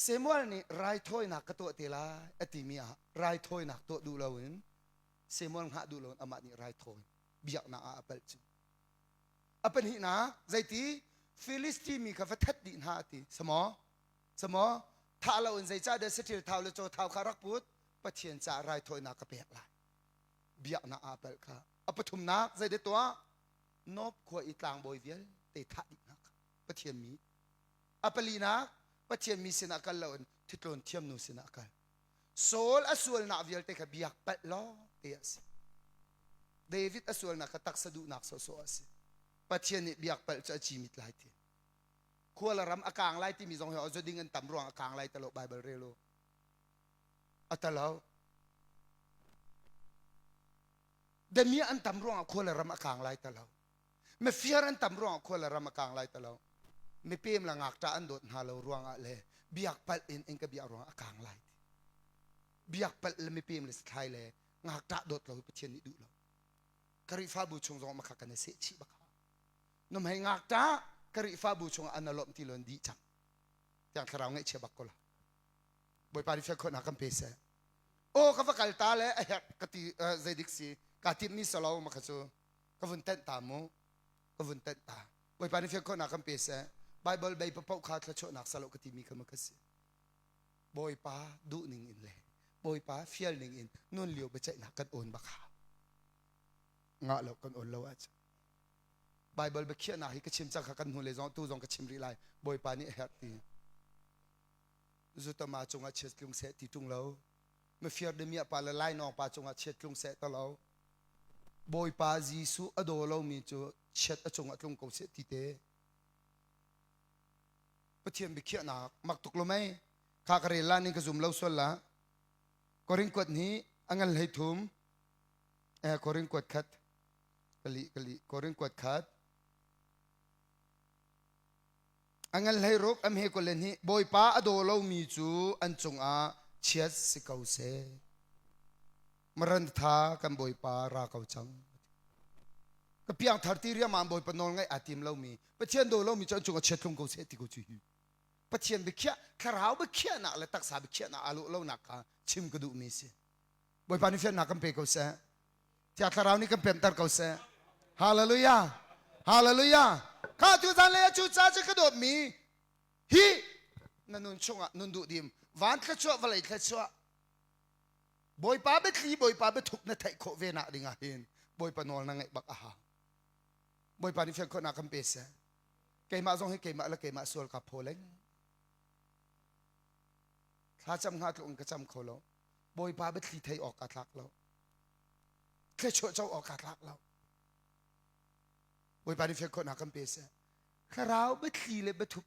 Samuel nih raithawinak ka tuah te lai a timi ah raithawinak tuah duh loin Samuel hngah duh loin amah nih raithawi biaknak ah a palh cu. A pahnihnak zeiti Philistine mi kha va that dih hna a ti. Samaw? Samaw? Thah loin zeicah dah saṭil thau le caw thau kha rak put? Pathian caah raithawinak ka pek lai. Biaknak ah a palh kha. A pathumnak zeidah tuah? Nob khua i tlangbawi vialte thah dih hna kha Pathian mi. A palinak Pathian mi sinah kal loin thitlawn thiamnu sinah kal. Saul a sualnak vialte kha biak palh lawng te a si. David a sualnak kha taksa duhnak sawhsawh a si. Pathian nih biak palh cu a cimit lai ti. Khua le ram a kaang lai timi zong hi ding an tam ruang a kaang lai talo Bible rel u. A talo. Damiah an tam ruangah khua le ram a kaang lai talo. Mifir an tam ruangah khua le ram a kaang lai talo. Mipem le ngakṭah an dawt hna lo ruangah le biak palh in in ka biak ruangah a kaang lai ti. Biak palh le mipem le sathlai le ngakṭah dawt lo hi Pathian nih duh lo. Khrihfabu chung zong makha kan i seh chih bak. Numhei ngakṭah Khrihfabu chungah an lawmh ti lo dih cang. Tiang thlarau ngaihchia bak ko la. Bawipa nih fial khawhnak kan pe seh. Aw ka va kal ta le a herh ka ti zeidik si ka timhmi salo ma kha cu ka vun tenh ta mu ka vun tenh ta Bawipa nih fial khawhnak kan pe seh Bible bei papoh kha thluachuahnak salo ka timi kha ma ka si Bawipa duh ning in le Bawipa fial ning in nun lio biaceihnak kan awn bak hau ngah lo kan awn lo ahcun Bible biakhiahnak hi ka chim cang kha kan hnu le zong tu zong ka chim rih lai Bawipa nih a herh ti Zutama cungah chiat tlung seh ti ṭung lo mifir damiah pa le lainawng pa cungah chiat tlung seh ta lo Bawipa Jesuh a daw lomi cu chiat a cungah tlung ko seh ti te Pathian biakhiahnak mak tuk lo mei kha ka rel la ning ka zum lo sual la Korin kuat ni a ngan hlei thum eh Korin kuat khat kali kali Korin kuat khat A ngan hleiruk a hme 22 Bawipa a daw lomi cu an cungah chiat si ko seh. Maranatha kan Bawipa ra ko cang. Ka piangthar ti riangmang Bawipa nawl ngaih aa tim lomi Pathian daw lomi cu an cungah chiat tlung ko seh ti ko cu hi. Pathian biakhiah thlarau biakhiahnak le taksa biakhiahnak aa lawh lonak kha chim ka duhmi si. Bawipa nih fiannak kan pe ko seh. Thiang Thlarau nih kan pemter ko seh. Hallelujah. Hallelujah. Kha tu zan le cu ca cu ka dawtmi hi na nun chungah nun duh dim van thluachuah vawlei thluachuah Bawipa biathli Bawipa biathuk na theih khawh ve nak ding ah hin Bawipa nawl na ngaih bak a hau. Bawipa nih fian khawhnak kan pe seh. Keimah zong hi keimah le keimah sual ka phaw leng. Thlacam hnga tluk in ka cam kho lo. Bawipa biathli theih awk aa tlak lo. Thluachuah co awk aa tlak lo. Bawipa nih fian khawhnak kan pe seh. Thlarau biathli le biathup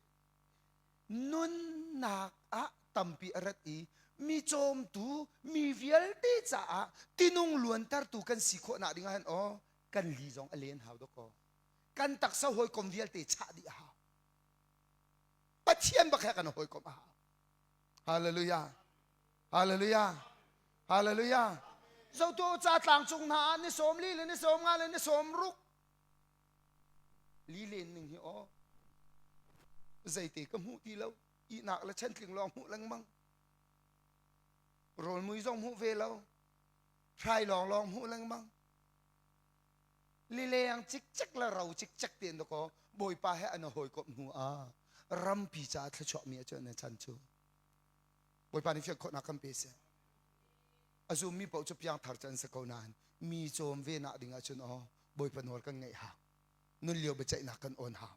nunnak ah tampi a rat i mi cawmtu mi vialte caah tinung luantertu kan si khawhnak ding ah hin aw kan li zong a len hau dawkaw kan taksa hawikom vialte chah dih a hau Pathian bak he kan hawikom a hau Hallelujah Hallelujah. Hallelujah. Zotu ca tlang cung hna ah ni sawm li le ni sawm nga le ni sawm ruk li len ning hi aw zeite ka hmuh ti lo ihnak le chantling lawng hmuh lengmang rawl mui zong hmuh ve lo hrai lawng lawng hmuh lengmang lileng cikcek le ro cikcek tein dakaw bawipa he an hawikomh hnu ah rampi caah thluachuah mi a cu an chan cu Bawipa nih fian khawhnak kan pe seh. A zummi paoh cu piangthar cu an si ko nain mi cawm ve nak ding ahcun aw. Bawipa nawl kan ngaih hau. Nun lio biaceihnak kan awn hau.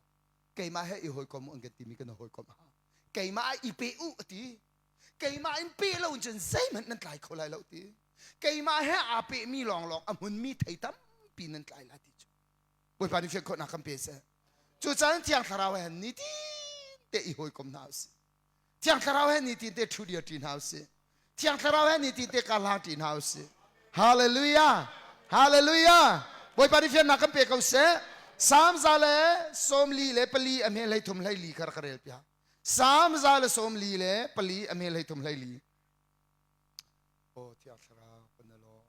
Keimah he i hawikom u an kan timi kan i hawikom hau. Keimah ah i pe u a ti. Keimah in pe lo cun zeihmanh nan tlai kho lai lo ti. Keimah he aa pehmi lawnglawng a hmunmi thei tampi nan tlai lai ti cu. Bawipa nih fian khawhnak kan pe seh. Cucaah Thiang Thlarau he nitin te i hawikom hna usih. Thiang Thlarau he nitin te ṭhu dir ṭi hna usih. Thiang Thlarau he nitin te karhlang ṭi hna usih. Hallelujah! Hallelujah! Bawipa nih fiannak kan pe ko seh. Salm za le 44 a hme 33 hlei kha rak ka rel piak. Salm za le 44 a hme 33 hlei Oh Thiang Thlarau kan na lawm.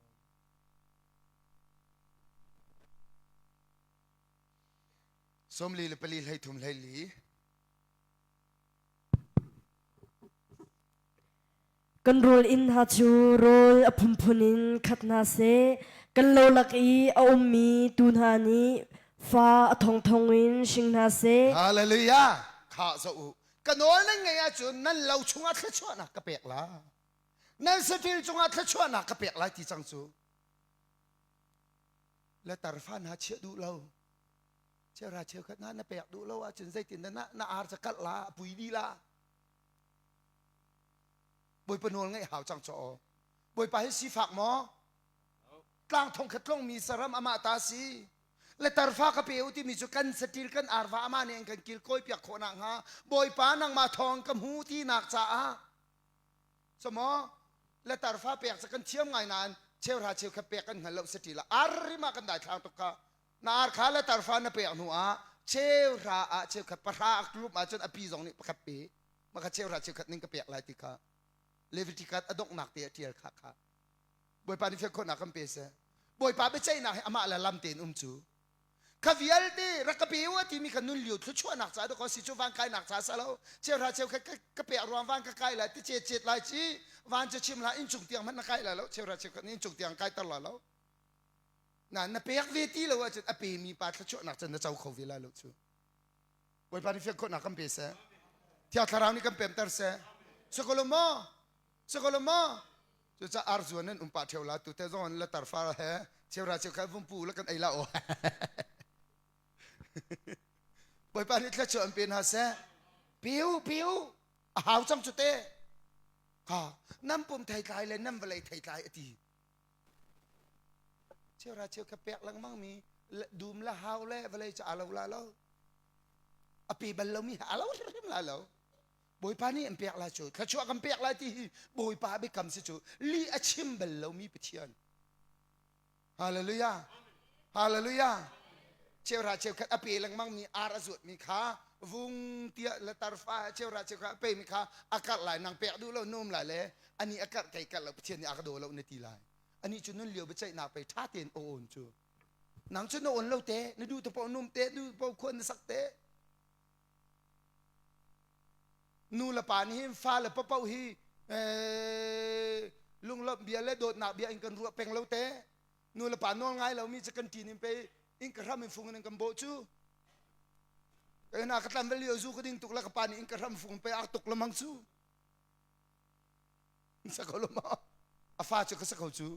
44 33 hlei Kan rawl inn hna cu rawl a phunphun in khat hna seh. Kan lo lak i a ummi tuu hna nih fa a thongthong in hring hna seh. Hallelujah! Kha zoh u. Ka nawl nan ngeih ahcun nan lo chungah thluachuahnak ka pek lai. Nan saṭil cungah thluachuahnak ka pek lai ti cang cu. Le tarfa hna chiah duh lo. Cheuhra cheukhat hna na pek duh lo ahcun zeitin dah na, na ar ca kalh la, a pui dih la. Bawipa nawl ngaih hau cang caw. Bawipa hi sifak maw? Tlang thong khat tlongmi saram amah ta si. Le tarfa ka pe u timi cu kan saṭil kan arva amah nih an kan kilkawi piak khawh nak hnga Bawipa nangmah thawng ka hmu tinak caah Samaw le tarfa pek cu kan thiam ngai nain cheuhra cheukhat pek kan hngal lo saṭil ah ar rim ah kan daithlang tuk kha na ar kha le tarfa na pek hnu ah cheuhra ah cheukhat pahra a tlum ahcun a pi zong nih pakhat pe maka cheuhra cheukhat ning ka pek lai ti kha Leviticus a donghnak te a ṭial kha kha Bawipa nih fian khawhnak kan pe seh Bawipa biaceihnak hi amah le lam tein um cu Kha vialte rak ka pe u a timi kha nun lio thluachuahnak caah dawkaw si cu van kainak caah sa lo cheuhra cheukhat ka pek ruang van ka kai lai ti cet cet lai ci van cu chim hlah inncung tiang hmanh na kai lai lo cheuhra cheukhat nih inncung tiang kaiter lai lo na na pek ve ti lo ahcun a pemi pa thluachuahnak cun na co kho ve lai lo cu Bawipa nih fian khawhnak kan pe seh Thiang Thlarau nih kan pemter seh Sokolo maw Sokolo maw Cucaah arzuan nan um pah ṭheo la tute zong an latar far he cheura cheukhat vung pu la kan ei la aw. Bawipa nih thluachuah an pe hna seh. Piu piu a hau cang cu te. Ka nan pum theitlai le nan vawlei theitlai a ti. Cheura cheukhat pek lengmang mi dum le hau le vawlei cu aa lo la lo. A pe bal lomi a lo hrimhrim la lo. Bawipa nih an pek lai cu thluachuah kan pek lai ti hi Bawipa biakam si cu lih a chim bal lomi Pathian. Hallelujah. Hallelujah. Cheuhra cheukhat a pe lengmang mi ar a zuat mi kha vung tiah le tarfa cheuhra cheukhat a pe mi kha a karh lai nang pek duh lo num lai le ani a karh kei karh lo Pathian nih a ka daw lo na ti lai ani cu nun lio biaceihnak pei ṭha tein a awn cu nang cu na awn lo te na duh te paoh num te duh paoh khuan na sak te Nu le pa nih hin fa le papoh hi lunglawmh bia le dawtnak bia in kan ruah peng lo te. Nu le pa nawl ngai lomi cu kan ṭin in pei in ka hram in fung in kan bawh cu. Ka ka tlam lio zu ka ding tuk le ka pa nih in ka hram fung pei ak tuk lamang cu. Sa ko lo ma? A fa cu ka sa ko cu.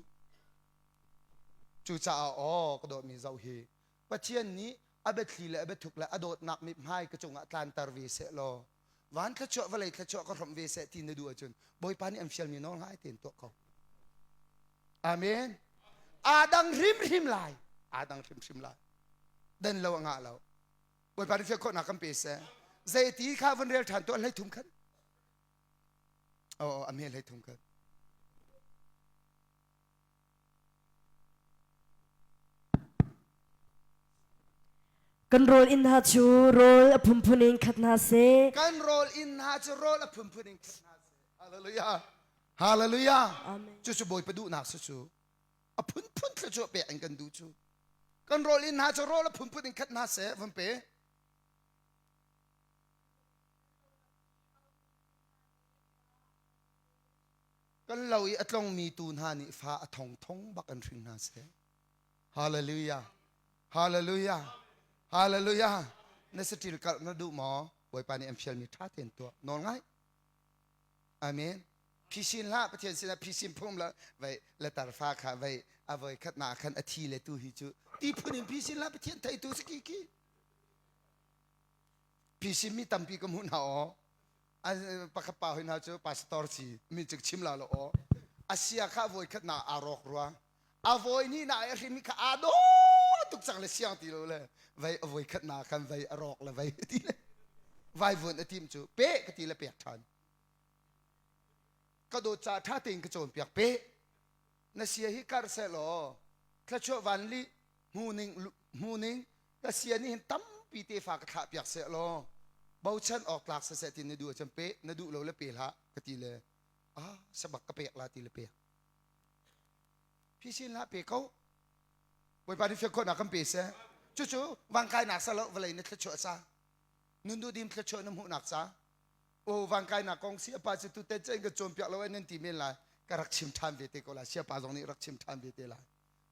Cucaah aw ka dawtmi zoh hi Pathian nih a biathli le a biathuk le a dawtnak mithmai ka cungah tlanter ve seh law van thluachuah vawlei thluachuah ka hrawmh ve seh ti na duh ahcun Bawipa nih an fialmi nawl ngai tein tuah ko. Amen. Aa dang hrimhrim lai. Aa dang hrimhrim lai. Dan lo a ngah lo. Bawipa nih fial khawhnak kan pe seh. Zeiti kha vun rel ṭhan tuah hlei thum khan. Oh, a hme hlei thum khan. Kan rawl inn hna cu rawl a phunphun in khat hna seh. Kan rawl inn hna cu rawl a phunphun in khat hna seh. Hallelujah. Hallelujah. Amen. Cucu Bawipa duhnak si cu. A phunphun thluachuah pek in kan duh cu. Kan rawl inn hna cu rawl a phunphun in khat hna seh. Van pe. Kan lo i a tlongmi tu hna nih fa a thongthong bak an hring hna seh. Hallelujah. Hallelujah. Hallelujah. Na saṭil karh na duh maw? Bawipa nih an fialmi ṭha tein tuah. Nawl ngai. Amen. Phisin hlah Pathian sinah phisin phung la vei letter fa kha vei a voi khat na khan a thi le tu hi cu ti phun in phisin hlah Pathian theitu si ki ki phisin mi tampi ka hmuh hna aw pakhat pa hoi hna cu pastor si mi cu chim la lo aw a sia kha voi khat na aa rawk rua a voi ni na a hrim kha aa do tuk cang le siang ti lo le vei a voi khat na khan vei a rawk le vei ti le vai vun a tim cu pe ka ti le pek ṭhan Ka dawt ca ṭha tein ka cawnpiak pe. Na sia hi karh seh law thluachuah vanli hmu ning hmu ning ka sia nih hin tampi tefa ka thlah piak seh law bochan awk tlak siseh ti na duh ahcun pe na duh lo le pe hlah ka ti le ah sabak ka pek la ti le pek phisin hlah pe ko Bawipa nih fiang khawhnak kan pe seh cucu vangkainak sa lo vawlei na thluachuah ca nun duhdim thluachuah na hmuhnak ca o vangkainak kong siapa cu tuten cen ka cawnpiak lo nan ti men lai ka rak chim ṭhan ve te ko lai siapa zong nih rak chim ṭhan ve te lai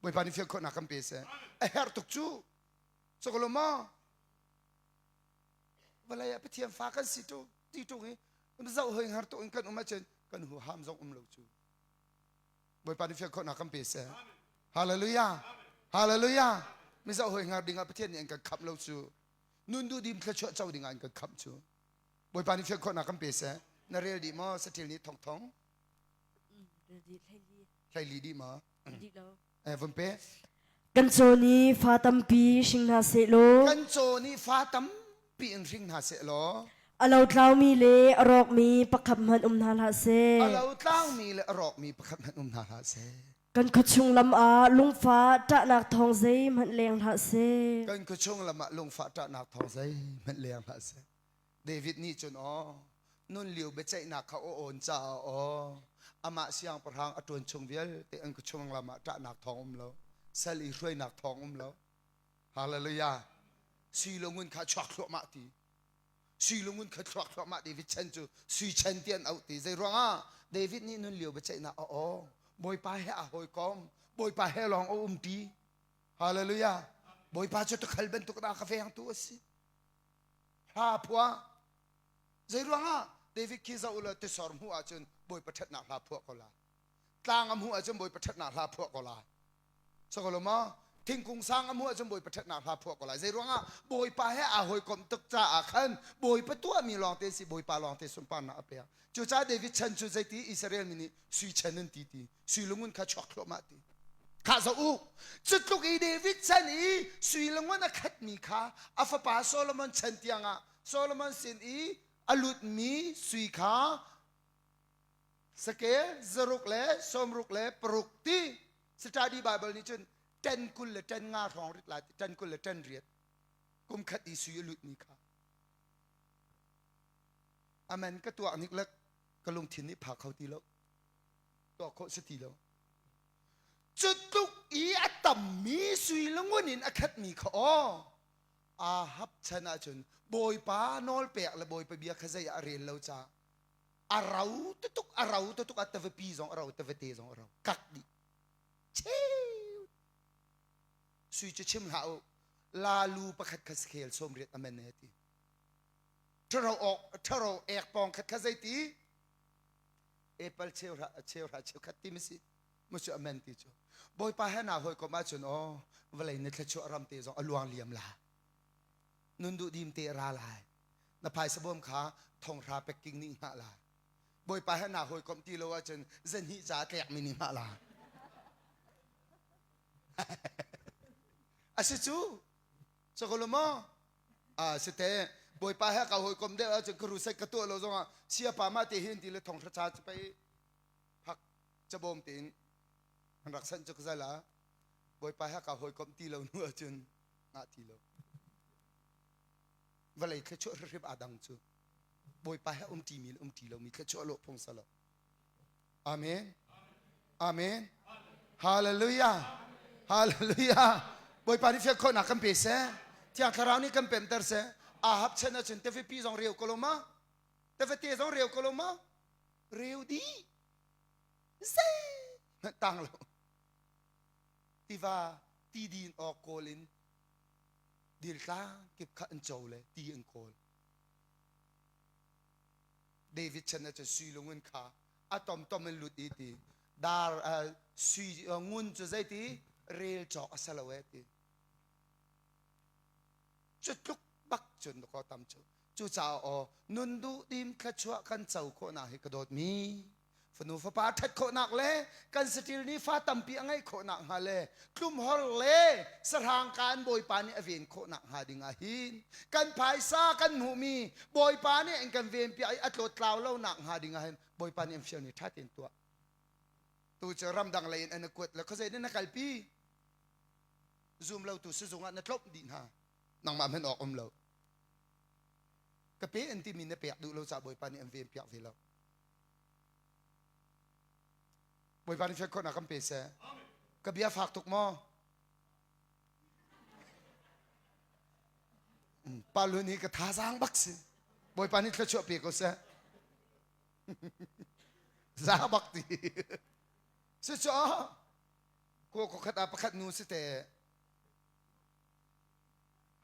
Bawipa nih fiang khawhnak kan pe seh a herh tuk cu sokolo maw vawlei ah Pathian fa kan si tu ti ṭung i zoh hoi har tuk in kan um ahcun kan huham zong um lo cu Bawipa nih fiang khawhnak kan pe seh Hallelujah Hallelujah mi zoh hoi hngar ding ah Pathian nih an kan khamh lo cu nun duhdim thluachuah co ding ah an kan khamh cu Bawipa nih fian khawhnak kan pe seh. Na rel dih maw? Saṭil nih thong thong. Rel dih hleili. Hleili dih maw? Dih lo. Eh, vun pe. Kan caw nih fa tampi hring hna seh law. Kan caw nih fa tampi in hring hna seh law. A lo tlaumi le a rawkmi pakhat hmanh um hna hlah seh. A lo tlaumi le a rawkmi pakhat hmanh um hna hlah seh. Kan khuachung lam ah lungfah ṭahnak thawng zeihmanh leng hlah seh. Kan khuachung lam ah lungfah ṭahnak thawng zeihmanh leng hlah seh. David nih cun aw nun lio biaceihnak kha a awn caah aw amah siangpahrang a ṭuan chung vialte an khuachung lam ah ṭahnak thawng um lo sal i hruainak thawng um lo hallelujah sui le ngun kha chuak thluahmah ti sui le ngun kha thluak thluahmah David chan cu sui chan ti an auh ti zei ruangah David nih nun lio biaceihnak a aw Bawipa he a hawikom Bawipa he lawng a umṭi hallelujah Bawipa cu tukhal bantuk dah ka vengtu a si Hla phuah. Zei ruangah David khi zoh ulaw tisor hmuh ahcun Bawipa ṭhatnak hla phuah ko lai. Tlang a hmuh ahcun Bawipa ṭhatnak hla phuah ko lai. Sokolo maw? Thingkung sang a hmuh ahcun Bawipa ṭhatnak hla phuah ko lai. Zei ruangah Bawipa he aa hawikomh tuk caah khan Bawipa tuahmi lawngte si Bawipa lawngte sunparnak a pek. Cucaah David chan cu zeiti Israel mi nih sui chan an ti ti. Sui lungun kha chuak thluahmah ti. Kha zoh u, cu tluk i David chan i sui le ngun a khatmi kha a fapa Solomon chan tiangah Solomon sin i a lutmi sui kha sakel zaruk le sawmruk le paruk ti study Bible nih cun ṭen 20 le ṭen nga hrawng rit lai ti ṭen 20 le ṭen riat kum khat i sui a lutmi kha amen ka tuah nik le ka lungthin nih phak kho ti lo tuah khawh si ti lo Cu tluk i a tammi sui le ngun in a khatmi kha aw Ahab chan ahcun Bawipa nawlpek le Bawipa bia kha zei ah a rel lo caah a ro tutuk a ro tutuk a tavapi zong a ro tavate zong a ro kak dih cheu sui cu chim hlah u lalu pakhat kha sakhel 80 amen he ti ṭharo ok ṭharo ek pawng khat kha zeiti apple cheuhra cheuhra cheukhat ti masi mu cu amen ti cu bawipa he na hawikom ahcun aw vawlei na thluachuah ram te zong a luang liam la nun duh dim te ra lai na phaisa bawm kha thonghra pekking nih hngah la bawipa he na hawikom ti lo ahcun zanhnih ca tlek mi nih hngah la asi cu Sakolo maw a si te bawipa he ka hawikom deuh ahcun ka rusai ka tuah lo zongah siapa mah te hin ti le thonghra cha cu pei phak cabawm tein an rak sanh cu ka zal ah bawipa he ka hawikom ti lo hnu ahcun ngah ti lo vawlei thluachuah hrihrip aa dang cu bawipa he um ṭimi le um ṭi lomi thluachuah lawh phung salo Amen. Amen. Hallelujah. Hallelujah. Bawipa nih fian khawhnak kan pe seh. Thiang Thlarau nih kan pemter seh. Ahab chan ahcun tefipi zong reu ko lo ma? Tefate zong reu ko lo ma? Reu dih. Zei tang lo. Tiva ti din awk kawl in diltlang kip kha an co le ti an kawl. David chan ahcun sui lungun kha A tomtom in lut i ti. Dar uh, sui uh, ngun cu zeiti rel cawk a si lo e ti. Cu tluk bak cun ko tam cu. Cucaah aw nun duh dim thluachuah kan co khawhnak hi ka dawtmi fanu fapa ṭhat khawhnak le kan saṭil nih fa tampi a ngeih khawhnak hnga le tlumhor le sahrang ka an bawipa nih a ven khawhnak hnga ding ah hin kan phaisa kan hmuhmi bawipa nih an kan ven piak i a tlawttlau lonak hnga ding ah hin bawipa nih an fial ni ṭha tein tuah tu cu ramdang lei in an kuat le khuazei nih na kalpi zum lo tu sizung ah na tlawmh dih hna nangmah hman awk um lo ka pe an timi na pek duh lo ca bawipa nih an ven piak ve lo Bawipa nih fian khawhnak kan pe seh. Ka bia fak tuk maw? Pa Lun hi ka thazaang bak si. Bawipa nih thluachuah pe ko seh. Za bak ti. Si cu ko ko khat ah pakhat nu si te.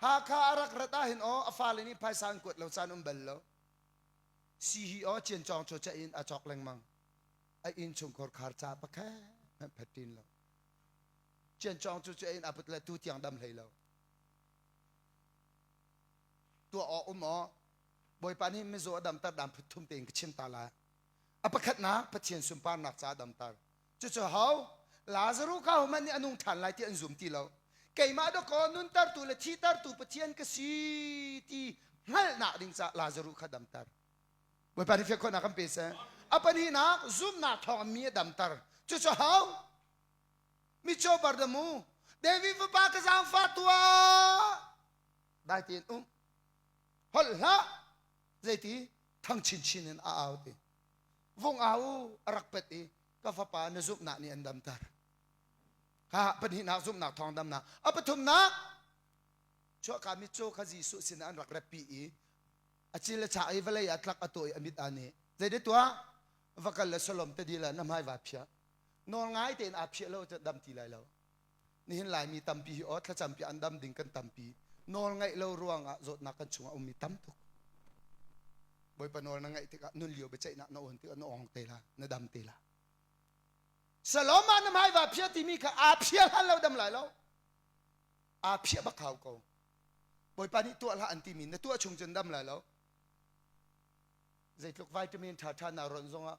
Hakha a rak rat ah hin aw a fale nih phaisa an kuat lo caan um bal lo. Si hi aw ciancawng cu ca in a cawk lengmang. A inn chungkhar khar ca pakhat hmanh phat tin lo. Ciancawng cu cu in a put le tu tiang dam hlei lo. Tuah awk um aw Bawipa nih mizaw a damter dan phut thum tein ka chim ta lai. A pakhatnak Pathian sunparnak ca a damter. Cucu ho? Lazaruh kha hohmanh nih a nung ṭhan lai ti an zum ti lo. Keimah dawkaw nuntertu le thitertu Pathian ka si ti hngalhnak ding caah Lazaruh kha damter. Bawipa nih fian khawhnak kan pe seh. A pahnihnak zumhnak thawng mi a damter. Cucu ho? Micaw Bardamu, David fapa ka zaangfah tuah. Dai tein um. Holh hlah. Zeiti? Thang chinchin in a au ti. Vung au a rak pet i ka fapa na zumhnak nih an damter. Ha pahnihnak zumhnak thawng damnak. A pathumnak chuahka mitcaw kha Jesuh sinah an rak ratpi i a cil le chak i vawlei ah tlak a tuah i a mit aa neh. Zei tuah? Va kal le Salom te dil ah na hmai vaa phiah. Nawl ngai tein aa phiah lo cu dam ti lai lo. Nihin Laimi tampi hi aw thlacam piah an dam ding kan tampi. Nawl ngaih lo ruangah zawtnak kan chungah ummi tam tuk. Bawipa nawl na ngaih tikah nun lio biaceihnak na awn tikah na awng te la, na dam te la. Salom ah na hmai vaa phiah timi kha aa phiah hlan lo dam lai lo. Aa phiah bak hau ko. Bawipa nih tuah hlah an timi na tuah chung cun dam lai lo. Zeitluk vitamin ṭhaṭha naa ronh zongah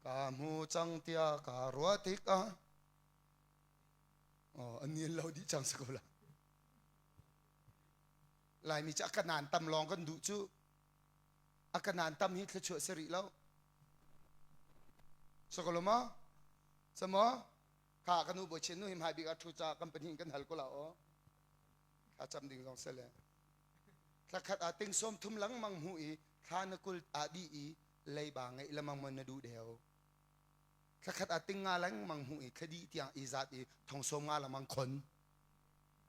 ka hmu cang tiah ka ruah tikah oh, an ni lo dih cang si ko la. Laimi cu a kanaan tam lawng kan duh cu. A kanaan tam hi thluachuah si rih lo. Sokolo maw? Samaw? Kha kan u bawi nu hi hmai bik ah ṭhu ca kan pahnih kan hal ko la aw. Thla cam ding zong sele. Thla khat ah ting sawm thum lengmang hmu i thla na kul ah dih i leiba ngeih lengmang mon na duh deu. Thla khat ah ting nga lengmang hmu i thla dih tiang i zat i thong sawm nga lengmang khon.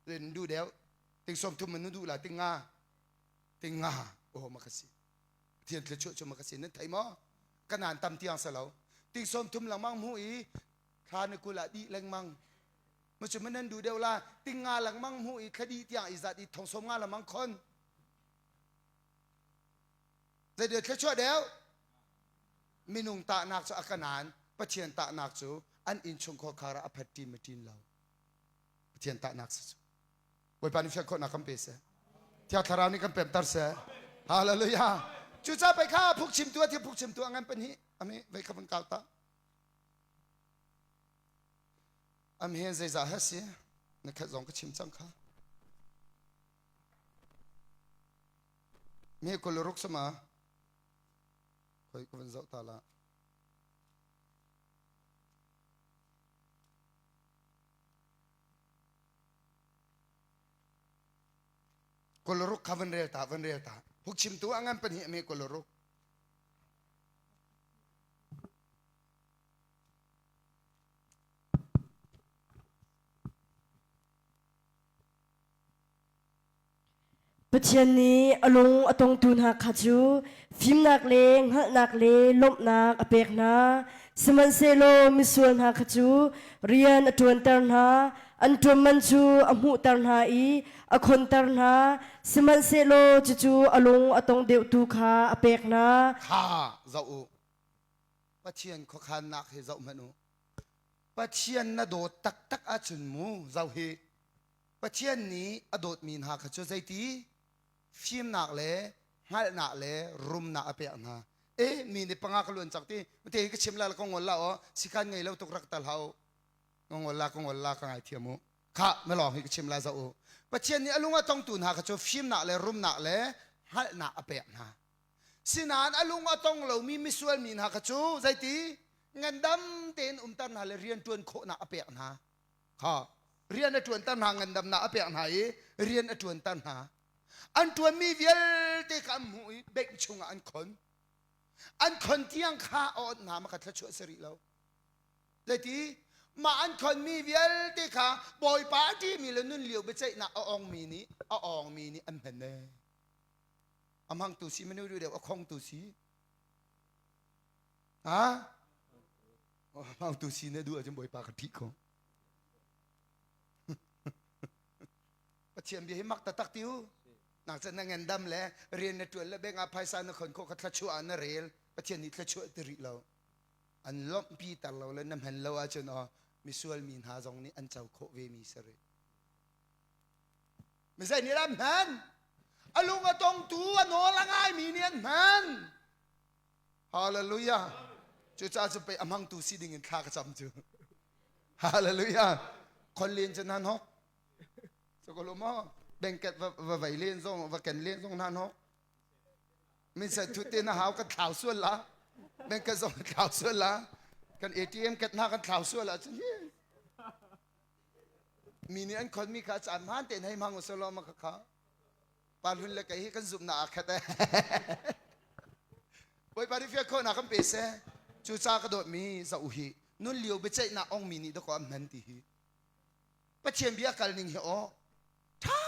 Len duh deu. Ting sawm thum man na duh la ting nga. Ting nga. Oh ma ka si. Pathian thluachuah cu ma ka si nan thei maw? Kanaan tam tiang sa lo. Ting sawm thum lengmang hmu i thla na kul ah dih lengmang. Ma cu nan duh deuh la ting nga lengmang hmu i thla dih tiang i zat i thong sawm nga lengmang khon. Zei thluachuah deuh? Minung tahnak cu a kanaan, Pathian tahnak cu an innchungkhar khar ah a phat ṭin ma ṭin lo. Pathian tahnak si cu. Bawipa nih fian khawhnak kan pe seh. Thiang Thlarau nih kan pemter seh. Hallelujah. Cucaah pei kha phungchimtu a thil phungchimtu a ngan pahnih ami vei kha van kau ta. Am he zeizah he si na khat zong ka chim cang kha. Me kul ruk sama khoi ka van zoh ta la. Kawlruk kha van rel ta van rel ta hukchimtu a ngan pahnih ame kawlruk Pathian nih a lung a tongtu hna kha cu fimnak le hngalhnak le lawmhnak a pek hna. Sihmanhsehlaw misual hna kha cu rian a ṭuanter hna. An ṭuan man cu a hmuhter hna i a khonter hna, sihmanhsehlaw cucu a lung a tong deuhtu kha a pek hna. Kha zoh u. Pathian khuakhannak hi zoh hmanh u. Pathian na dawt taktak ahcun mu zoh hi Pathian nih a dawtmi hna kha cu zeiti fimnak le hngalhnak le rumnak a pek hna. E mi nih panga ka luan cak ti te ka chim la ka ngol la o sikhan ngei lo tuk rak tal hau ka ngol la ka ngol la ka ngai thiam u kha melong hi ka chim la za u Pathian nih a lung a tongtu hna kha cu fimnak le rumnak le hngalhnak a pek hna Sinain a lung a tong lomi misual mi hna kha cu zeiti ngandam tein umter hna le rian ṭuan khawhnak a pek hna. Kha rian a ṭuanter hna ngandamnak a pek hna i rian a ṭuanter hna. An ṭuanmi vialte kha an hmuh i bank chungah an khon. An khon tiang kha a onh hna ma kha thluachuah si rih lo. Zeiti mah an khonmi vialte kha Bawipa a ṭihmi le nun lio biaceihnak a ongmi nih a awngmi nih an hman ee. A hmangtu si manu deuh a khongtu si. Ha? Hmangtu si na duh ahcun Bawipa ka ṭih ko. Pathian bia hi mak taktak ti u. Nak cun na ngandam le rian na ṭuan le beng ah phaisa na khon khawh kha thluachuah ah na rel. Pathian nih thluachuah ti rih lo. An lawmhpi ter lo le na hman lo ahcun aw misual mi hna zong nih an co khawh ve mi si rih. Mizei nih dah hman? A lung a tongtu a nawl a ngaimi nih an hman. Hallelujah. Cucaah cu pei a hmangtu si ding in thla ka cam cu. Hallelujah. Khon len cu nan hok. So ko maw? Bengket va va vei len zong va ken len zong nan hok. Min set thut te na hau kan thlau sual la. Bengket zong kan thlau sual la. Kan ATM ket hna kan thlau sual ah cun hi. Mi nih an khonmi kha caan hmaan tein hei hmang usih law ma kha pa hlun le kei hi kan zumhnak aa khat eh. Bawipa nih fial khawhnak kan pe seh. Cu ca ka dawtmi za u hi nun lio biaceihnak ongmi nih dakaw an hman ti hi. Pathian bia kal ning hi aw ṭha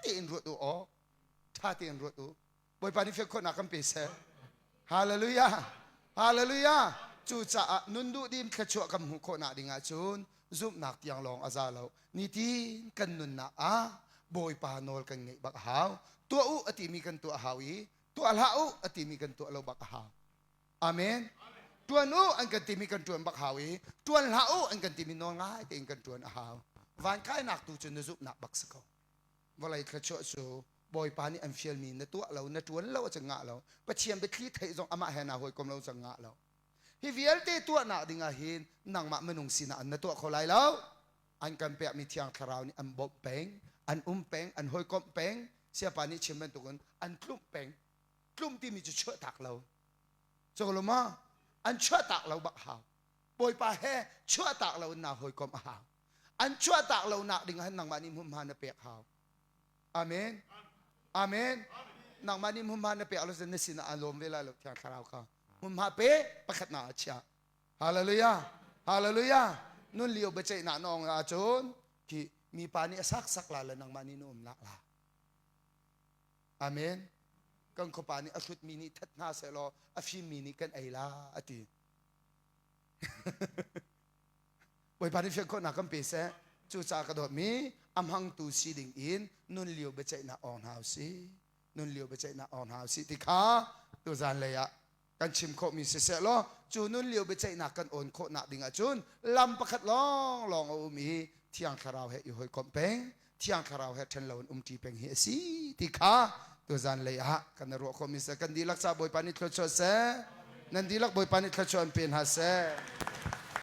tein ruat u aw ṭha tein ruat u. Bawipa nih fial khawhnak kan pe seh. Hallelujah. Hallelujah. Cucaah nun duhdim thluachuah kan hmuh khawhnak ding ahcun zumhnak tiang lawng a za lo. Nitin kan nunnak ah Bawipa nawl kan ngeih bak a hau. Tuah u a timi kan tuah a hau i tuah hlah u a timi kan tuah lo bak a hau. Amen. Tuan u an kan timi kan tuan bak hau i tuan hlah u an kan timi nawl ngai tein kan tuan a hau. Van kainak tu cu na zumhnak bak si ko. Vawlei thluachuah cu Bawipa nih an fialmi na tuah lo, na ṭuan lo ahcun ngah lo. Pathian biathli theih zong amah he naa hawikom lo cang ngah lo. Hi vialte tuahnak ding ah hin nangmah minung sinah an na tuah kho lai lo. An kan pekmi Thiang Thlarau nih an bawmh peng, an um peng, an hawikomh peng. Siapa nih chim bantukin an tlumh peng. Tlumh timi cu chuahtak lo. Cu ma? An chuahtak lo bak hau. Bawipa he chuahtak lo in naa hawikomh a hau. An chuahtak lo nak ding ah nangmah nih hmunhma na pek hau. Amen. Amen. Nangmah nih hmunhma na pek lo na sinah aa lawm ve lai lo Thiang Thlarau kha. Hmunhma pe pakhat na ah chia. Hallelujah. Hallelujah. Nun lio biaceihnak na ong ahcun khi mipa nih a sak sak la le nangmah nih na um nak la. Amen. Kan khuapa nih a hrutmi nih that hna seh law a fimmi nih kan ei la a ti. Bawipa nih fian khawhnak kan pe seh. Cucaah ka dawtmi a hmangtu si ding in nun lio biaceihnak awng hna usih. Nun lio biaceihnak awng hna usih ti kha tuzan lei ah kan chim khawhmi siseh law cu nun lio biaceihnak kan awn khawhnak ding ahcun lam pakhat lawnglawng a um i Thiang Thlarau he i hawikomh peng Thiang Thlarau he ṭhen loin umṭi peng hi a si ti kha tuzan lei ah kan i ruah khawhmi seh kan dihlak ca Bawipa nih thluachuah seh nan dihlak Bawipa nih thluachuah an pe hna seh.